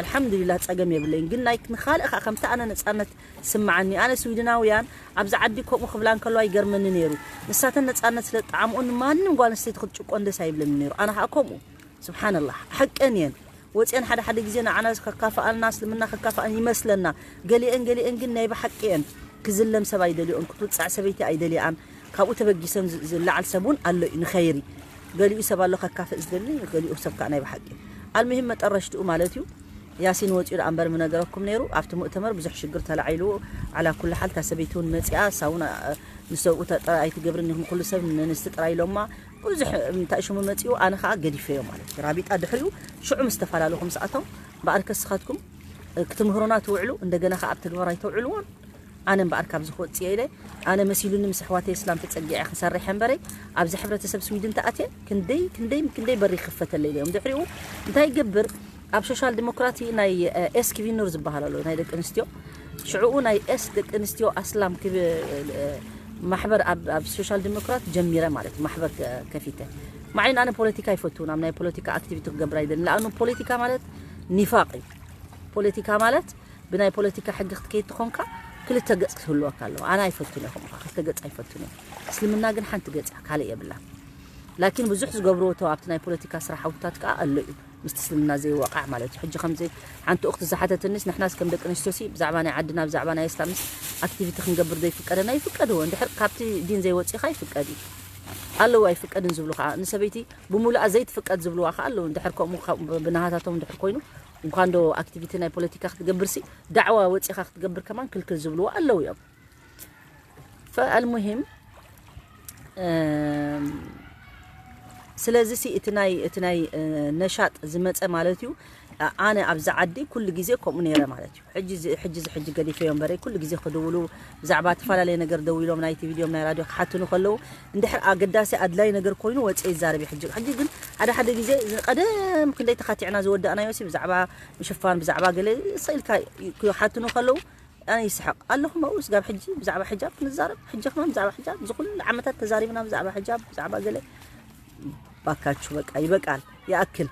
ኣልሓምዱሊላህ ጸገም የብለይን። ግን ናይ ንኻልእ ከኣ ከምቲ ኣነ ነጻነት ስምዓኒ። ኣነ ስዊድናውያን ኣብዚ ዓዲ ከምኡ ክብላ እንከለዋ ይገርመኒ ነይሩ። ንሳተን ነጻነት ስለ ዝጠዓምኦ ንማንም ጓል ኣንስተይቲ ክትጭቆን ደስ ኣይብለኒ ነይሩ። ኣነ ከኣ ከምኡ። ስብሓንላህ። ሓቀን እየን። ወፅየን ሓደ ሓደ ግዜ ንዓና ከካፍኣልና፣ እስልምና ከካፍኣን ይመስለና። ገሊአን ገሊአን ግን ናይ ብሓቂ እየን። ክዝለም ሰብ ኣይደልዮን፣ ክትውፃዕ ሰበይቲ ኣይደልያን። ካብኡ ተበጊሰን ዝ- ዝለዓል ሰብ እውን ኣሎ እዩ ንኸይሪ። ገሊኡ ሰብ ኣሎ ከካፍእ ዝደሊ፣ ገሊኡ ሰብ ከዓ ናይ ብሓቂ። ኣልሙሂም መጠረሽትኡ ማለት እዩ። ያሲን ወፂኡ ደኣ እምበር ምነገረኩም ነይሩ። ኣብቲ ሙእተመር ብዙሕ ሽግር ተላዒሉ፣ ዓላ ኩሉ ሓል እታ ሰበይቲ እውን መፂኣ፣ እሳ እውን ኣ- ንሰብኡ ተ- ጥራይ ኣይትገብርን ኢኹም፣ ኩሉ ሰብ ንንስቲ ጥራይ ኢሎማ። ብዙሕ እንታይ ሽሙ መፂኡ፣ ኣነ ከዓ ገዲፈዮ ማለት እዩ። ራቢጣ ድሕሪኡ ሽዑ ምስ ተፈላለኹ ምስ ኣቶም፣ እምበኣር ከስኻትኩም ክትምህሩና ትውዕሉ፣ እንደገና ከዓ ኣብ ተግባር ኣይተውዕልዎን። ኣነ እምበኣር ካብዚ ክወፅእ ኢለ፣ ኣነ መሲሉኒ ምስ ኣሕዋተይ እስላም ተፀጊዐ ክሰርሕ እምበረይ፣ ኣብዚ ሕብረተሰብ ስዊድን ተኣትየ ክንደይ ክንደይ ክንደይ በሪ ይኽፈተለይ ኢለ እዮም። ድሕሪኡ እንታይ ይገብር፣ ኣብ ሶሻል ዲሞክራቲ ናይ ኤስ ክቪኑር ዝበሃል ኣሎ ናይ ደቂ ኣንስትዮ፣ ሽዕኡ ናይ ኤስ ደቂ ኣንስትዮ ኣስላም ክብ ማሕበር ኣብ ኣብ ሶሻል ዲሞክራት ጀሚረ ማለት እዩ። ማሕበር ከ- ከፊተ ማዕን ኣነ ፖለቲካ ይፈትውን ኣብ ናይ ፖለቲካ ኣክቲቪቲ ክገብር ኣይደልን። ለኣኑ ፖለቲካ ማለት ኒፋቅ እዩ። ፖለቲካ ማለት ብናይ ፖለቲካ ሕጊ ክትከይድ ትኾንካ ክልተ ገጽ ክትህልወካ ኣለዎ። ኣነ ኣይፈቱን እየ ከምኡ ክልተ ገጽ ኣይፈቱን እየ። እስልምና ግን ሓንቲ ገጽ እያ፣ ካልእ የብላ። ላኪን ብዙሕ ዝገብርዎ እቶ ኣብቲ ናይ ፖለቲካ ስራሕ ሓውታት ከዓ ኣሎ እዩ። ምስቲ እስልምና ዘይዋቃዕ ማለት እዩ። ሕጂ ከምዚ ሓንቲ እኽቲ ዝሓተትኒስ ንሕናስ ከም ደቂ ኣንስትዮሲ ብዛዕባ ናይ ዓድና ብዛዕባ ናይ እስላምስ ኣክቲቪቲ ክንገብር ዶ ይፍቀደና? ይፍቀድዎ። እንድሕር ካብቲ ዲን ዘይወፂኻ ይፍቀድ እዩ ኣለዉ። ኣይፍቀድን ዝብሉ ከዓ ንሰበይቲ ብሙሉኣ ዘይትፍቀድ ዝብልዋ ከዓ ኣለዉ። እንድሕር ከምኡ ካብ- ብናሃታቶም እንድሕር ኮይኑ እንኳን ዶ ኣክቲቪቲ ናይ ፖለቲካ ክትገብርሲ ዳዕዋ ወፂኻ ክትገብር ከማን ክልክል ዝብልዋ ኣለዉ እዮም። ፈኣልሙሂም ስለዚ ሲ እቲ ናይ እቲ ናይ ነሻጥ ዝመፀ ማለት እዩ። ኣነ ኣብዚ ዓዲ ኩሉ ግዜ ከምኡ ነይረ ማለት እዩ። ሕጂ እዚ- ሕጂ እዚ ሕጂ ገዲፈዮ እምበረይ ኩሉ ግዜ ክድውሉ ብዛዕባ ዝተፈላለየ ነገር ደዊሎም ናይቲ ቪድዮም ናይ ራድዮ ክሓትኑ ከለዉ እንድሕር ኣገዳሲ ኣድላይ ነገር ኮይኑ ወፀ ይዛረብ እዩ። ሕጂ ሕጂ ግን ሓደ ሓደ ግዜ እዚ ቀደም ክንደይ ተኻቲዕና ዝወዳእናዮ ሲ ብዛዕባ ምሽፋን ብዛዕባ ገለ ስኢልካ ክሓትኑ ከለዉ ኣነ ይስሕቕ ኣለኹ። መኡ ስጋብ ሕጂ ብዛዕባ ሕጃብ ክንዛረብ ሕጂ ከማን ብዛዕባ ሕጃብ እዚ ኩሉ ዓመታት ተዛሪብና ብዛዕባ ሕጃብ ብዛዕባ ገለ ባካችሁ በቃ ይበቃል ይኣክል።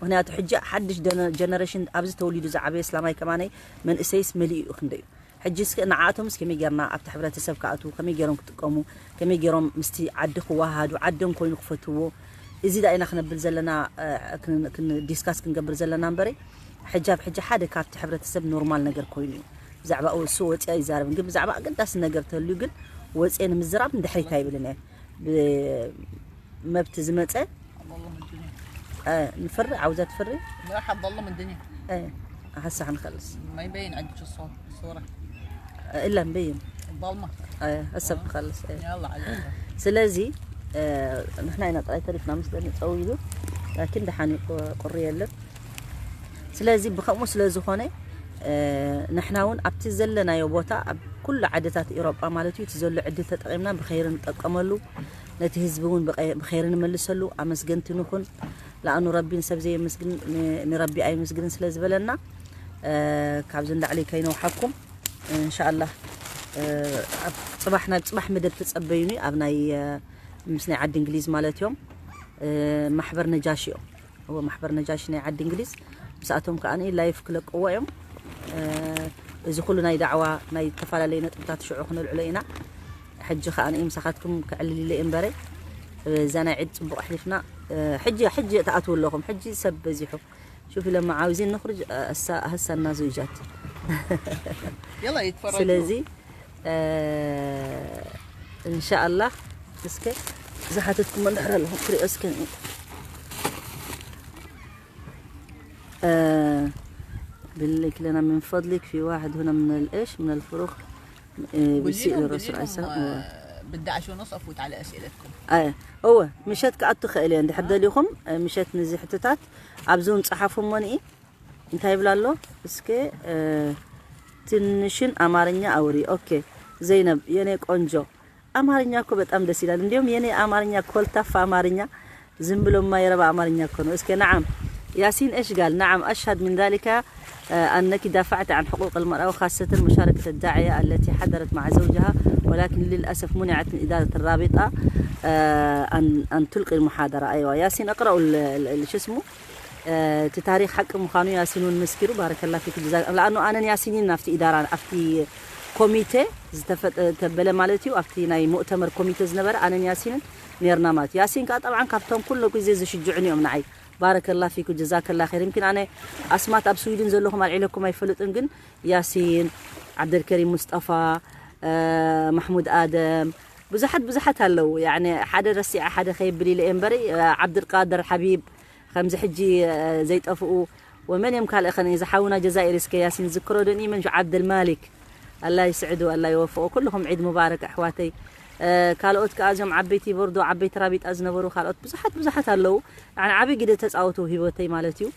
ምክንያቱ ሕጂ ሓድሽ ጀነ- ጀነሬሽን ኣብዚ ተወሊዱ ዝዓበየ እስላማይ ከማነይ መንእሰይስ መሊኡ እዩ ክንደዩ። ሕጂ እስከ ንዓኣቶም እስከ ከመይ ጌርና ኣብቲ ሕብረተሰብ ክኣትዉ ከመይ ገይሮም ክጥቀሙ ከመይ ገይሮም ምስቲ ዓዲ ክወሃሃዱ ዓዶም ኮይኑ ክፈትዎ እዚ ዳ ኢና ክነብል ዘለና እ፣ ክን- ክን- ዲስካስ ክንገብር ዘለና እምበረ ሕጃብ ሕጂ ሓደ ካብቲ ሕብረተሰብ ኖርማል ነገር ኮይኑ እዩ። ብዛዕባ እሱ ወፅያ ይዛረብን ግን ብዛዕባ ኣገዳሲ ነገር ተልዩ ግን ወፅየ ንምዝራብ ንድሕሪት ኣይብልን እየ። ብመብቲ ዝመፀ حظ الله من الدنيا. እ፣ ንፈሪ ዓውዛ ትፈሪ لا، حظ الله من الدنيا. እ፣ ሓሳሕ ንኸልስ ما يبين عندك الصور الصورة. እላ እምበይን الظلمة. እ፣ እሰብ ክኸልስ እ። يلا عليك. ስለዚ እ፣ ንሕና ኢና ጥራይ ተሪፍና ምስ ደንፀው ኢሉ ላኪን ደሓን እዩ፣ ቁ- ቁሪ የለን። ስለዚ ብከምኡ ስለ ዝኾነ እ፣ ንሕና እውን ኣብቲ ዘለናዮ ቦታ ኣብ ኩሉ ዓድታት ኤውሮጳ ማለት እዩ እቲ ዘሎ ዕድል ተጠቒምና ብኸይሪ ንጠቀመሉ፣ ነቲ ህዝቢ እውን ብቐ- ብኸይሪ ንመልሰሉ ኣመስገንቲ ንኹን። ለኣኑ ረቢ ንሰብ ዘየመስግን ን- ንረቢ ኣይምስግንን ስለ ዝበለና እ፣ ካብዚ ንላዕሊ ከይነውሓኩም እንሻኣላህ እ፣ ኣብ ፅባሕ ናብ ፅባሕ መደብ ተፀበዩኒ ኣብ ናይ እ፣ ምስ ናይ ዓዲ እንግሊዝ ማለት እዮም እ፣ ማሕበር ነጃሽ እዮም። እዎ ማሕበር ነጃሽ ናይ ዓዲ እንግሊዝ ምስኣቶም ከዓ ላይፍ ክለቅዎ እዮም። እ፣ እዚ ኩሉ ናይ ዳዕዋ ናይ ዝተፈላለዩ ነጥብታት ሽዑ ክነልዕሎ ኢና። ሕጂ ከዓ ምሳኻትኩም ክዕልል ኢለ እምበረ እዛ ናይ ዒድ ፅቡቅ ኣሕሊፍና። እ፣ ሕጂ ሕጂ ትኣትዉ ኣለኹም። ሕጂ ሰብ በዚሑ ሹፊ ለማ ዓውዚን ንኽርጅ እሳ ሀሳና ዝውጃት يلا يتفرجوا. ስለዚ እ፣ እንሻኣላህ እስከ ዝሓተትኩም እንድሕር ኣለኹም ክሪኦ እስከ እ፣ ብልክ ለና ምን ፈድሊክ ፊ ዋሕድ ሁና ምን ልእሽ ምን ልፍሩክ قولي ብሲእ لهم- ረሱል قولي لهم، ሰላም آه، بدي عشر ونص افوت على اسئلتكم. ኣየ እወ ምሸት ክኣቱ ክእል እየ እንድሕር ደሊኹም እ፣ ምሸት ንዚ ሕትታት ኣብዚ እውን ፀሓፉ እሞንኢ እንታይ ይብላ ኣሎ እስከ እ፣ ትንሽን ኣማርኛ ኣውሪ ኦኬ ዘይነብ የኔ ቆንጆ አማርኛ እኮ በጣም ደስ ይላል እንዲሁም የኔ አማርኛ ኮልታፋ አማርኛ ዝም ብሎ የማይረባ አማርኛ እኮ ነው እስከ نعم ياسين ايش قال نعم اشهد من ذلك آه، أنك دافعت عن حقوق المرأة وخاصة مشاركة الداعية التي حضرت مع زوجها ولكن للأسف منعت من إدارة الرابطة آه، أن أن تلقي المحاضرة أيوة ياسين اقرأوا ال- ال- ال- شو اسمه آه، እቲ ታሪክ ሓቂ ምዃኑ ያሲን እውን መስኪሩ ባረከላ ፊክ ጅዛ ለኣኑ ኣነን ያሲንን ኣብቲ ኢዳራ ኣብቲ ኮሚቴ ዝተፈጠ ተበለ ማለት እዩ ኣብቲ ናይ ሙእተመር ኮሚቴ ዝነበረ ኣነን ያሲንን ነርና ማለት እዩ ያሲን ከዓ ጠብዓን ካብቶም ኩሉ ግዜ ዝሽጅዑን እዮም ንዓይ ባረከላ ፊኩ ጀዛከላ ኸይር። ይምኪን ኣነ ኣስማት ኣብ ስዊድን ዘለኹም ኣልዒለኩም ኣይፈልጥን፣ ግን ያሲን፣ ዓብደልከሪም ሙስጠፋ፣ እ፣ ማሕሙድ ኣደም፣ ብዙሓት ብዙሓት ኣለዉ። ያኒ ሓደ ረሲዐ ሓደ ከይብል ኢለ እየ እምበሪ፣ እ፣ ዓብድልቃድር ሓቢብ ከምዚ ሕጂ፣ እ፣ ዘይጠፍኡ ወመን እዮም ካልእ ኸን እዚ ሓውና ጀዛኢር እስከ ያሲን ዝክሮ ደን ኢመን ዓብደልማሊክ ኣላ ይስዕዱ ኣላ ይወፍቑ። ኩልኹም ዒድ ሙባረክ ኣሕዋተይ። እ፣ ካልኦት ከኣ እዚኦም ዓበይቲ ቦርዶ ዓበይቲ ራቢጣ ዝነበሩ ካልኦት ብዙሓት ብዙሓት ኣለዉ። ንዓና ዓቢ ግደ ተጻወቱ ህይወተይ ማለት እዩ።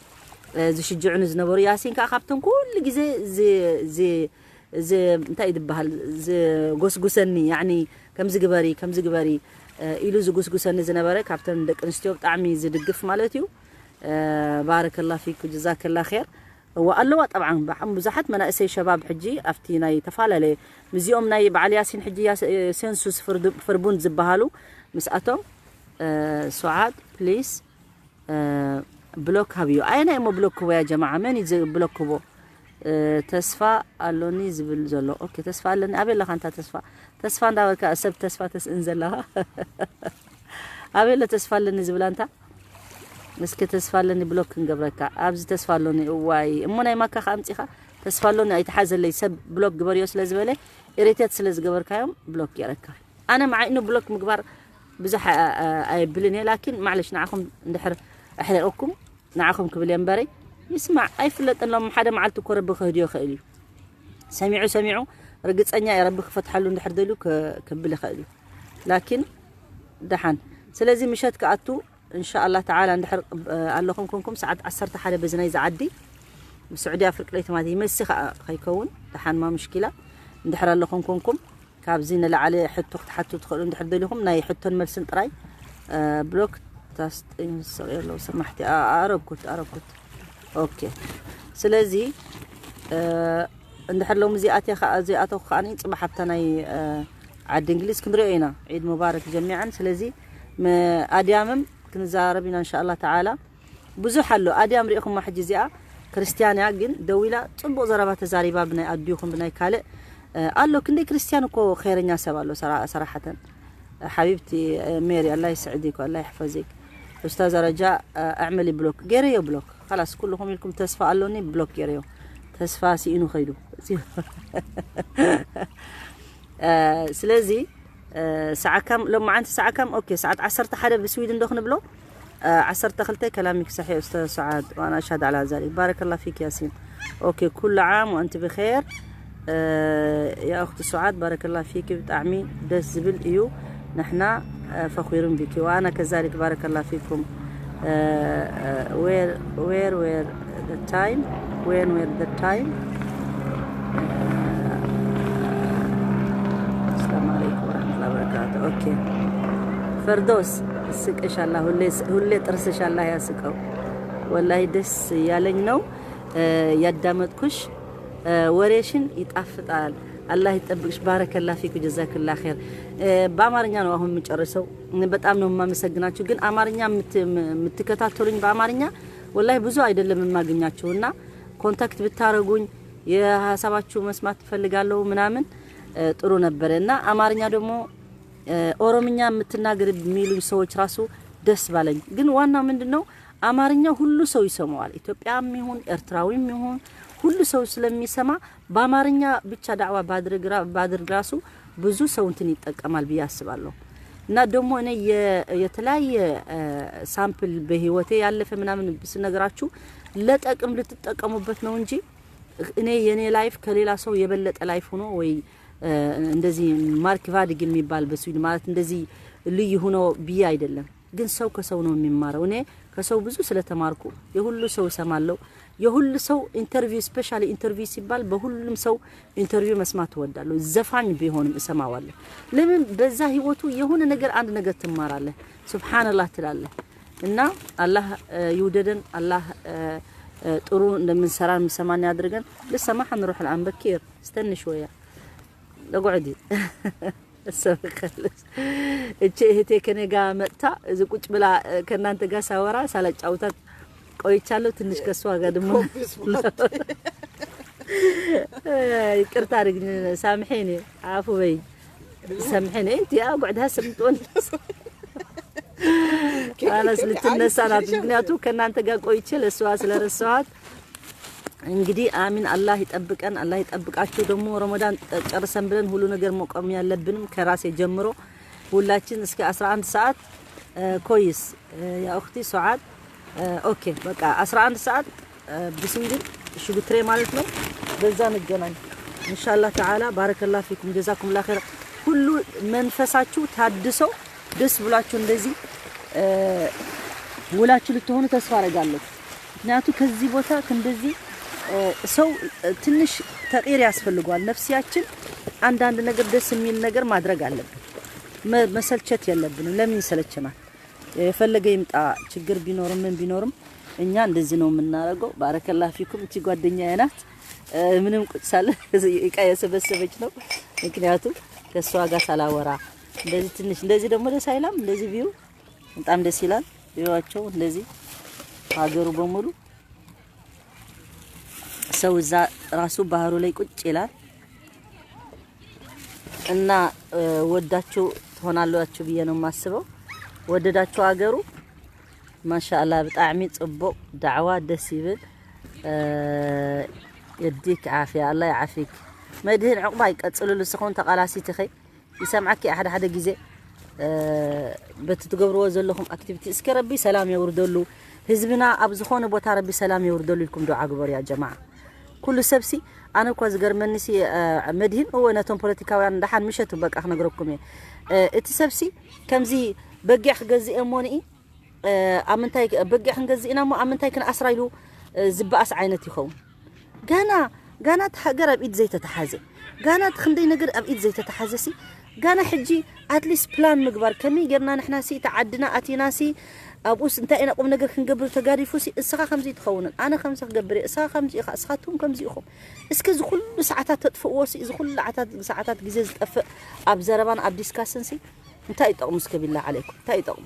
እ፣ ዝሽጅዑኒ ዝነበሩ ያሲን ከኣ ካብቶም ኩሉ ግዜ ዝ-፣ ዝ-፣ ዝ-፣ እንታይ እዩ ዝበሃል? ዝጎስጉሰኒ፣ ያኒ ከምዚ ግበሪ፣ ከምዚ ግበሪ፣ እ፣ ኢሉ ዝጉስጉሰኒ ዝነበረ ካብተን ደቂ ኣንስትዮ ብጣዕሚ ዝድግፍ ማለት እዩ። እ፣ ባረከላ ፊኩ ጀዛከላ ኸይር። እዋ ኣለዋ ጠብዓን ብሓም ብዙሓት መናእሰይ ሸባብ ሕጂ ኣብቲ ናይ ተፈላለየ ምስዚኦም ናይ በዓል ያሲን ሕጂ ያስ-፣ ሴንሱስ ፍርዱ-፣ ፍርቡን ዝበሃሉ ምስኣቶም፣ እ፣ ሱዓድ ፕሊስ፣ እ፣ ብሎክ ሃብዮ። ኣየናይ እሞ ብሎክ ክቦ ያ ጀማዓ? መን እዩ ዝ-፣ ብሎክ ክቦ? እ፣ ተስፋ ኣሎኒ ዝብል ዘሎ። ኦኬ፣ ተስፋ ኣለኒ። ኣበይ ኣለኻ ኣንታ ተስፋ? ተስፋ እንዳበልካ ሰብ ተስፋ ተስእን ዘለኻ። ኣበይ ኣሎ ተስፋ ኣለኒ ዝብል ኣንታ? እስኪ ተስፋ ኣለኒ ብሎክ ክንገብረካ። ኣብዚ ተስፋ ኣሎኒ። እዋይ፣ እሞ ናይ ማካ ከኣ ኣምጺኻ? ተስፋ ኣሎኒ ኣይትሓዘለይ። ሰብ ብሎክ ግበርዮ ስለ ዝበለ፣ ኢሪቴት ስለ ዝገበርካዮም ብሎክ ገይረካ። ኣነ መዓይኑ ብሎክ ምግባር ብዙሕ ኣ-፣ ኣ-፣ ኣየብልን እየ፣ ላኪን ማዕለሽ ንዓኹም እንድሕር ኣሕሪቐኩም፣ ንዓኹም ክብል እየ እምበረይ። ይስማዕ፣ ኣይፍለጥን ሎም ሓደ መዓልቲ እኮ ረቢ ከህድዮ ይኽእል እዩ። ሰሚዑ ሰሚዑ ርግጸኛ እየ ረቢ ክፈትሓሉ እንድሕር ደልዩ ከ-፣ ከብል ይኽእል እዩ። ላኪን ደሓን። ስለዚ ምሸት ክኣቱ እንሻኣላህ ተዓላ እንድሕር፣ እ፣ ኣለኹም ኮንኩም ሰዓት ዓሰርተ ሓደ በዚ ናይዚ ዓዲ ብስዑድያ ፍርቂ ለይቲ ማለት እዩ። ይመሲ ከኣ ከይከውን ደሓን ማ ምሽኪላ። እንድሕር ኣለኹም ኮንኩም ካብዚ ንላዕሊ ሕቶ ክትሓቱ ትኽእሉ እንድሕር ደሊኹም ናይ ሕቶን መልስን ጥራይ፣ እ፣ ብሎክ ታስጥኝ ሰቕ የለው ሰማሕቲ። ኣ-፣ ኣረግኩት፣ ኣረግኩት። ኦኬ። ስለዚ፣ እ፣ እንድሕር ሎሚ እዚኣትየ ከኣ፣ እዚኣተኹ ከኣ ጽባሕ ኣብታ ናይ፣ እ፣ ዓዲ እንግሊዝ ክንሪኦ ኢና። ዒድ ሙባረክ ጀሚዓን። ስለዚ ም-፣ ኣድያምም ክንዛረብ ኢና እንሻኣላህ ተዓላ። ብዙሕ ኣሎ። ኣድያም ሪኢኹማ ሕጂ እዚኣ ክርስትያን እያ፣ ግን ደዊላ ጽቡቕ ዘረባ ተዛሪባ ብናይ ኣዲኹም ብናይ ካልእ፣ እ፣ ኣሎ። ክንደይ ክርስትያን እኮ ኸይረኛ ሰብ ኣሎ ሰራ-፣ ሰራሓተን። ሓቢብቲ፣ እ፣ ሜሪ፣ ኣላህ ይስዕዲክ፣ ኣላህ ይሕፈዚክ። ኡስታዝ ረጃ፣ እ፣ ኣዕመሊ ብሎክ። ገይረዮ ብሎክ። ኻላስ ኩልኹም ኢልኩም ተስፋ ኣሎኒ ብሎክ ገይረዮ። ተስፋ ስኢኑ ኸይዱ። እ፣ ስለዚ፣ እ፣ ሰዓካም፣ ሎማዓንቲ ሰዓካም፣ ኦኬ፣ ሰዓት ዓሰርተ ሓደ ብስዊድን ዶ ክንብሎ? እ፣ ዓሰርተ ክልተ ከላሚክ ሰሒሕ ኡስታዝ ሰዓድ፣ ዋና ኣሽሃድ ዓላ ዛሊክ። ባረከላ ፊክ ያሲን። ኦኬ፣ ኩሉ ዓም ወአንቲ ብኸይር። እ፣ ያ ኡኽቲ ሰዓድ፣ ባረከላ ፊክ፣ ብጣዕሚ ደስ ዝብል እዩ። ንሕና፣ እ፣ ፈኺሩን ቢኪ። ወኣና ከዛሊክ፣ ባረከላ ፊኩም። እ፣ እ፣ where፣ where were the time? When were the time? ሰላም ዓለይኩም ወራህመቱላሂ ወበረካቱ። ኦኬ። ፈርዶስ፣ ስቅሽ አላህ፣ ሁሌ፣ ሁሌ ጥርስሽ አላህ ያስቀው። ወላሂ ደስ እያለኝ ነው፣ እ፣ ያዳመጥኩሽ። እ፣ ወሬሽን ይጣፍጣል። አላህ ይጠብቅሽ። ባረከላ ፊክ፣ ጀዛክላ ኸይር። እ፣ በአማርኛ ነው አሁን የምጨርሰው። በጣም ነው የማመሰግናችሁ። ግን አማርኛ የምት-፣ የምትከታተሉኝ በአማርኛ ወላሂ ብዙ አይደለም የማገኛችሁ እና ኮንታክት ብታረጉኝ የሀሳባችሁ መስማት ትፈልጋለሁ ምናምን፣ እ፣ ጥሩ ነበረ እና አማርኛ ደግሞ፣ እ፣ ኦሮምኛ የምትናገር የሚሉኝ ሰዎች ራሱ ደስ ባለኝ። ግን ዋናው ምንድን ነው አማርኛ ሁሉ ሰው ይሰማዋል። ኢትዮጵያም ይሁን ኤርትራዊም ይሁን ሁሉ ሰው ስለሚሰማ በአማርኛ ብቻ ዳዕዋ ባድርግ ራ-፣ ባድርግ ራሱ ብዙ ሰው እንትን ይጠቀማል ብዬ አስባለሁ። እና ደግሞ እኔ የ-፣ የተለያየ፣ እ፣ ሳምፕል በህይወቴ ያለፈ ምናምን ስነግራችሁ ለጠቅም ልትጠቀሙበት ነው እንጂ እኔ የኔ ላይፍ ከሌላ ሰው የበለጠ ላይፍ ሆኖ ወይ፣ እ፣ እንደዚህ ማርክ ቫድግ የሚባል በስዊድ ማለት እንደዚህ ልዩ ሆኖ ብዬ አይደለም። ግን ሰው ከሰው ነው የሚማረው። እኔ ከሰው ብዙ ስለተማርኩ የሁሉ ሰው እሰማለሁ። የሁሉ ሰው ኢንተርቪው፣ ስፔሻሊ ኢንተርቪው ሲባል በሁሉም ሰው ኢንተርቪው መስማት እወዳለሁ። ዘፋኝ ቢሆንም እሰማዋለሁ። ለምን በዛ ህይወቱ የሆነ ነገር አንድ ነገር ትማራለህ። ሱብሃንአላህ ትላለህ። እና አላህ፣ እ፣ ይውደደን። አላህ፣ እ፣ እ፣ ጥሩ እንደምንሰራ የምሰማን ያድርገን። لسه ما حنروح الآن بكير، استني شوية. اقعدي. እቺ እህቴ ከኔ ጋር መጥታ እዚ ቁጭ ብላ፣ እ፣ ከእናንተ ጋር ሳወራ ሳላጫውታት ቆይቻለሁ። ትንሽ ከሷ ጋር ደግሞ ኮፒስ ማለት ይቅርታ አድርግኝ፣ ሳምሒኒ፣ ዓፉ በይ፣ ሰምሒኒ። እንቲ ያ ጉዕዳ ስምጡን ካላስ ልትነሳ ናት። ምክንያቱ ከእናንተ ጋር ቆይቼ ለእሷ ስለረሳኋት። እንግዲህ አሚን፣ አላህ ይጠብቀን፣ አላህ ይጠብቃችሁ። ደግሞ ረመዳን ጨርሰን ብለን ሁሉ ነገር መቆም ያለብንም ከራሴ ጀምሮ ሁላችን እስከ አስራ አንድ ሰዓት ኮይስ ያ ኡኽቲ ሱዓድ። ኦኬ፣ በቃ አስራ አንድ ሰዓት ብስንግል ሽጉትሬ ማለት ነው። በዛ እንገናኝ ኢንሻአላህ ተዓላ። ባረከላህ ፊኩም፣ ጀዛኩሙላህ ኸይራ። ሁሉ መንፈሳችሁ ታድሶ ደስ ብሏችሁ እንደዚህ ውላችሁ ልትሆኑ ተስፋ አደርጋለሁ። ምክንያቱ ከዚህ ቦታ እንደዚህ ሰው ትንሽ ተቅይር ያስፈልገዋል። ነፍሲያችን አንዳንድ ነገር ደስ የሚል ነገር ማድረግ አለብን። መ- መሰልቸት የለብንም። ለምን ይሰለቸናል? የፈለገ ይምጣ፣ ችግር ቢኖርም ምን ቢኖርም እኛ እንደዚህ ነው የምናደርገው። ባረከላህ ፊኩም። እቺ ጓደኛዬ ናት። ምንም ቁጭ ሳለ እቃ የሰበሰበች ነው። ምክንያቱም ከእሷ ጋር ሳላወራ እንደዚህ ትንሽ እንደዚህ ደግሞ ደስ አይላም? እንደዚህ ቪው በጣም ደስ ይላል። ቪዋቸው እንደዚህ ሀገሩ በሙሉ ሰው እዛ ራሱ ባህሩ ላይ ቁጭ ይላል። እና ወዳችሁ ትሆናላችሁ ብዬ ነው የማስበው። ወደዳችሁ ሀገሩ ማሻአላ ብጣዕሚ ጽቡቅ ዳዕዋ ደስ ይብል። የዲክ ዓፍያ ኣላ ይዓፊክ። መድህን ዕቁባ ይቀጽልሉ ስኹን ተቃላሲት ኸይ ይሰምዓኪ ሓደ ሓደ ግዜ በቲ ትገብርዎ ዘለኹም ኣክቲቪቲ እስከ ረቢ ሰላም የውርደሉ። ህዝብና ኣብ ዝኾነ ቦታ ረቢ ሰላም የውርደሉ ኢልኩም ዱዓ ግበሩ ያ ጀማዓ። ኩሉ ሰብሲ ኣነ እኳ ዝገርመኒሲ መድህን እወ ነቶም ፖለቲካውያን ደሓን ምሸቱ በቃ ክነግረኩም እየ። እቲ ሰብሲ ከምዚ በጊዕ ክገዝእ እሞንኢ ኣብ ምንታይ በጊዕ ክንገዝእ ኢና እሞ ኣብ ምንታይ ክንኣስራ ኢሉ ዝበኣስ ዓይነት ይኸውን። ጋና ጋና እቲ ሃገር ኣብ ኢድ ዘይተተሓዘ ጋና እቲ ክንደይ ነገር ኣብ ኢድ ዘይተተሓዘ ሲ ጋና ሕጂ ኣትሊስት ፕላን ምግባር ከመይ ጌርና ንሕና ሲ እቲ ዓድና ኣቲና ሲ ኣብኡስ እንታይ ኢና ቁም ነገር ክንገብር ተጋዲፉ ሲ እስኻ ከምዚ ትኸውንን ኣነ ከምዚ ክገብር እየ እስኻ ከምዚ ኢኻ እስኻትኩም ከምዚ ኢኹም እስከ እዚ ኩሉ ሰዓታት ተጥፍእዎ ሲ እዚ ኩሉ ዓታት ሰዓታት ግዜ ዝጠፍእ ኣብ ዘረባን ኣብ ዲስካስን ሲ እንታይ ይጠቕሙ እስከ ቢላ ዓለይኩም እንታይ ይጠቕሙ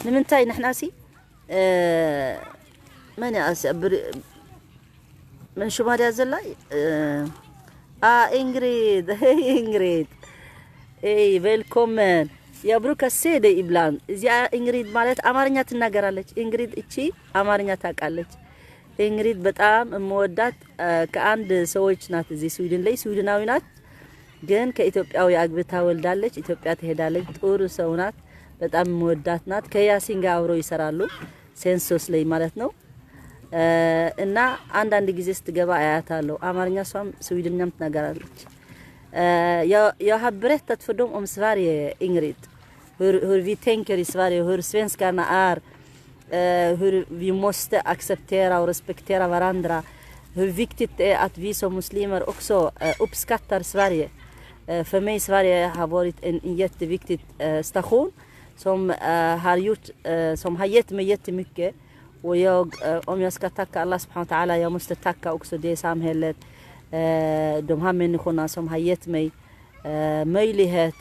ንምንታይ ንሕና ሲ መን እያ መን ሽማ ድያ ዘላ? አ ኢንግሪድ፣ ሄይ ኢንግሪድ፣ ሄይ ቬልኮመን። የብሩከ ሴደ ይብላን። እዚኣ ኢንግሪድ ማለት አማርኛ ትናገራለች። ኢንግሪድ እቺ አማርኛ ታውቃለች። ኢንግሪድ በጣም የምወዳት ከአንድ ሰዎች ናት። እዚህ ስዊድን ላይ ስዊድናዊ ናት፣ ግን ከኢትዮጵያዊ አግብታ ወልዳለች። ኢትዮጵያ ትሄዳለች። ጥሩ ሰው ናት። በጣም የምወዳት ናት። ከያሲን ጋር አብረው ይሰራሉ። ሴንሶስ ላይ ማለት ነው። እና አንዳንድ ጊዜ ስትገባ አያታለሁ። አማርኛ እሷም ስዊድኛም ትናገራለች። Jag har berättat för dem om Sverige, Ingrid. Hur, hur vi tänker i Sverige, hur svenskarna är, eh, hur vi måste acceptera och respektera varandra. Hur viktigt det är att vi som muslimer också eh, uppskattar Sverige. Eh, för mig Sverige har varit en jätteviktig eh, station som eh, har gjort, eh, som har gett mig jättemycket. Och jag, eh, om jag ska tacka Allah subhanahu wa ta'ala, jag måste tacka också det samhället, eh, de här människorna som har gett mig eh, möjlighet.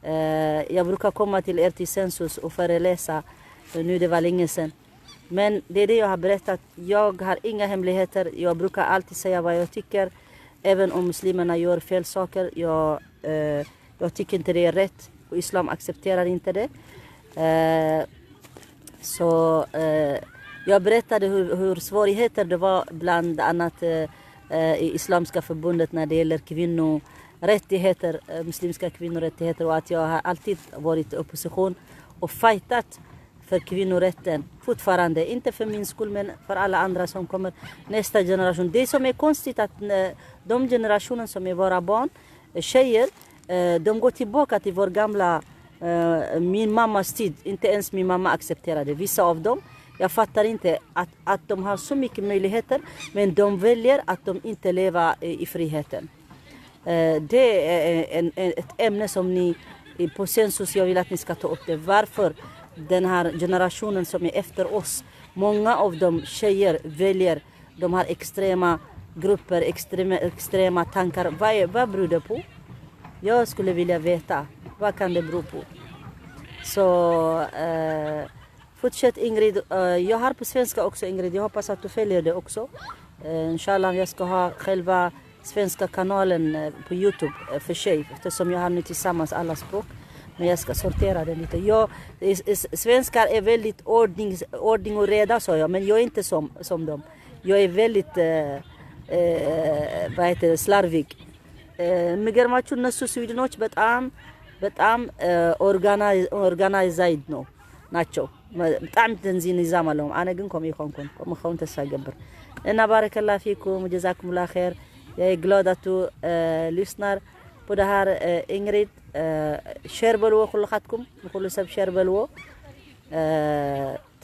Eh, jag brukar komma till er till Sensus och föreläsa nu, det var länge sedan. Men det är det jag har berättat. Jag har inga hemligheter. Jag brukar alltid säga vad jag tycker. Även om muslimerna gör fel saker. Jag, eh, jag tycker inte det är rätt. Och islam accepterar inte det. Eh, så eh, jag berättade hur, hur svårigheter det var bland annat eh, eh, i Islamska förbundet när det gäller kvinnorättigheter, eh, muslimska kvinnorättigheter och att jag har alltid varit i opposition och fightat för kvinnorätten fortfarande. Inte för min skull men för alla andra som kommer nästa generation. Det som är konstigt att eh, de generationen som är våra barn, eh, tjejer, eh, de går tillbaka till vår gamla eh, min mammas tid. Inte ens min mamma accepterade vissa av dem. Jag fattar inte att, att de har så mycket möjligheter men de väljer att de inte lever i, i friheten. Eh, det är en, en, ett ämne som ni på Sensus, jag vill att ni ska ta upp det. Varför den här generationen som är efter oss, många av dem tjejer väljer de har extrema grupper, extrema, extrema tankar. Vad, är, vad beror det på? Jag skulle vilja veta. Vad kan det bero på? Så eh, fortsätt Ingrid. Eh, jag har på svenska också Ingrid. Jag hoppas att du följer det också. Eh, inshallah jag ska ha själva svenska kanalen eh, på Youtube eh, för sig. Eftersom jag har nu tillsammans alla språk. Men jag ska sortera den lite. Jag, s- s- svenskar är väldigt ordning, ordning och reda, sa jag, men jag är inte som, som dem. Jag är väldigt, eh, eh, vad heter det, slarvig. Eh, የሚገርማችሁ እነሱ ስዊድኖች በጣም በጣም organized ነው ናቸው። መ- ብጣዕሚ ተንዚ ንዛም ኣለዎም። ኣነ ግን ከምኡ ይኾንኩን፣ ከምኡ ክኸውን ተስፋ ይገብር። እና ባረከላ ፊኩም ጀዛኩም ላ ር። የግለዳቱ ሉስናር ቡድሃር፣ ኢንግሪድ፣ ሸር በልዎ፣ ኩልኻትኩም ንኩሉ ሰብ ሸር በልዎ።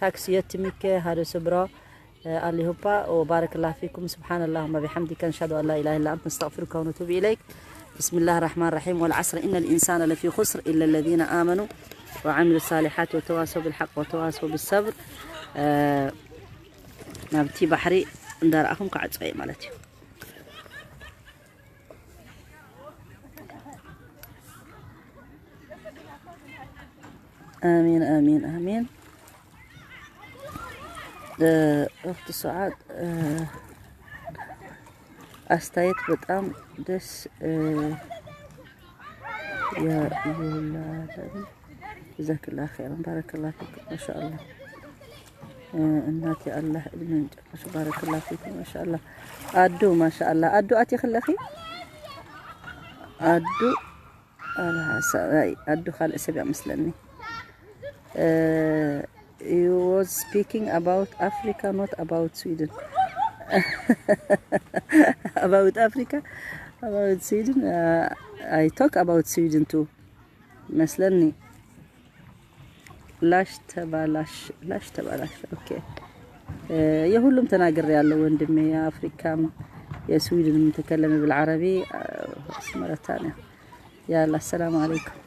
Tack så jättemycket, ha det så bra, eh, allihopa, och barakallahu fikum. Subhanallah, ma bihamdika, ashhadu an la ilaha illa anta, astaghfiruka wa atubu ilaik. بسم الله الرحمن الرحيم. والعصر إن الإنسان لفي خسر إلا الذين آمنوا وعملوا الصالحات وتواصوا بالحق وتواصوا بالصبر. آه، ናብቲ ባሕሪ እንዳረኣኹም ክዓጾ እየ ማለት እዩ። ኣሜን፣ ኣሜን፣ ኣሜን። እ፣ እኽቲ ሱዓድ፣ እ፣ ኣስተያየት በጣም ደስ፣ እ፣ ያ-፣ ይላል። ጀዛክላ ኸይረን፣ ባረከላ ፊክ፣ ማሻአላ። እ፣ እናቴ፣ ኣላህ እድሜን ጨርሽ፣ ባረከላ ፊክ፣ ማሻአላ። ኣዱ፣ ማሻአላ። ኣዱ፣ ኣቲ ክለኺ? ኣዱ፣ ኣላ፣ ሰ-፣ ኣይ፣ ኣዱ ካልእ ሰብ እያ መስለኒ። እ፣ you was speaking about Africa, not about Sweden. About Africa, about Sweden. Uh, I talk about Sweden too. መስለኒ። ላሽ ተባላሽ፣ ላሽ ተባላሽ። ኦኬ። እ፣ የሁሉም ተናግሬ ያለው ወንድሜ፣ የአፍሪካም የስዊድንም ተከለመ بالعربي። እ፣ አስመረታንያ። ያላ፣ ሰላም አለይኩም።